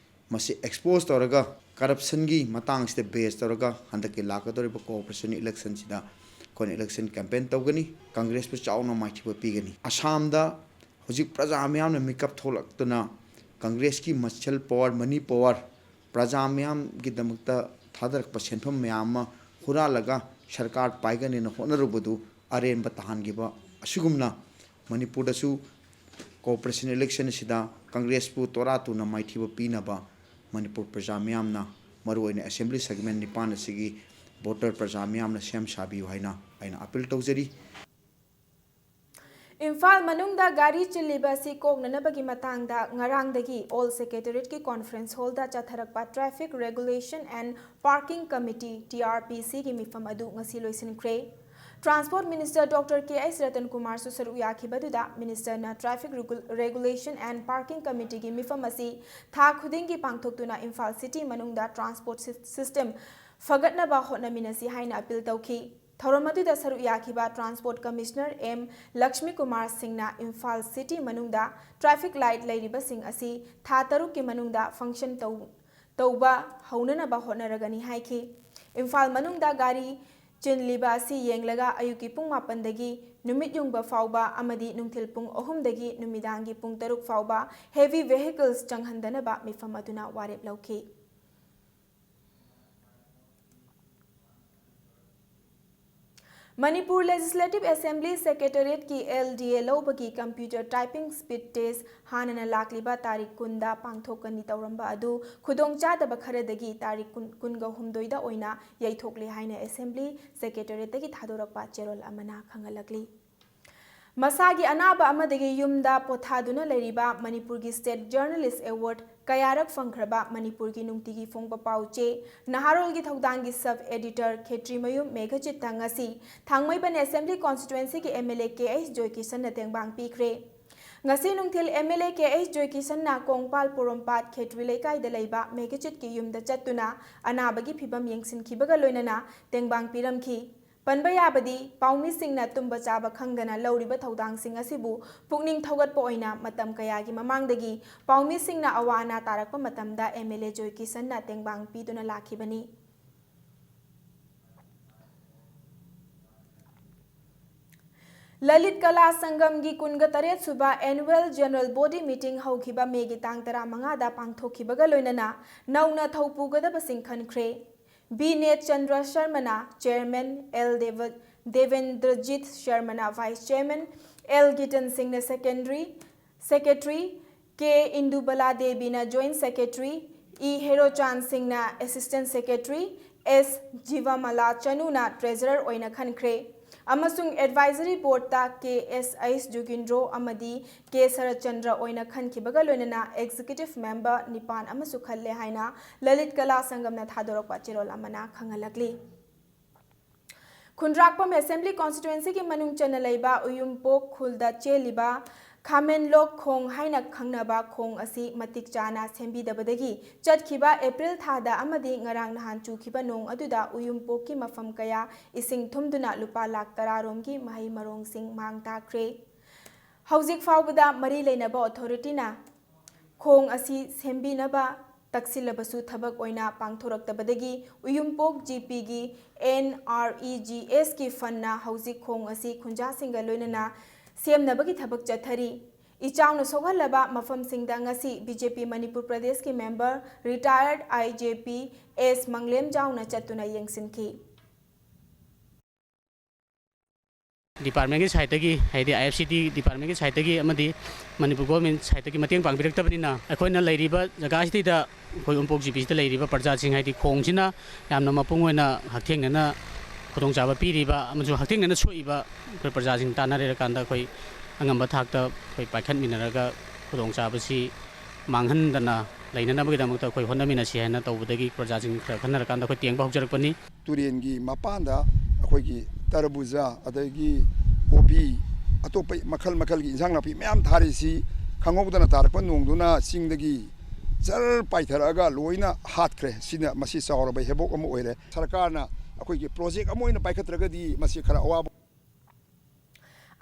ꯃꯁꯤ ꯑꯦꯛꯁꯄꯣꯖ ꯇꯧꯔꯒ, ꯀꯔꯞꯁꯟꯒꯤ ꯃꯇꯥꯡꯁꯤꯗ ꯕꯦꯖ ꯇꯧꯔꯒ ꯍꯟꯗꯛꯀꯤ ꯂꯥꯛꯀꯗꯧꯔꯤꯕ ꯀꯣꯔꯄꯣꯔꯦꯁꯟ ꯏꯂꯦꯛꯁꯟꯁꯤꯗ ꯑꯩꯈꯣꯏꯅ ꯏꯂꯦꯛꯁꯟ ꯀꯦꯝꯄꯦꯟ ꯇꯧꯒꯅꯤ꯫ ꯀꯪꯒ꯭ꯔꯦꯁꯄꯨ ꯆꯥꯎꯅ ꯃꯥꯏꯊꯤꯕ ꯄꯤꯒꯅꯤ꯫ ꯑꯁꯥꯝꯗ ꯍꯧꯖꯤꯛ ꯄ꯭ꯔꯖꯥ ꯃꯤꯌꯥꯝꯅ ꯃꯤꯀꯞ ꯊꯣꯛꯂꯛꯇꯨꯅ ꯀꯪꯒ꯭ꯔꯦꯁꯀꯤ ꯃꯁꯜ ꯄꯋꯥꯔ, ꯃꯅꯤ ꯄꯋꯥꯔ, ꯄ꯭ꯔꯖꯥ ꯃꯤꯌꯥꯝꯒꯤꯗꯃꯛꯇ ꯊꯥꯗꯔꯛꯄ ꯁꯦꯟꯐꯝ ꯃꯌꯥꯝ ꯑꯃ ꯍꯨꯔꯥꯜꯂꯒ ꯁꯔꯀꯥꯔ ꯄꯥꯏꯒꯅꯦꯅ ꯍꯣꯠꯅꯔꯨꯕꯗꯨ ꯑꯔꯦꯝꯕ ꯇꯥꯍꯟꯈꯤꯕ ꯑꯁꯤꯒꯨꯝꯅ ꯃꯅꯤꯄꯨꯔꯗꯁꯨ ꯀꯣꯔꯄꯣꯔꯦꯁꯟ ꯏꯂꯦꯛꯁꯟ ꯑꯁꯤꯗ ꯀꯪꯒ꯭ꯔꯦꯁꯄꯨ ꯇꯣꯔꯥ ꯇꯨꯅ ꯃꯥꯏꯊꯤꯕ ꯄꯤꯅꯕ ꯃꯅꯤꯄꯨꯔ ꯄ꯭ꯔꯖꯥ ꯃꯤꯌꯥꯝꯅ, ꯃꯔꯨꯑꯣꯏꯅ ꯑꯦꯁꯦꯝꯕ꯭ꯂꯤ ꯁꯦꯒꯃꯦꯟ ꯅꯤꯄꯥꯟ ꯑꯁꯤꯒꯤ ꯚꯣꯇꯔ ꯄ꯭ꯔꯖꯥ ꯃꯤꯌꯥꯝꯅ ꯁꯦꯝ ꯁꯥꯕꯤꯌꯨ ꯍꯥꯏꯅ ꯑꯩꯅ ꯑꯄꯤꯜ ꯇꯧꯖꯔꯤ꯫ ꯏꯝꯐꯥꯜ ꯃꯅꯨꯡꯗ ꯒꯥꯔꯤ ꯆꯤꯜꯂꯤꯕ ꯑꯁꯤ ꯀꯣꯛꯅꯅꯕꯒꯤ ꯃꯇꯥꯡꯗ ꯉꯔꯥꯡꯗꯒꯤ ꯑꯣꯜ ꯁꯦꯀ꯭ꯔꯦꯇꯦꯔꯤꯌꯦꯠꯀꯤ ꯀꯣꯟꯐꯔꯦꯟꯁ ꯍꯣꯜꯗ ꯆꯠꯊꯔꯛꯄ Traffic Regulation and Parking Committee, T R P C, ꯒꯤ ꯃꯤꯐꯝ ꯑꯗꯨ ꯉꯁꯤ ꯂꯣꯏꯁꯤꯟꯈ꯭ꯔꯦ꯫ ꯇ꯭ꯔꯥꯟꯁꯄꯣꯔꯠ ꯃꯤꯅꯤꯁꯇꯔ ꯗꯣꯛꯇꯔ ꯀꯦ ꯑꯩꯆ ꯔꯇꯟ ꯀꯨꯃꯥꯔꯁꯨ ꯁꯔꯨꯛ ꯌꯥꯈꯤꯕꯗꯨꯗ ꯃꯤꯅꯤꯁꯇꯔꯅ Traffic Regu-, Regulation and Parking Committeeꯒꯤ ꯃꯤꯐꯝ ꯑꯁꯤ ꯊꯥ ꯈꯨꯗꯤꯡꯒꯤ ꯄꯥꯡꯊꯣꯛꯇꯨꯅ ꯏꯝꯐꯥꯜ ꯁꯤꯇꯤ ꯃꯅꯨꯡꯗ ꯇ꯭ꯔꯥꯟꯁꯄꯣꯔꯠ ꯁꯤ-, ꯁꯤꯁꯇꯦꯝ ꯐꯒꯠꯅꯕ ꯍꯣꯠꯅꯃꯤꯟꯅꯁꯤ ꯍꯥꯏꯅ ꯑꯄꯤꯜ ꯇꯧꯈꯤ꯫ ꯊꯧꯔꯝ ꯑꯗꯨꯗ ꯁꯔꯨꯛ ꯌꯥꯈꯤꯕ transport commissioner M Lakshmi Kumar ꯁꯤꯡꯅ ꯏꯝꯐꯥꯜ ꯁꯤꯇꯤ ꯃꯅꯨꯡꯗ ꯇ꯭ꯔꯥꯐꯤꯛ ꯂꯥꯏꯠ ꯂꯩꯔꯤꯕꯁꯤꯡ ꯑꯁꯤ ꯊꯥ ꯇꯔꯨꯛꯀꯤ ꯃꯅꯨꯡꯗ ꯐꯪꯁꯟ ꯇꯧ-, ꯇꯧꯕ ꯍꯧꯅꯅꯕ ꯍꯣꯠꯅꯔꯒꯅꯤ ꯍꯥꯏꯈꯤ꯫ ꯏꯝꯐꯥꯜ ꯃꯅꯨꯡꯗ ꯒꯥꯔꯤ ꯆꯤꯟꯂꯤꯕ ꯑꯁꯤ ꯌꯦꯡꯂꯒ ꯑꯌꯨꯛꯀꯤ ꯄꯨꯡ ꯃꯥꯄꯟꯗꯒꯤ ꯅꯨꯃꯤꯠ ꯌꯨꯡꯕ ꯐꯥꯎꯕ ꯑꯃꯗꯤ ꯅꯨꯡꯊꯤꯜ ꯄꯨꯡ ꯑꯍꯨꯝꯗꯒꯤ ꯅꯨꯃꯤꯗꯥꯡꯒꯤ ꯄꯨꯡ ꯇꯔꯨꯛ ꯐꯥꯎꯕ heavy vehicles ꯆꯪꯍꯟꯗꯅꯕ ꯃꯤꯐꯝ ꯑꯗꯨꯅ ꯋꯥꯔꯦꯞ ꯂꯧꯈꯤ꯫ Manipur Legislative Assembly Secretariatꯀꯤ L D A ꯂꯧꯕꯒꯤ computer typing speed test ꯍꯥꯟꯅꯅ ꯂꯥꯛꯂꯤꯕ ꯇꯥꯔꯤꯛ ꯀꯨꯟꯗ ꯄꯥꯡꯊꯣꯛꯀꯅꯤ ꯇꯧꯔꯝꯕ ꯑꯗꯨ ꯈꯨꯗꯣꯡꯆꯥꯗꯕ ꯈꯔꯗꯒꯤ ꯇꯥꯔꯤꯛ ꯀꯨꯟ, ꯀꯨꯟꯒ ꯍꯨꯝꯗꯣꯏꯗ ꯑꯣꯏꯅ ꯌꯩꯊꯣꯛꯂꯦ ꯍꯥꯏꯅ Assembly Secretariatꯇꯒꯤ ꯊꯥꯗꯣꯔꯛꯄ ꯆꯦꯔꯣꯜ ꯑꯃꯅ ꯈꯪꯍꯜꯂꯛꯂꯤ꯫ ꯃꯁꯥꯒꯤ ꯑꯅꯥꯕ ꯑꯃꯗꯒꯤ ꯌꯨꯝꯗ ꯄꯣꯊꯥꯗꯨꯅ ꯂꯩꯔꯤꯕ ꯃꯅꯤꯄꯨꯔꯒꯤ State Journalist Award ꯀꯌꯥꯔꯛ ꯐꯪꯈ꯭ꯔꯕ ꯃꯅꯤꯄꯨꯔꯒꯤ ꯅꯨꯡꯇꯤꯒꯤ ꯐꯣꯡꯕ ꯄꯥꯎ ꯆꯦ ꯅꯍꯥꯔꯣꯜꯒꯤ ꯊꯧꯗꯥꯡꯒꯤ sub editor ꯈꯦꯇ꯭ꯔꯤꯃꯌꯨꯝ ꯃꯦꯘꯆꯤꯠꯇ ꯉꯁꯤ ꯊꯥꯡꯃꯩꯕꯟ Assembly Constituencyꯒꯤ M L A K H ꯖꯣꯏꯀꯤꯁꯟꯅ ꯇꯦꯡꯕꯥꯡ ꯄꯤꯈ꯭ꯔꯦ꯫ ꯉꯁꯤ ꯅꯨꯡꯊꯤꯜ M L A K H ꯖꯣꯏꯀꯤꯁꯟꯅ Kongpal ꯄꯣꯔꯣꯝꯄꯥꯠ ꯈꯦꯇ꯭ꯔꯤ ꯂꯩꯀꯥꯏꯗ ꯂꯩꯕ ꯃꯦꯘꯆꯤꯠꯀꯤ ꯌꯨꯝꯗ ꯆꯠꯇꯨꯅ ꯑꯅꯥꯕꯒꯤ ꯐꯤꯚꯝ ꯌꯦꯡꯁꯤꯟꯈꯤꯕꯒ ꯂꯣꯏꯅꯅ ꯇꯦꯡꯕꯥꯡ ꯄꯤꯔꯝꯈꯤ꯫ ꯄꯟꯕ ꯌꯥꯕꯗꯤ, ꯄꯥꯎꯃꯤꯁꯤꯡꯅ ꯇꯨꯝꯕ ꯆꯥꯕ ꯈꯪꯗꯅ ꯂꯧꯔꯤꯕ ꯊꯧꯗꯥꯡꯁꯤꯡ ꯑꯁꯤꯕꯨ ꯄꯨꯛꯅꯤꯡ ꯊꯧꯒꯠꯄ ꯑꯣꯏꯅ ꯃꯇꯝ ꯀꯌꯥꯒꯤ ꯃꯃꯥꯡꯗꯒꯤ ꯄꯥꯎꯃꯤꯁꯤꯡꯅ ꯑꯋꯥ ꯑꯅꯥ ꯇꯥꯔꯛꯄ ꯃꯇꯝꯗ M L A ꯖꯣꯏꯀꯤꯁꯟꯅ ꯇꯦꯡꯕꯥꯡ ꯄꯤꯗꯨꯅ ꯂꯥꯛꯈꯤꯕꯅꯤ꯫ ꯂꯂꯤꯠ ꯀꯂꯥ ꯁꯪꯒꯝꯒꯤ ꯀꯨꯟꯒ ꯇꯔꯦꯠ ꯁꯨꯕ Annual General Body Meeting ꯍꯧꯈꯤꯕ ꯃꯦꯒꯤ ꯇꯥꯡ ꯇꯔꯥꯃꯉꯥꯗ ꯄꯥꯡꯊꯣꯛꯈꯤꯕꯒ ꯂꯣꯏꯅꯅ ꯅꯧꯅ ꯊꯧ ꯄꯨꯒꯗꯕꯁꯤꯡ ꯈꯟꯈ꯭ꯔꯦ꯫ ꯕꯤ ꯅꯦꯠ ꯆꯟꯗ꯭ꯔ ꯁꯔꯃꯅ Chairman, ꯑꯦꯜ ꯗꯦꯕ-, ꯗꯦꯕꯦꯟꯗ꯭ꯔꯖꯤꯠ ꯁꯔꯃꯅ Vice Chairman, ꯑꯦꯜ ꯒꯤꯇꯟ ꯁꯤꯡꯅ Secondary, Secretary, ꯀꯦ ꯏꯟꯗꯨꯕꯂꯥ ꯗꯦꯕꯤꯅ Joint Secretary, ꯏ ꯍꯦꯔꯣꯆꯥꯟ ꯁꯤꯡꯅ Assistant Secretary, ꯑꯦꯁ ꯖꯤꯕꯃꯂꯥ ꯆꯅꯨꯅ ꯇ꯭ꯔꯦꯖꯔꯔ ꯑꯣꯏꯅ ꯈꯟꯈ꯭ꯔꯦ ꯑꯃꯁꯨꯡ ꯑꯦꯗꯚꯥꯏꯖꯔꯤ ꯕꯣꯔꯗꯇ ꯀꯦ ꯑꯦꯁ ꯑꯩꯁ ꯖꯨꯒꯤꯟꯗ꯭ꯔꯣ ꯑꯃꯗꯤ ꯀꯦ ꯁꯔꯠꯆꯟꯗ꯭ꯔ ꯑꯣꯏꯅ ꯈꯟꯈꯤꯕꯒ ꯂꯣꯏꯅꯅ ꯑꯦꯛꯖꯤꯀ꯭ꯌꯨꯇꯤꯚ ꯃꯦꯝꯕꯔ ꯅꯤꯄꯥꯟ ꯑꯃꯁꯨ ꯈꯜꯂꯦ ꯍꯥꯏꯅ ꯂꯂꯤꯠ ꯀꯂꯥ ꯁꯪꯒꯝꯅ ꯊꯥꯗꯣꯔꯛꯄ ꯆꯦꯔꯣꯜ ꯑꯃꯅ ꯈꯪꯍꯜꯂꯛꯂꯤ꯫ ꯈꯨꯟꯗ꯭ꯔꯥꯛꯄꯝ ꯑꯦꯁꯦꯝꯕ꯭ꯂꯤ ꯀꯣꯟꯁꯇꯤꯇ꯭ꯋꯦꯟꯁꯤꯒꯤ ꯃꯅꯨꯡ ꯆꯟꯅ ꯂꯩꯕ ꯎꯌꯨꯝꯄꯣꯛ ꯈꯨꯜꯗ ꯆꯦꯜꯂꯤꯕ ꯈꯥꯃꯦꯟꯂꯣꯛ ꯈꯣꯡ ꯍꯥꯏꯅ ꯈꯪꯅꯕ ꯈꯣꯡ ꯑꯁꯤ ꯃꯇꯤꯛ ꯆꯥꯅ ꯁꯦꯝꯕꯤꯗꯕꯗꯒꯤ ꯆꯠꯈꯤꯕ ꯑꯦꯄ꯭ꯔꯤꯜ ꯊꯥꯗ ꯑꯃꯗꯤ ꯉꯔꯥꯡ ꯅꯍꯥꯟ ꯆꯨꯈꯤꯕ ꯅꯣꯡ ꯑꯗꯨꯗ ꯎꯌꯨꯝꯄꯣꯛꯀꯤ ꯃꯐꯝ ꯀꯌꯥ ꯏꯁꯤꯡ ꯊꯨꯝꯗꯨꯅ ꯂꯨꯄꯥ ꯂꯥꯈ ꯇꯔꯥ ꯔꯣꯝꯒꯤ ꯃꯍꯩ ꯃꯔꯣꯡꯁꯤꯡ ꯃꯥꯡ ꯇꯥꯛꯈ꯭ꯔꯦ꯫ ꯍꯧꯖꯤꯛ ꯐꯥꯎꯕꯗ ꯃꯔꯤ ꯂꯩꯅꯕ ꯑꯣꯊꯣꯔꯤꯇꯤꯅ ꯈꯣꯡ ꯑꯁꯤ ꯁꯦꯝꯕꯤꯅꯕ ꯇꯛꯁꯤꯜꯂꯕꯁꯨ ꯊꯕꯛ ꯑꯣꯏꯅ ꯄꯥꯡꯊꯣꯔꯛꯇꯕꯗꯒꯤ ꯎꯌꯨꯝꯄꯣꯛ ꯖꯤ ꯄꯤꯒꯤ ꯑꯦꯟ ꯑꯥꯔ ꯏ ꯖꯤ ꯑꯦꯁꯀꯤ ꯐꯟꯅ ꯍꯧꯖꯤꯛ ꯈꯣꯡ ꯑꯁꯤ ꯈꯨꯟꯖꯥꯁꯤꯡꯒ ꯂꯣꯏꯅꯅ ꯁꯦꯝꯅꯕꯒꯤ ꯊꯕꯛ ꯆꯠꯊꯔꯤ꯫ ꯏꯆꯥꯎꯅ ꯁꯣꯛꯍꯜꯂꯕ ꯃꯐꯝꯁꯤꯡꯗ ꯉꯁꯤ ꯕꯤ ꯖꯦ ꯄꯤ ꯃꯅꯤꯄꯨꯔ ꯄ꯭ꯔꯗꯦꯁꯀꯤ ꯃꯦꯝꯕꯔ, ꯔꯤꯇꯥꯌꯔꯗ ꯑꯥꯏ ꯖꯦ ꯄꯤ ꯑꯦꯁ ꯃꯪꯂꯦꯝꯖꯥꯎꯅ ꯆꯠꯇꯨꯅ ꯌꯦꯡꯁꯤꯟꯈꯤ꯫ ꯗꯤꯄꯥꯔꯠꯃꯦꯟꯒꯤ ꯁꯥꯏꯠꯇꯒꯤ, ꯍꯥꯏꯗꯤ ꯑꯥꯏ ꯑꯦꯐ ꯁꯤ ꯗꯤ ꯗꯤꯄꯥꯔꯠꯃꯦꯟꯒꯤ ꯁꯥꯏꯠꯇꯒꯤ ꯑꯃꯗꯤ ꯃꯅꯤꯄꯨꯔ ꯒꯣꯔꯃꯦꯟ ꯁꯥꯏꯠꯇꯒꯤ ꯃꯇꯦꯡ ꯄꯥꯡꯕꯤꯔꯛꯇꯕꯅꯤꯅ, ꯑꯩꯈꯣꯏꯅ ꯂꯩꯔꯤꯕ ꯖꯒꯥꯁꯤꯗ, ꯑꯩꯈꯣꯏ ꯎꯝꯄꯣꯛ ꯖꯤ ꯄꯤꯁꯤꯗ ꯂꯩꯔꯤꯕ ꯄ꯭ꯔꯖꯥꯁꯤꯡ, ꯍꯥꯏꯗꯤ ꯈꯣꯡꯁꯤꯅ ꯌꯥꯝꯅ ꯃꯄꯨꯡ ꯑꯣꯏꯅ ꯍꯛꯊꯦꯡꯅꯅ ꯈꯨꯗꯣꯡꯆꯥꯕ ꯄꯤꯔꯤꯕ ꯑꯃꯁꯨꯡ ꯍꯛꯊꯦꯡꯅꯅ ꯁꯣꯛꯏꯕ ꯑꯩꯈꯣꯏ ꯄ꯭ꯔꯖꯥꯁꯤꯡ ꯇꯥꯟꯅꯔꯦꯔꯀꯥꯟꯗ, ꯑꯩꯈꯣꯏ ꯑꯉꯝꯕ ꯊꯥꯛꯇ ꯑꯩꯈꯣꯏ ꯄꯥꯏꯈꯠꯃꯤꯟꯅꯔꯒ ꯈꯨꯗꯣꯡꯆꯥꯕꯁꯤ ꯃꯥꯡꯍꯟꯗꯅ ꯂꯩꯅꯅꯕꯒꯤꯗꯃꯛꯇ ꯑꯩꯈꯣꯏ ꯍꯣꯠꯅꯃꯤꯟꯅꯁꯤ ꯍꯥꯏꯅ ꯇꯧꯕꯗꯒꯤ ꯄ꯭ꯔꯖꯥꯁꯤꯡ ꯈꯔ ꯈꯟꯅꯔꯀꯥꯟꯗ ꯑꯩꯈꯣꯏ ꯇꯦꯡꯕ ꯍꯧꯖꯔꯛꯄꯅꯤ꯫ ꯇꯨꯔꯦꯟꯒꯤ ꯃꯄꯥꯟꯗ ꯑꯩꯈꯣꯏꯒꯤ ꯇꯔꯕꯨꯖꯥ, ꯑꯗꯒꯤ ꯀꯣꯕꯤ, ꯑꯇꯣꯞꯄ ꯃꯈꯜ ꯃꯈꯜꯒꯤ ꯏꯟꯁꯥꯡ ꯅꯥꯄꯤ ꯃꯌꯥꯝ ꯊꯥꯔꯤꯁꯤ ꯈꯪꯍꯧꯗꯅ ꯇꯥꯔꯛꯄ ꯅꯣꯡꯗꯨꯅ ꯆꯤꯡꯗꯒꯤ ꯖꯔ ꯄꯥꯏꯊꯔꯛꯑꯒ ꯂꯣꯏꯅ ꯍꯥꯠꯈ꯭ꯔꯦ꯫ ꯁꯤꯅ, ꯃꯁꯤ ꯆꯥꯎꯔꯕ ꯍꯦꯕꯣꯛ ꯑꯃ ꯑꯣꯏꯔꯦ꯫ ꯁꯔꯀꯥꯔꯅ ꯑꯩꯈꯣꯏꯒꯤ ꯄ꯭ꯔꯣꯖꯦꯛ ꯑꯃ ꯑꯣꯏꯅ ꯄꯥꯏꯈꯠꯇ꯭ꯔꯒꯗꯤ ꯃꯁꯤ ꯈꯔ ꯑꯋꯥꯕ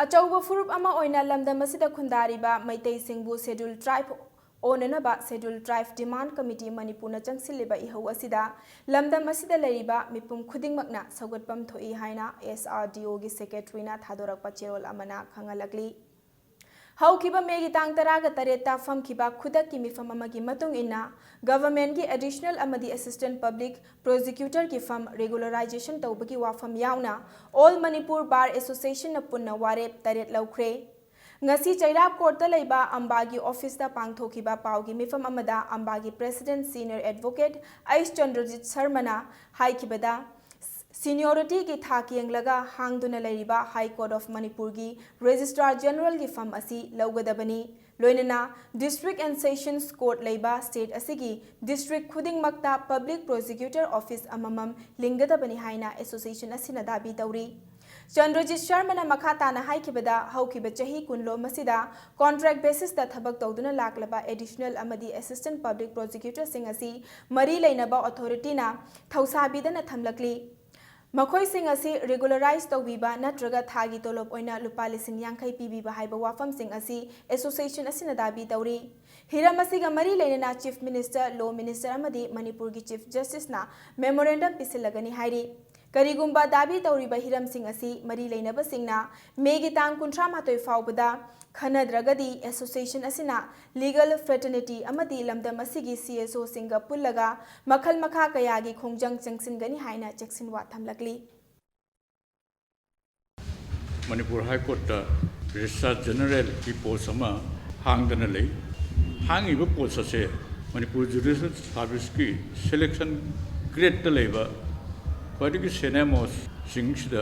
ꯑꯆꯧꯕ ꯐꯨꯔꯨꯞ ꯑꯃ ꯑꯣꯏꯅ ꯂꯝꯗꯝ ꯑꯁꯤꯗ ꯈꯨꯟꯗꯥꯔꯤꯕ ꯃꯩꯇꯩꯁꯤꯡꯕꯨ ꯁꯦꯗ꯭ꯌꯨꯜ ꯇ꯭ꯔꯥꯏꯕ ꯑꯣꯟꯅꯅꯕ ꯁꯦꯗ꯭ꯌꯨꯜ ꯇ꯭ꯔꯥꯏꯕ ꯗꯤꯃꯥꯟꯗ ꯀꯃꯤꯇꯤ ꯃꯅꯤꯄꯨꯔꯅ ꯆꯪꯁꯤꯜꯂꯤꯕ ꯏꯍꯧ ꯑꯁꯤꯗ ꯂꯝꯗꯝ ꯑꯁꯤꯗ ꯂꯩꯔꯤꯕ ꯃꯤꯄꯨꯝ ꯈꯨꯗꯤꯡꯃꯛꯅ ꯁꯧꯒꯠꯐꯝ ꯊꯣꯛꯏ ꯍꯥꯏꯅ ꯑꯦꯁ ꯑꯥꯔ ꯗꯤ ꯑꯣꯒꯤ ꯁꯦꯀ꯭ꯔꯦꯇꯔꯤꯅ ꯊꯥꯗꯣꯔꯛꯄ ꯆꯦꯔꯣꯜ ꯑꯃꯅ ꯈꯪꯍꯜꯂꯛꯂꯤ꯫ ꯍꯧꯈꯤꯕ ꯃꯦꯒꯤ ꯇꯥꯡ ꯇꯔꯥꯒ ꯇꯔꯦꯠꯇ ꯐꯝꯈꯤꯕ ꯈꯨꯗꯛꯀꯤ ꯃꯤꯐꯝ ꯑꯃꯒꯤ ꯃꯇꯨꯡ ꯏꯟꯅ, ꯒꯚꯔꯟꯃꯦꯟꯠꯀꯤ ꯑꯦꯗꯤꯁꯅꯦꯜ ꯑꯃꯗꯤ ꯑꯦꯁꯤꯁꯇꯦꯟꯠ ꯄꯕ꯭ꯂꯤꯛ ꯄ꯭ꯔꯣꯁꯤꯀ꯭ꯌꯨꯇꯔꯒꯤ ꯐꯝ ꯔꯦꯒꯨꯂꯔꯥꯏꯖꯦꯁꯟ ꯇꯧꯕꯒꯤ ꯋꯥꯐꯝ ꯌꯥꯎꯅ ꯑꯣꯜ ꯃꯅꯤꯄꯨꯔ ꯕꯥꯔ ꯑꯦꯁꯣꯁꯤꯌꯦꯁꯟꯅ ꯄꯨꯟꯅ ꯋꯥꯔꯦꯞ ꯇꯔꯦꯠ ꯂꯧꯈ꯭ꯔꯦ꯫ ꯉꯁꯤ ꯆꯩꯔꯥꯛ ꯀꯣꯔꯠꯇ ꯂꯩꯕ ꯑꯝꯕꯥꯒꯤ ꯑꯣꯐꯤꯁꯇ ꯄꯥꯡꯊꯣꯛꯈꯤꯕ ꯄꯥꯎꯒꯤ ꯃꯤꯐꯝ ꯑꯃꯗ ꯑꯝꯕꯥꯒꯤ president senior advocate ꯑꯩꯁ ꯆꯟꯗ꯭ꯔꯖꯤꯠ ꯁꯔꯃꯅ ꯍꯥꯏꯈꯤꯕꯗ, seniorityꯒꯤ ꯊꯥꯛ ꯌꯦꯡꯂꯒ ꯍꯥꯡꯗꯨꯅ ꯂꯩꯔꯤꯕ High Court of Manipurꯒꯤ Registrar Generalꯒꯤ ꯐꯝ ꯑꯁꯤ ꯂꯧꯒꯗꯕꯅꯤ꯫ ꯂꯣꯏꯅꯅ District and Sessions Court ꯂꯩꯕ state ꯑꯁꯤꯒꯤ district ꯈꯨꯗꯤꯡꯃꯛꯇ Public Prosecutor Office ꯑꯃꯃꯝ ꯂꯤꯡꯒꯗꯕꯅꯤ ꯍꯥꯏꯅ association ꯑꯁꯤꯅ ꯗꯥꯕꯤ ꯇꯧꯔꯤ꯫ ꯆꯟꯗ꯭ꯔꯖꯤꯠ ꯁꯔꯃꯅ ꯃꯈꯥ ꯇꯥꯅ ꯍꯥꯏꯈꯤꯕꯗ, ꯍꯧꯈꯤꯕ ꯆꯍꯤ ꯀꯨꯟꯂꯣꯝ ꯑꯁꯤꯗ contract basisꯇ ꯊꯕꯛ ꯇꯧꯗꯨꯅ ꯂꯥꯛꯂꯕ additional ꯑꯃꯗꯤ assistant public prosecutorꯁꯤꯡ ꯑꯁꯤ ꯃꯔꯤ ꯂꯩꯅꯕ authorityꯅ ꯊꯧꯁꯥꯕꯤꯗꯅ ꯊꯝꯂꯛꯂꯤ꯫ ꯃꯈꯣꯏꯁꯤꯡ ꯑꯁꯤ regularize ꯇꯧꯕꯤꯕ ꯅꯠꯇ꯭ꯔꯒ ꯊꯥꯒꯤ ꯇꯣꯂꯣꯞ ꯑꯣꯏꯅ ꯂꯨꯄꯥ ꯂꯤꯁꯤꯡ ꯌꯥꯡꯈꯩ ꯄꯤꯕꯤꯕ ꯍꯥꯏꯕ ꯋꯥꯐꯝꯁꯤꯡ ꯑꯁꯤ association ꯑꯁꯤꯅ ꯗꯥꯕꯤ ꯇꯧꯔꯤ꯫ ꯍꯤꯔꯝ ꯑꯁꯤꯒ ꯃꯔꯤ ꯂꯩꯅꯅ Chief Minister, Law Minister ꯑꯃꯗꯤ ꯃꯅꯤꯄꯨꯔꯒꯤ Chief Justiceꯅ memorandum ꯄꯤꯁꯤꯜꯂꯒꯅꯤ ꯍꯥꯏꯔꯤ꯫ ꯀꯔꯤꯒꯨꯝꯕ ꯗꯥꯕꯤ ꯇꯧꯔꯤꯕ ꯍꯤꯔꯝꯁꯤꯡ ꯑꯁꯤ ꯃꯔꯤ ꯂꯩꯅꯕꯁꯤꯡꯅ ꯃꯦꯒꯤ ꯇꯥꯡ ꯀꯨꯟꯊ꯭ꯔꯥ ꯃꯥꯊꯣꯏ ꯐꯥꯎꯕꯗ ꯈꯟꯅꯗ꯭ꯔꯒꯗꯤ association ꯑꯁꯤꯅ legal fraternity ꯑꯃꯗꯤ ꯂꯝꯗꯝ ꯑꯁꯤꯒꯤ CSOꯁꯤꯡꯒ ꯄꯨꯜꯂꯒ ꯃꯈꯜ ꯃꯈꯥ ꯀꯌꯥꯒꯤ ꯈꯣꯡꯖꯪ ꯆꯪꯁꯤꯟꯒꯅꯤ ꯍꯥꯏꯅ ꯆꯦꯛꯁꯤꯟꯋꯥ ꯊꯝꯂꯛꯂꯤ꯫ ꯃꯅꯤꯄꯨꯔ ꯍꯥꯏ ꯀꯣꯔꯠꯇ ꯔꯦꯖꯤꯁꯇ꯭ꯔꯥꯔ ꯖꯦꯅꯔꯦꯜꯒꯤ ꯄꯣꯁ ꯑꯃ ꯍꯥꯡꯗꯅ ꯂꯩ꯫ ꯍꯥꯡꯉꯤꯕ ꯄꯣꯁ ꯑꯁꯦ ꯃꯅꯤꯄꯨꯔ ꯖꯨꯗꯤꯁꯤꯌꯦꯜ ꯁꯥꯔꯚꯤꯁꯀꯤ ꯁꯦꯂꯦꯛꯁꯟ ꯒ꯭ꯔꯦꯗꯇ ꯂꯩꯕ ꯈ꯭ꯋꯥꯏꯗꯒꯤ senior most ꯁꯤꯡꯁꯤꯗ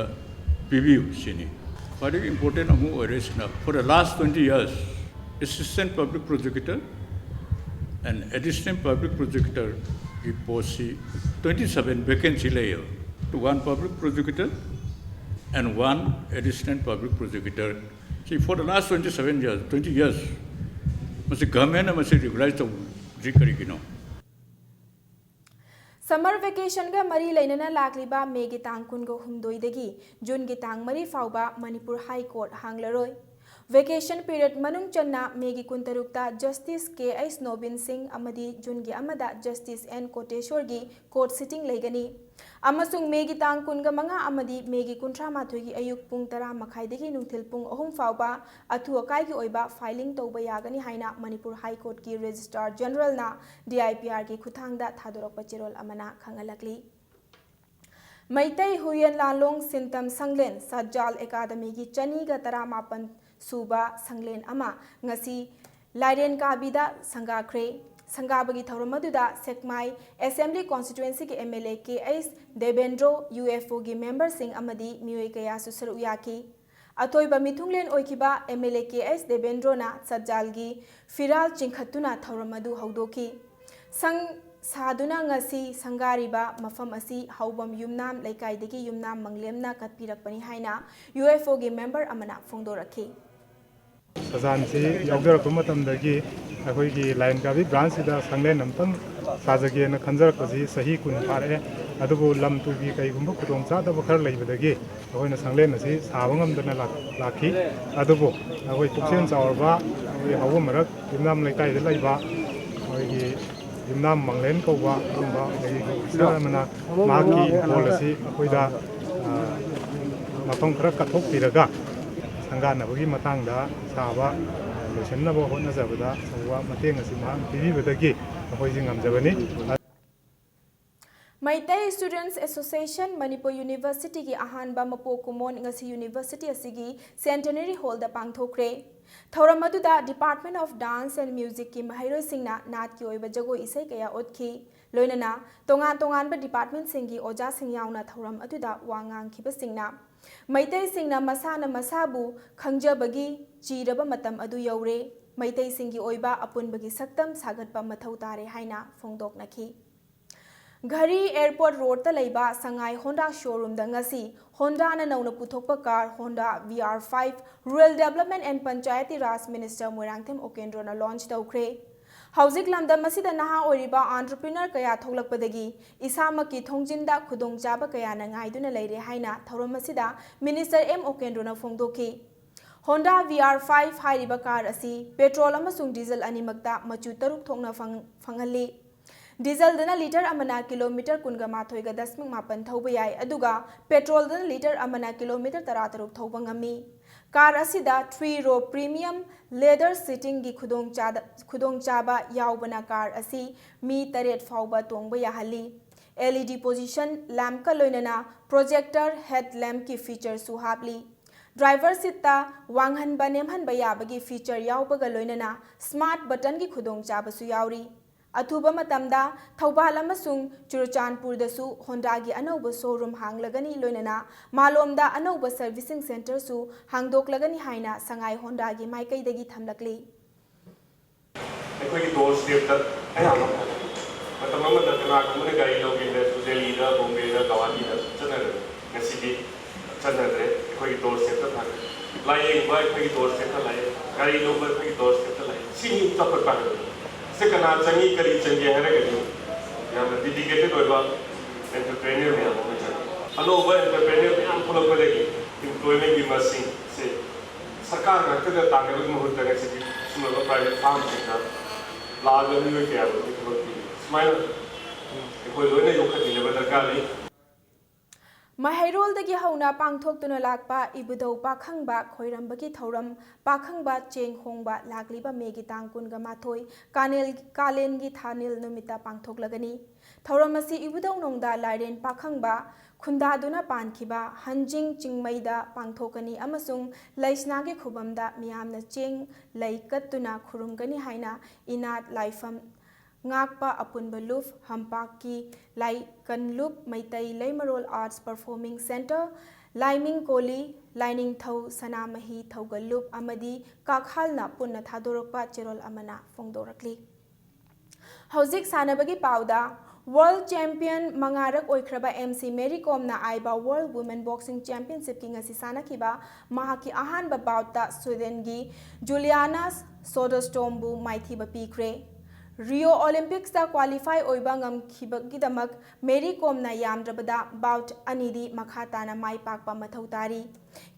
ꯄꯤꯕꯤꯌꯨ ꯁꯤꯅꯤ꯫ ꯈ꯭ꯋꯥꯏꯗꯒꯤ important ꯑꯃ ꯑꯣꯏꯔꯤꯁꯤꯅ, for the last twenty years, assistant public prosecutor and additional public prosecutorꯒꯤ ꯄꯣꯁꯁꯤ twenty seven vacancy ꯂꯩꯌꯦꯕ꯫ One public prosecutor and one additional public prosecutor ꯁꯤ for the last twenty seven years, twenty years ꯃꯁꯤ ꯒꯚꯔꯟꯃꯦꯟꯅ ꯃꯁꯤ regularize ꯇꯧꯗ꯭ꯔꯤ ꯀꯔꯤꯒꯤꯅꯣ? Summer vacationꯒ ꯃꯔꯤ ꯂꯩꯅꯅ ꯂꯥꯛꯂꯤꯕ ꯃꯦꯒꯤ ꯇꯥꯡ ꯀꯨꯟꯒ ꯍꯨꯝꯗꯣꯏꯗꯒꯤ ꯖꯨꯟꯒꯤ ꯇꯥꯡ ꯃꯔꯤ ꯐꯥꯎꯕ ꯃꯅꯤꯄꯨꯔ ꯍꯥꯏ ꯀꯣꯔꯠ ꯍꯥꯡꯂꯔꯣꯏ꯫ Vacation period ꯃꯅꯨꯡ ꯆꯟꯅ ꯃꯦꯒꯤ ꯀꯨꯟꯇꯔꯨꯛꯇ Justice K H Nobin Singh ꯑꯃꯗꯤ ꯖꯨꯟꯒꯤ ꯑꯃꯗ Justice ꯑꯦꯟ ꯀꯣꯇꯦꯁꯣꯔꯒꯤ court sitting ꯂꯩꯒꯅꯤ꯫ ꯑꯃꯁꯨꯡ ꯃꯦꯒꯤ ꯇꯥꯡ ꯀꯨꯟꯒ ꯃꯉꯥ ꯑꯃꯗꯤ ꯃꯦꯒꯤ ꯀꯨꯟꯊ꯭ꯔꯥ ꯃꯥꯊꯣꯏꯒꯤ ꯑꯌꯨꯛ ꯄꯨꯡ ꯇꯔꯥ ꯃꯈꯥꯏꯗꯒꯤ ꯅꯨꯡꯊꯤꯜ ꯄꯨꯡ ꯑꯍꯨꯝ ꯐꯥꯎꯕ ꯑꯊꯨ ꯑꯀꯥꯏꯒꯤ ꯑꯣꯏꯕ filing ꯇꯧꯕ ꯌꯥꯒꯅꯤ ꯍꯥꯏꯅ ꯃꯅꯤꯄꯨꯔ ꯍꯥꯏ ꯀꯣꯔꯠꯀꯤ ꯔꯦꯖꯤꯁꯇ꯭ꯔꯥꯔ ꯖꯦꯅꯔꯦꯜꯅ ꯗꯤ ꯑꯥꯏ ꯄꯤ ꯑꯥꯔꯒꯤ ꯈꯨꯠꯊꯥꯡꯗ ꯊꯥꯗꯣꯔꯛꯄ ꯆꯦꯔꯣꯜ ꯑꯃꯅ ꯈꯪꯍꯜꯂꯛꯂꯤ꯫ ꯃꯩꯇꯩ ꯍꯨꯏꯌꯦꯟ ꯂꯥꯂꯣꯡ ꯁꯤꯟꯇꯝ ꯁꯪꯂꯦꯟ ꯁꯠꯖꯥꯜ ꯑꯦꯀꯥꯗꯃꯤꯒꯤ ꯆꯅꯤꯒ ꯇꯔꯥꯃꯥꯄꯟ ꯁꯨꯕ ꯁꯪꯂꯦꯟ ꯑꯃ ꯉꯁꯤ ꯂꯥꯏꯔꯦꯟ ꯀꯥꯕꯤꯗ ꯁꯪꯒꯥꯈ꯭ꯔꯦ꯫ ꯁꯪꯒꯥꯕꯒꯤ ꯊꯧꯔꯝ ꯑꯗꯨꯗ ꯁꯦꯛꯃꯥꯏ Assembly Constituencyꯒꯤ MLA ꯀꯦ ꯑꯩꯆ ꯗꯦꯕꯦꯟꯗ꯭ꯔꯣ, UFOꯒꯤ memberꯁꯤꯡ ꯑꯃꯗꯤ ꯃꯤꯑꯣꯏ ꯀꯌꯥꯁꯨ ꯁꯔꯨꯛ ꯌꯥꯈꯤ꯫ ꯑꯊꯣꯏꯕ ꯃꯤꯊꯨꯡꯂꯦꯟ ꯑꯣꯏꯈꯤꯕ MLA ꯀꯦ ꯑꯩꯆ ꯗꯦꯕꯦꯟꯗ꯭ꯔꯣꯅ ꯁꯠꯖꯥꯜꯒꯤ ꯐꯤꯔꯥꯜ ꯆꯤꯡꯈꯠꯇꯨꯅ ꯊꯧꯔꯝ ꯑꯗꯨ ꯍꯧꯗꯣꯛꯈꯤ꯫ ꯁꯪ ꯁꯥꯗꯨꯅ ꯉꯁꯤ ꯁꯪꯒꯥꯔꯤꯕ ꯃꯐꯝ ꯑꯁꯤ ꯍꯧꯕꯝ ꯌꯨꯝꯅꯥꯝ ꯂꯩꯀꯥꯏꯗꯒꯤ ꯌꯨꯝꯅꯥꯝ ꯃꯪꯂꯦꯝꯅ ꯀꯠꯄꯤꯔꯛꯄꯅꯤ ꯍꯥꯏꯅ UFOꯒꯤ member ꯑꯃꯅ ꯐꯣꯡꯗꯣꯔꯛꯈꯤ꯫ ꯁꯖꯥꯟꯁꯤ ꯌꯥꯎꯖꯔꯛꯄ ꯃꯇꯝꯗꯒꯤ ꯑꯩꯈꯣꯏꯒꯤ ꯂꯥꯏꯔꯦꯟ ꯀꯥꯕꯤ branchꯁꯤꯗ ꯁꯪꯂꯦꯟ ꯑꯃꯇꯪ ꯁꯥꯖꯒꯦꯅ ꯈꯟꯖꯔꯛꯄꯁꯤ ꯆꯍꯤ ꯀꯨꯟ ꯐꯥꯔꯛꯑꯦ꯫ ꯑꯗꯨꯕꯨ ꯂꯝ ꯇꯨꯒꯤ ꯀꯩꯒꯨꯝꯕ ꯈꯨꯗꯣꯡꯆꯥꯗꯕ ꯈꯔ ꯂꯩꯕꯗꯒꯤ ꯑꯩꯈꯣꯏꯅ ꯁꯪꯂꯦꯟ ꯑꯁꯤ ꯁꯥꯕ ꯉꯝꯗꯅ ꯂꯥꯛ-, ꯂꯥꯛꯈꯤ꯫ ꯑꯗꯨꯕꯨ ꯑꯩꯈꯣꯏ ꯄꯨꯛꯆꯦꯜ ꯆꯥꯎꯔꯕ ꯑꯩꯈꯣꯏꯒꯤ ꯍꯧꯕ ꯃꯔꯛ ꯌꯨꯝꯅꯥꯝ ꯂꯩꯀꯥꯏꯗ ꯂꯩꯕ ꯑꯩꯈꯣꯏꯒꯤ ꯌꯨꯝꯅꯥꯝ ꯃꯪꯂꯦꯟ ꯀꯧꯕ ꯑꯗꯨꯒꯨꯝꯕ ꯑꯩꯈꯣꯏꯒꯤ officer ꯑꯃꯅ ꯃꯍꯥꯛꯀꯤ ꯏꯪꯈꯣꯜ ꯑꯁꯤ ꯑꯩꯈꯣꯏꯗ, ꯑ, ꯃꯐꯝ ꯈꯔ ꯀꯠꯊꯣꯛꯄꯤꯔꯒ ꯁꯪꯒꯥꯅꯕꯒꯤ ꯃꯇꯥꯡꯗ ꯁꯥꯕ, ꯑ, ꯂꯣꯏꯁꯤꯟꯅꯕ ꯍꯣꯠꯅꯖꯕꯗ ꯑꯆꯧꯕ ꯃꯇꯦꯡ ꯑꯁꯤ ꯃꯍꯥꯛꯅ ꯄꯤꯕꯤꯕꯗꯒꯤ ꯑꯩꯈꯣꯏꯁꯤ ꯉꯝꯖꯕꯅꯤ꯫ Meitei Students Association, ꯃꯅꯤꯄꯨꯔ Universityꯒꯤ ꯑꯍꯥꯟꯕ ꯃꯄꯣꯛ ꯀꯨꯝꯑꯣꯟ ꯉꯁꯤ University ꯑꯁꯤꯒꯤ Centenary Hallꯗ ꯄꯥꯡꯊꯣꯛꯈ꯭ꯔꯦ꯫ ꯊꯧꯔꯝ ꯑꯗꯨꯗ Department of Dance and Musicꯀꯤ ꯃꯍꯩꯔꯣꯏꯁꯤꯡꯅ ꯅꯥꯠꯀꯤ ꯑꯣꯏꯕ ꯖꯒꯣꯏ ꯏꯁꯩ ꯀꯌꯥ ꯎꯠꯈꯤ꯫ ꯂꯣꯏꯅꯅ ꯇꯣꯉꯥꯟ ꯇꯣꯉꯥꯟꯕ departmentꯁꯤꯡꯒꯤ ꯑꯣꯖꯥꯁꯤꯡ ꯌꯥꯎꯅ ꯊꯧꯔꯝ ꯑꯗꯨꯗ ꯋꯥ ꯉꯥꯡꯈꯤꯕꯁꯤꯡꯅ ꯃꯩꯇꯩꯁꯤꯡꯅ ꯃꯁꯥꯅ ꯃꯁꯥꯕꯨ ꯈꯪꯖꯕꯒꯤ ꯆꯤꯔꯕ ꯃꯇꯝ ꯑꯗꯨ ꯌꯧꯔꯦ, ꯃꯩꯇꯩꯁꯤꯡꯒꯤ ꯑꯣꯏꯕ ꯑꯄꯨꯟꯕꯒꯤ ꯁꯛꯇꯝ ꯁꯥꯒꯠꯄ ꯃꯊꯧ ꯇꯥꯔꯦ ꯍꯥꯏꯅ ꯐꯣꯡꯗꯣꯛꯅꯈꯤ꯫ ꯘꯔꯤ Airport Roadꯇ ꯂꯩꯕ ꯁꯉꯥꯏ Honda showroomꯗ ꯉꯁꯤ Hondaꯅ ꯅꯧꯅ ꯄꯨꯊꯣꯛꯄ car Honda VR five Rural Development and Panchayati Raj Minister Moirangthem ꯎꯀꯦꯟꯗ꯭ꯔꯣꯅ launch ꯇꯧꯈ꯭ꯔꯦ꯫ ꯍꯧꯖꯤꯛ ꯂꯝꯗꯝ ꯑꯁꯤꯗ ꯅꯍꯥ ꯑꯣꯏꯔꯤꯕ entrepreneur ꯀꯌꯥ ꯊꯣꯛꯂꯛꯄꯗꯒꯤ ꯏꯁꯥꯃꯛꯀꯤ ꯊꯣꯡꯖꯤꯟꯗ ꯈꯨꯗꯣꯡꯆꯥꯕ ꯀꯌꯥꯅ ꯉꯥꯏꯗꯨꯅ ꯂꯩꯔꯦ ꯍꯥꯏꯅ ꯊꯧꯔꯝ ꯑꯁꯤꯗ Minister ꯑꯦꯝ ꯎꯀꯦꯟꯗ꯭ꯔꯣꯅ ꯐꯣꯡꯗꯣꯛꯈꯤ꯫ Honda VR five ꯍꯥꯏꯔꯤꯕ car ꯑꯁꯤ petrol ꯑꯃꯁꯨꯡ diesel ꯑꯅꯤꯃꯛꯇ ꯃꯆꯨ ꯇꯔꯨꯛ ꯊꯣꯛꯅ ꯐꯪ-, ꯐꯪꯍꯜꯂꯤ꯫ Dieselꯗꯅ litre ꯑꯃꯅ kilometre ꯀꯨꯟꯒ ꯃꯥꯊꯣꯏꯒ ꯗꯁꯃꯤꯛ ꯃꯥꯄꯟ ꯊꯧꯕ ꯌꯥꯏ, ꯑꯗꯨꯒ petrolꯗꯅ litre ꯑꯃꯅ kilometre ꯇꯔꯥꯇꯔꯨꯛ ꯊꯧꯕ ꯉꯝꯃꯤ꯫ Car ꯑꯁꯤꯗ three row premium leather seatingꯒꯤ ꯈꯨꯗꯣꯡꯆꯥꯗ-, ꯈꯨꯗꯣꯡꯆꯥꯕ ꯌꯥꯎꯕꯅ car ꯑꯁꯤ ꯃꯤ ꯇꯔꯦꯠ ꯐꯥꯎꯕ ꯇꯣꯡꯕ ꯌꯥꯍꯜꯂꯤ꯫ LED position lampꯀ ꯂꯣꯏꯅꯅ projector head lampꯀꯤ featureꯁꯨ ꯍꯥꯞꯂꯤ꯫ ꯗ꯭ꯔꯥꯏꯚꯔ ꯁꯤꯠꯇ ꯋꯥꯡꯍꯟꯕ ꯅꯦꯝꯍꯟꯕ ꯌꯥꯕꯒꯤ ꯐꯤꯆꯔ ꯌꯥꯎꯕꯒ ꯂꯣꯏꯅꯅ ꯁ꯭ꯃꯥꯔꯠ ꯕꯇꯟꯒꯤ ꯈꯨꯗꯣꯡꯆꯥꯕꯁꯨ ꯌꯥꯎꯔꯤ꯫ ꯑꯊꯨꯕ ꯃꯇꯝꯗ ꯊꯧꯕꯥꯜ ꯑꯃꯁꯨꯡ ꯆꯨꯔꯆꯥꯟꯄꯨꯔꯗꯁꯨ ꯍꯣꯟꯗꯥꯒꯤ ꯑꯅꯧꯕ ꯁꯣꯔꯨꯝ ꯍꯥꯡꯂꯒꯅꯤ, ꯂꯣꯏꯅꯅ ꯃꯥꯂꯣꯝꯗ ꯑꯅꯧꯕ ꯁꯔꯚꯤꯁꯤꯡ ꯁꯦꯟꯇꯔꯁꯨ ꯍꯥꯡꯗꯣꯛꯂꯒꯅꯤ ꯍꯥꯏꯅ ꯁꯉꯥꯏ ꯍꯣꯟꯗꯥꯒꯤ ꯃꯥꯏꯀꯩꯗꯒꯤ ꯊꯝꯂꯛꯂꯤ꯫ ꯑꯩꯈꯣꯏꯒꯤ ꯗꯣꯔ ꯁ꯭ꯇꯦꯞꯇ ꯑꯌꯥꯝꯕ ꯐꯪꯉꯤ꯫ ꯃꯇꯝ ꯑꯃꯗ ꯀꯅꯥꯒꯨꯝꯕꯅ ꯒꯥꯔꯤ ꯂꯧꯒꯦ ꯍꯥꯏꯔꯁꯨ ꯗꯦꯜꯂꯤꯗ, ꯕꯣꯝꯕꯦꯗ, ꯒꯧꯍꯥꯇꯤꯗ ꯆꯠꯅꯔꯝꯃꯤ꯫ ꯉꯁꯤꯗꯤ ꯆꯠꯅꯗ꯭ꯔꯦ, ꯑꯩꯈꯣꯏꯒꯤ ꯗꯣꯔ ꯁ꯭ꯇꯦꯞꯇ ꯐꯪꯉꯤ꯫ ꯂꯥꯏꯌꯦꯡꯕ ꯑꯩꯈꯣꯏꯒꯤ ꯗꯣꯔ ꯁ꯭ꯇꯦꯞꯇ ꯂꯥꯛꯑꯦ, ꯒꯥꯔꯤ ꯂꯧꯕ ꯑꯩꯈꯣꯏꯒꯤ ꯗꯣꯔ ꯁ꯭ꯇꯦꯞꯇ ꯂꯥꯛꯑꯦ꯫ ꯁꯤꯅꯤ ꯆꯥꯎꯈꯠꯄ ꯍꯥꯏꯕꯗꯣ꯫ ꯁꯤ ꯀꯅꯥ ꯆꯪꯉꯤ, ꯀꯔꯤ ꯆꯪꯒꯦ ꯍꯥꯏꯔꯒꯗꯤ ꯌꯥꯝꯅ ꯗꯤꯗꯤꯀꯦꯇꯦꯠ ꯑꯣꯏꯕ ꯑꯦꯟꯇꯔꯄ꯭ꯔꯦꯅꯔ ꯃꯌꯥꯝ ꯑꯃ ꯆꯪꯉꯤ꯫ ꯑꯅꯧꯕ ꯑꯦꯟꯇꯔꯄ꯭ꯔꯦꯅꯔ ꯃꯌꯥꯝ ꯊꯣꯛꯂꯛꯄꯗꯒꯤ ꯏꯝꯄ꯭ꯂꯣꯏꯃꯦꯟꯒꯤ ꯃꯁꯤꯡꯁꯦ ꯁꯔꯀꯥꯔ ꯉꯥꯛꯇꯗ ꯇꯥꯟꯅꯕꯒꯤ ꯃꯍꯨꯠꯇ ꯉꯁꯤꯗꯤ ꯁꯨꯝꯂꯕ ꯄ꯭ꯔꯥꯏꯚꯦꯠ ꯐꯥꯔꯝꯁꯤꯡꯗ ꯂꯥꯛꯑꯒ ꯃꯤꯑꯣꯏ ꯀꯌꯥ ꯑꯃꯒꯤ ꯊꯕꯛ ꯄꯤꯔꯤ꯫ ꯁꯨꯃꯥꯏꯅ ꯑꯩꯈꯣꯏ ꯂꯣꯏꯅ ꯌꯣꯛꯈꯠꯃꯤꯟꯅꯕ ꯗꯔꯀꯥꯔ ꯂꯩ꯫ ꯃꯍꯩꯔꯣꯜꯗꯒꯤ ꯍꯧꯅ ꯄꯥꯡꯊꯣꯛꯇꯨꯅ ꯂꯥꯛꯄ ꯏꯕꯨꯙꯧ ꯄꯥꯈꯪꯕ ꯈꯣꯏꯔꯝꯕꯒꯤ ꯊꯧꯔꯝ ꯄꯥꯈꯪꯕ ꯆꯦꯡ ꯍꯣꯡꯕ ꯂꯥꯛꯂꯤꯕ ꯃꯦꯒꯤ ꯇꯥꯡ ꯀꯨꯟꯒ ꯃꯥꯊꯣꯏ ꯀꯥꯅꯦꯜ-, ꯀꯥꯂꯦꯟꯒꯤ ꯊꯥꯅꯤꯜ ꯅꯨꯃꯤꯠꯇ ꯄꯥꯡꯊꯣꯛꯂꯒꯅꯤ꯫ ꯊꯧꯔꯝ ꯑꯁꯤ ꯏꯕꯨꯙꯧ ꯅꯣꯡꯗꯥ ꯂꯥꯏꯔꯦꯟ ꯄꯥꯈꯪꯕ ꯈꯨꯟꯗꯥꯗꯨꯅ ꯄꯥꯟꯈꯤꯕ ꯍꯟꯖꯤꯡ ꯆꯤꯡꯃꯩꯗ ꯄꯥꯡꯊꯣꯛꯀꯅꯤ ꯑꯃꯁꯨꯡ ꯂꯩꯁꯅꯥꯒꯤ ꯈꯨꯕꯝꯗ ꯃꯤꯌꯥꯝꯅ ꯆꯦꯡ ꯂꯩ ꯀꯠꯇꯨꯅ ꯈꯨꯔꯨꯝꯒꯅꯤ ꯍꯥꯏꯅ ꯏꯅꯥꯠ ꯂꯥꯏꯐꯝ ꯉꯥꯛꯄ ꯑꯄꯨꯟꯕ ꯂꯨꯞ, ꯍꯝꯄꯥꯛꯀꯤ ꯂꯥꯏꯀꯟꯂꯨꯞ, ꯃꯩꯇꯩ ꯂꯩꯃꯔꯣꯜ ꯑꯥꯔꯠꯁ ꯄꯔꯐꯣꯔꯃꯤꯡ ꯁꯦꯟꯇꯔ, ꯂꯥꯏꯃꯤꯡ ꯀꯣꯂꯤ, ꯂꯥꯏꯅꯤꯡꯊꯧ ꯁꯅꯥꯃꯍꯤ ꯊꯧꯒꯜꯂꯨꯞ ꯑꯃꯗꯤ ꯀꯥꯈꯥꯜꯅ ꯄꯨꯟꯅ ꯊꯥꯗꯣꯔꯛꯄ ꯆꯦꯔꯣꯜ ꯑꯃꯅ ꯐꯣꯡꯗꯣꯔꯛꯂꯤ꯫ ꯍꯧꯖꯤꯛ ꯁꯥꯟꯅꯕꯒꯤ ꯄꯥꯎꯗ, ꯋꯥꯔꯜꯗ ꯆꯦꯝꯄꯤꯌꯟ ꯃꯉꯥꯔꯛ ꯑꯣꯏꯈ꯭ꯔꯕ ꯑꯦꯝ ꯁꯤ ꯃꯦꯔꯤ ꯀꯣꯝꯅ ꯑꯥꯏꯕ ꯋꯥꯔꯜꯗ ꯋꯨꯃꯦꯟ ꯕꯣꯛꯁꯤꯡ ꯆꯦꯝꯄꯤꯌꯟꯁꯤꯞꯀꯤ ꯉꯁꯤ ꯁꯥꯟꯅꯈꯤꯕ ꯃꯍꯥꯛꯀꯤ ꯑꯍꯥꯟꯕ ꯕꯥꯎꯠꯇ ꯁ꯭ꯋꯤꯗꯦꯟꯒꯤ ꯖꯨꯂꯤꯌꯥꯅꯥ ꯁꯣꯗꯔꯁꯇꯣꯝꯕꯨ ꯃꯥꯏꯊꯤꯕ ꯄꯤꯈ꯭ꯔꯦ꯫ ꯔꯤꯑꯣ ꯑꯣꯂꯤꯝꯄꯤꯛꯁꯇ ꯀ꯭ꯋꯥꯂꯤꯐꯥꯏ ꯑꯣꯏꯕ ꯉꯝꯈꯤꯕꯒꯤꯗꯃꯛ ꯃꯦꯔꯤ ꯀꯣꯝꯅ ꯌꯥꯝꯗ꯭ꯔꯕꯗ ꯕꯥꯎꯠ ꯑꯅꯤꯗꯤ ꯃꯈꯥ ꯇꯥꯅ ꯃꯥꯏ ꯄꯥꯛꯄ ꯃꯊꯧ ꯇꯥꯔꯤ꯫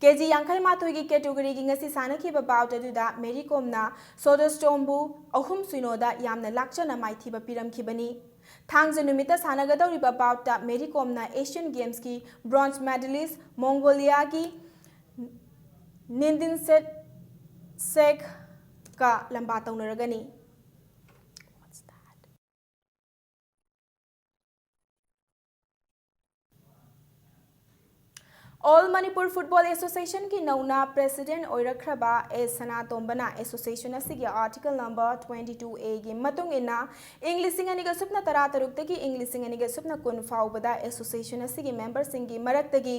ꯀꯦ ꯖꯤ ꯌꯥꯡꯈꯩ ꯃꯥꯊꯣꯏꯒꯤ ꯀꯦꯇꯦꯒꯣꯔꯤꯒꯤ ꯉꯁꯤ ꯁꯥꯟꯅꯈꯤꯕ ꯕꯥꯎꯠ ꯑꯗꯨꯗ ꯃꯦꯔꯤ ꯀꯣꯝꯅ ꯁꯣꯗꯔꯁꯇꯣꯝꯕꯨ ꯑꯍꯨꯝ ꯁꯤꯅꯣꯗ ꯌꯥꯝꯅ ꯂꯥꯛꯆꯅ ꯃꯥꯏꯊꯤꯕ ꯄꯤꯔꯝꯈꯤꯕꯅꯤ꯫ ꯊꯥꯡꯖ ꯅꯨꯃꯤꯠꯇ ꯁꯥꯟꯅꯒꯗꯧꯔꯤꯕ ꯕꯥꯎꯠꯇ ꯃꯦꯔꯤ ꯀꯣꯝꯅ ꯑꯦꯁꯤꯌꯟ ꯒꯦꯝꯁꯀꯤ ꯕ꯭ꯔꯣꯟꯖ ꯃꯦꯗꯥꯂꯤꯁ ꯃꯣꯡꯒꯣꯂꯤꯌꯥꯒꯤ ꯅꯤꯟꯗꯤꯟ ꯁꯦꯠ ꯁꯦꯛꯀ ꯂꯝꯕꯥ ꯇꯧꯅꯔꯒꯅꯤ꯫ All Manipur Football Association ꯒꯤ ꯅꯧꯅ president ꯑꯣꯏꯔꯛꯈ꯭ꯔꯕ ꯑꯦ ꯁꯅꯥꯇꯣꯝꯕꯅ association ꯑꯁꯤꯒꯤ article number twenty two A ꯒꯤ ꯃꯇꯨꯡ ꯏꯟꯅ ꯏꯪ ꯂꯤꯁꯤꯡ ꯑꯅꯤꯒ ꯁꯨꯞꯅ ꯇꯔꯥ ꯇꯔꯨꯛꯇꯒꯤ ꯏꯪ ꯂꯤꯁꯤꯡ ꯑꯅꯤꯒ ꯁꯨꯞꯅ ꯀꯨꯟ ꯐꯥꯎꯕꯗ association ꯑꯁꯤꯒꯤ member ꯁꯤꯡꯒꯤ ꯃꯔꯛꯇꯒꯤ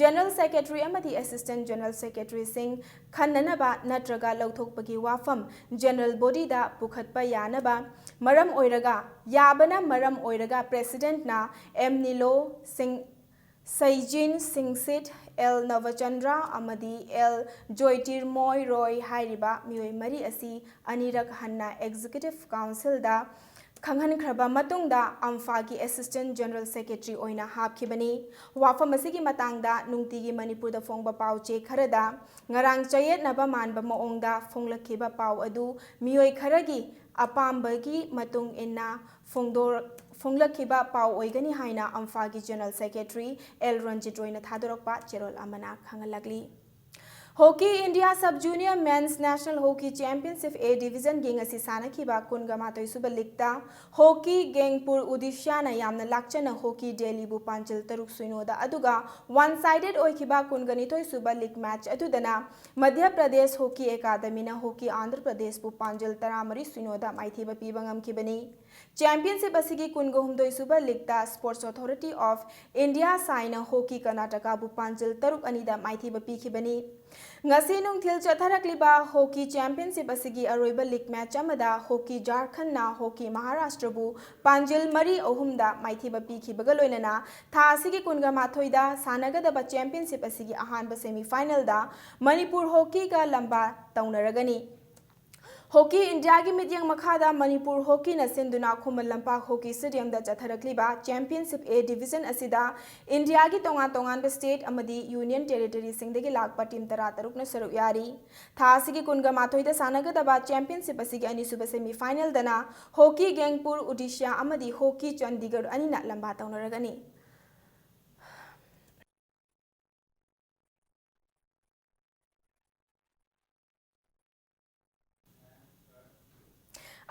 general secretary ꯑꯃꯗꯤ assistant general secretary ꯁꯤꯡ ꯈꯟꯅꯅꯕ ꯅꯠꯇ꯭ꯔꯒ ꯂꯧꯊꯣꯛꯄꯒꯤ ꯋꯥꯐꯝ general body ꯗ ꯄꯨꯈꯠꯄ ꯌꯥꯅꯕ ꯃꯔꯝ ꯑꯣꯏꯔꯒ, ꯌꯥꯕꯅ ꯃꯔꯝ ꯑꯣꯏꯔꯒ president ꯅ ꯑꯦꯝ ꯅꯤꯂꯣ ꯁꯤꯡ, ꯁꯩꯖꯤꯟ ꯁꯤꯡꯁꯤꯠ, ꯑꯦꯜ ꯅꯕꯆꯟꯗ꯭ꯔ ꯑꯃꯗꯤ ꯑꯦꯜ ꯖꯣꯏꯇꯤꯔꯃꯣꯏ ꯔꯣꯏ ꯍꯥꯏꯔꯤꯕ ꯃꯤꯑꯣꯏ ꯃꯔꯤ ꯑꯁꯤ ꯑꯅꯤꯔꯛ ꯍꯟꯅ executive council ꯗ ꯈꯪꯍꯟꯈ꯭ꯔꯕ ꯃꯇꯨꯡꯗ ꯑꯝꯐꯥꯒꯤ assistant general secretary ꯑꯣꯏꯅ ꯍꯥꯞꯈꯤꯕꯅꯤ꯫ ꯋꯥꯐꯝ ꯑꯁꯤꯒꯤ ꯃꯇꯥꯡꯗ ꯅꯨꯡꯇꯤꯒꯤ ꯃꯅꯤꯄꯨꯔꯗ ꯐꯣꯡꯕ ꯄꯥꯎ ꯆꯦ ꯈꯔꯗ ꯉꯔꯥꯡ ꯆꯌꯦꯠꯅꯕ ꯃꯥꯟꯕ ꯃꯑꯣꯡꯗ ꯐꯣꯡꯂꯛꯈꯤꯕ ꯄꯥꯎ ꯑꯗꯨ ꯃꯤꯑꯣꯏ ꯈꯔꯒꯤ ꯑꯄꯥꯝꯕꯒꯤ ꯃꯇꯨꯡ ꯏꯟꯅ ꯐꯣꯡꯗꯣꯔ-, ꯐꯣꯡꯂꯛꯈꯤꯕ ꯄꯥꯎ ꯑꯣꯏꯒꯅꯤ ꯍꯥꯏꯅ ꯑꯝꯐꯥꯒꯤ general secretary ꯑꯦꯜ ꯔꯟꯖꯤꯠ ꯔꯣꯏꯅ ꯊꯥꯗꯣꯔꯛꯄ ꯆꯦꯔꯣꯜ ꯑꯃꯅ ꯈꯪꯍꯜꯂꯛꯂꯤ꯫ Hockey India Sub Junior Men's National Hockey Championship A Division ꯒꯤ ꯉꯁꯤ ꯁꯥꯟꯅꯈꯤꯕ ꯀꯨꯟꯒ ꯃꯥꯊꯣꯏ ꯁꯨꯕ league ꯇ Hockey Gengpur Odisha ꯅ ꯌꯥꯝꯅ ꯂꯥꯛꯆꯅ Hockey Delhi ꯕꯨ ꯄꯥꯟꯖꯜ ꯇꯔꯨꯛ ꯁꯤꯅꯣꯗ, ꯑꯗꯨꯒ one sided ꯑꯣꯏꯈꯤꯕ ꯀꯨꯟꯒ ꯅꯤꯊꯣꯏ ꯁꯨꯕ league match ꯑꯗꯨꯗꯅ Madhya Pradesh Hockey Academy ꯅ Hockey Andhra Pradesh ꯕꯨ ꯄꯥꯟꯖꯜ ꯇꯔꯥꯃꯔꯤ ꯁꯤꯅꯣꯗ ꯃꯥꯏꯊꯤꯕ ꯄꯤꯕ ꯉꯝꯈꯤꯕꯅꯤ꯫ Championship ꯑꯁꯤꯒꯤ ꯀꯨꯟꯒ ꯍꯨꯝꯗꯣꯏ ꯁꯨꯕ league ꯇ Sports Authority of India, ꯁꯥꯏꯅ Hockey Karnataka ꯕꯨ ꯄꯥꯟꯖꯤꯜ ꯇꯔꯨꯛ ꯑꯅꯤꯗ ꯃꯥꯏꯊꯤꯕ ꯄꯤꯈꯤꯕꯅꯤ꯫ ꯉꯁꯤ ꯅꯨꯡꯊꯤꯜ ꯆꯠꯊꯔꯛꯂꯤꯕ Hockey Championship ꯑꯁꯤꯒꯤ ꯑꯔꯣꯏꯕ league match ꯑꯃꯗ Hockey Jharkhand ꯅ Hockey Maharashtra ꯕꯨ ꯄꯥꯟꯖꯤꯜ ꯃꯔꯤ ꯑꯍꯨꯝꯗ ꯃꯥꯏꯊꯤꯕ ꯄꯤꯈꯤꯕꯒ ꯂꯣꯏꯅꯅ ꯊꯥ ꯑꯁꯤꯒꯤ ꯀꯨꯟꯒ ꯃꯥꯊꯣꯏꯗ ꯁꯥꯟꯅꯒꯗꯕ championship ꯑꯁꯤꯒꯤ ꯑꯍꯥꯟꯕ semi final ꯗ ꯃꯅꯤꯄꯨꯔ Hockey ꯒ ꯂꯝꯕꯥ ꯇꯧꯅꯔꯒꯅꯤ꯫ Hockey India ꯒꯤ ꯃꯤꯠꯌꯦꯡ ꯃꯈꯥꯗ ꯃꯅꯤꯄꯨꯔ Hockey ꯅ ꯁꯤꯟꯗꯨꯅ Khuman Lampak Hockey Stadium the ꯆꯠꯊꯔꯛꯂꯤꯕ Championship A Division ꯑꯁꯤꯗ India ꯒꯤ ꯇꯣꯉꯥꯟ ꯇꯣꯉꯥꯟꯕ state ꯑꯃꯗꯤ Union Territory ꯁꯤꯡꯗꯒꯤ ꯂꯥꯛꯄ team ꯇꯔꯥ ꯇꯔꯨꯛꯅ ꯁꯔꯨꯛ ꯌꯥꯔꯤ꯫ ꯊꯥ ꯑꯁꯤꯒꯤ ꯀꯨꯟꯒ ꯃꯥꯊꯣꯏꯗ ꯁꯥꯟꯅꯒꯗꯕ Championship ꯑꯁꯤꯒꯤ ꯑꯅꯤꯁꯨꯕ semi final ꯗꯅ Hockey Gengpur Odisha ꯑꯃꯗꯤ Hockey Chandigarh ꯑꯅꯤꯅ ꯂꯝꯕꯥ ꯇꯧꯅꯔꯒꯅꯤ꯫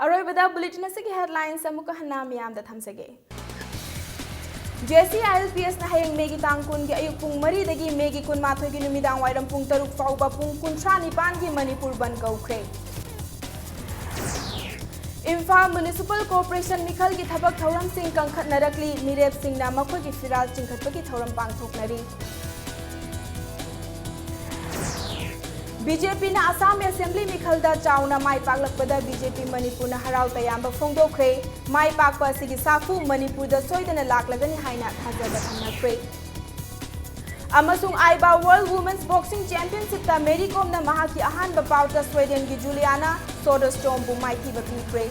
ꯑꯔꯣꯏꯕꯗ bulletin ꯑꯁꯤꯒꯤ headlines ꯑꯃꯨꯛꯀ ꯍꯟꯅ ꯃꯤꯌꯥꯝꯗ ꯊꯝꯖꯒꯦ꯫ JCILPSꯅ ꯍꯌꯦꯡ ꯃꯦꯒꯤ ꯇꯥꯡ ꯀꯨꯟꯒꯤ ꯑꯌꯨꯛ ꯄꯨꯡ ꯃꯔꯤꯗꯒꯤ ꯃꯦꯒꯤ ꯀꯨꯟꯃꯥꯊꯣꯏꯒꯤ ꯅꯨꯃꯤꯗꯥꯡ ꯋꯥꯏꯔꯝ ꯄꯨꯡ ꯇꯔꯨꯛ ꯐꯥꯎꯕ ꯄꯨꯡ ꯀꯨꯟꯊ꯭ꯔꯥ ꯅꯤꯄꯥꯟꯒꯤ ꯃꯅꯤꯄꯨꯔ ꯕꯟꯗ ꯀꯧꯈ꯭ꯔꯦ꯫ ꯏꯝꯐꯥꯜ ꯃ꯭ꯌꯨꯅꯤꯁꯤꯄꯥꯜ ꯀꯣꯔꯄꯣꯔꯦꯁꯟ ꯃꯤꯈꯜꯒꯤ ꯊꯕꯛ ꯊꯧꯔꯝꯁꯤꯡ ꯀꯟꯈꯠꯅꯔꯛꯂꯤ, ꯃꯤꯔꯦꯞꯁꯤꯡꯅ ꯃꯈꯣꯏꯒꯤ ꯐꯤꯔꯥꯜ ꯆꯤꯡꯈꯠꯄꯒꯤ ꯊꯧꯔꯝ ꯄꯥꯡꯊꯣꯛꯅꯔꯤ꯫ BJPꯅ ꯑꯁꯥꯝ ꯑꯦꯁꯦꯝꯕ꯭ꯂꯤ ꯃꯤꯈꯜꯗ ꯆꯥꯎꯅ ꯃꯥꯏ ꯄꯥꯛꯂꯛꯄꯗ BJP ꯃꯅꯤꯄꯨꯔꯅ ꯍꯔꯥꯎ ꯇꯌꯥꯝꯕ ꯐꯣꯡꯗꯣꯛꯈ꯭ꯔꯦ꯫ ꯃꯥꯏ ꯄꯥꯛꯄ ꯑꯁꯤꯒꯤ ꯁꯥꯐꯨ ꯃꯅꯤꯄꯨꯔꯗ ꯁꯣꯏꯗꯅ ꯂꯥꯛꯂꯒꯅꯤ ꯍꯥꯏꯅ ꯊꯥꯖꯕ ꯊꯝꯅꯈ꯭ꯔꯦ꯫ ꯑꯃꯁꯨꯡ ꯑꯥꯏꯕꯥ World Women's Boxing Championshipꯇ ꯃꯦꯔꯤ ꯀꯣꯝꯅ ꯃꯍꯥꯛꯀꯤ ꯑꯍꯥꯟꯕ boutꯇ ꯁ꯭ꯋꯦꯗꯦꯟꯒꯤ ꯖꯨꯂꯤꯌꯥꯅꯥ ꯁꯣꯗꯔꯁꯇ꯭ꯔꯣꯝꯕꯨ ꯃꯥꯏꯊꯤꯕ ꯄꯤꯈ꯭ꯔꯦ꯫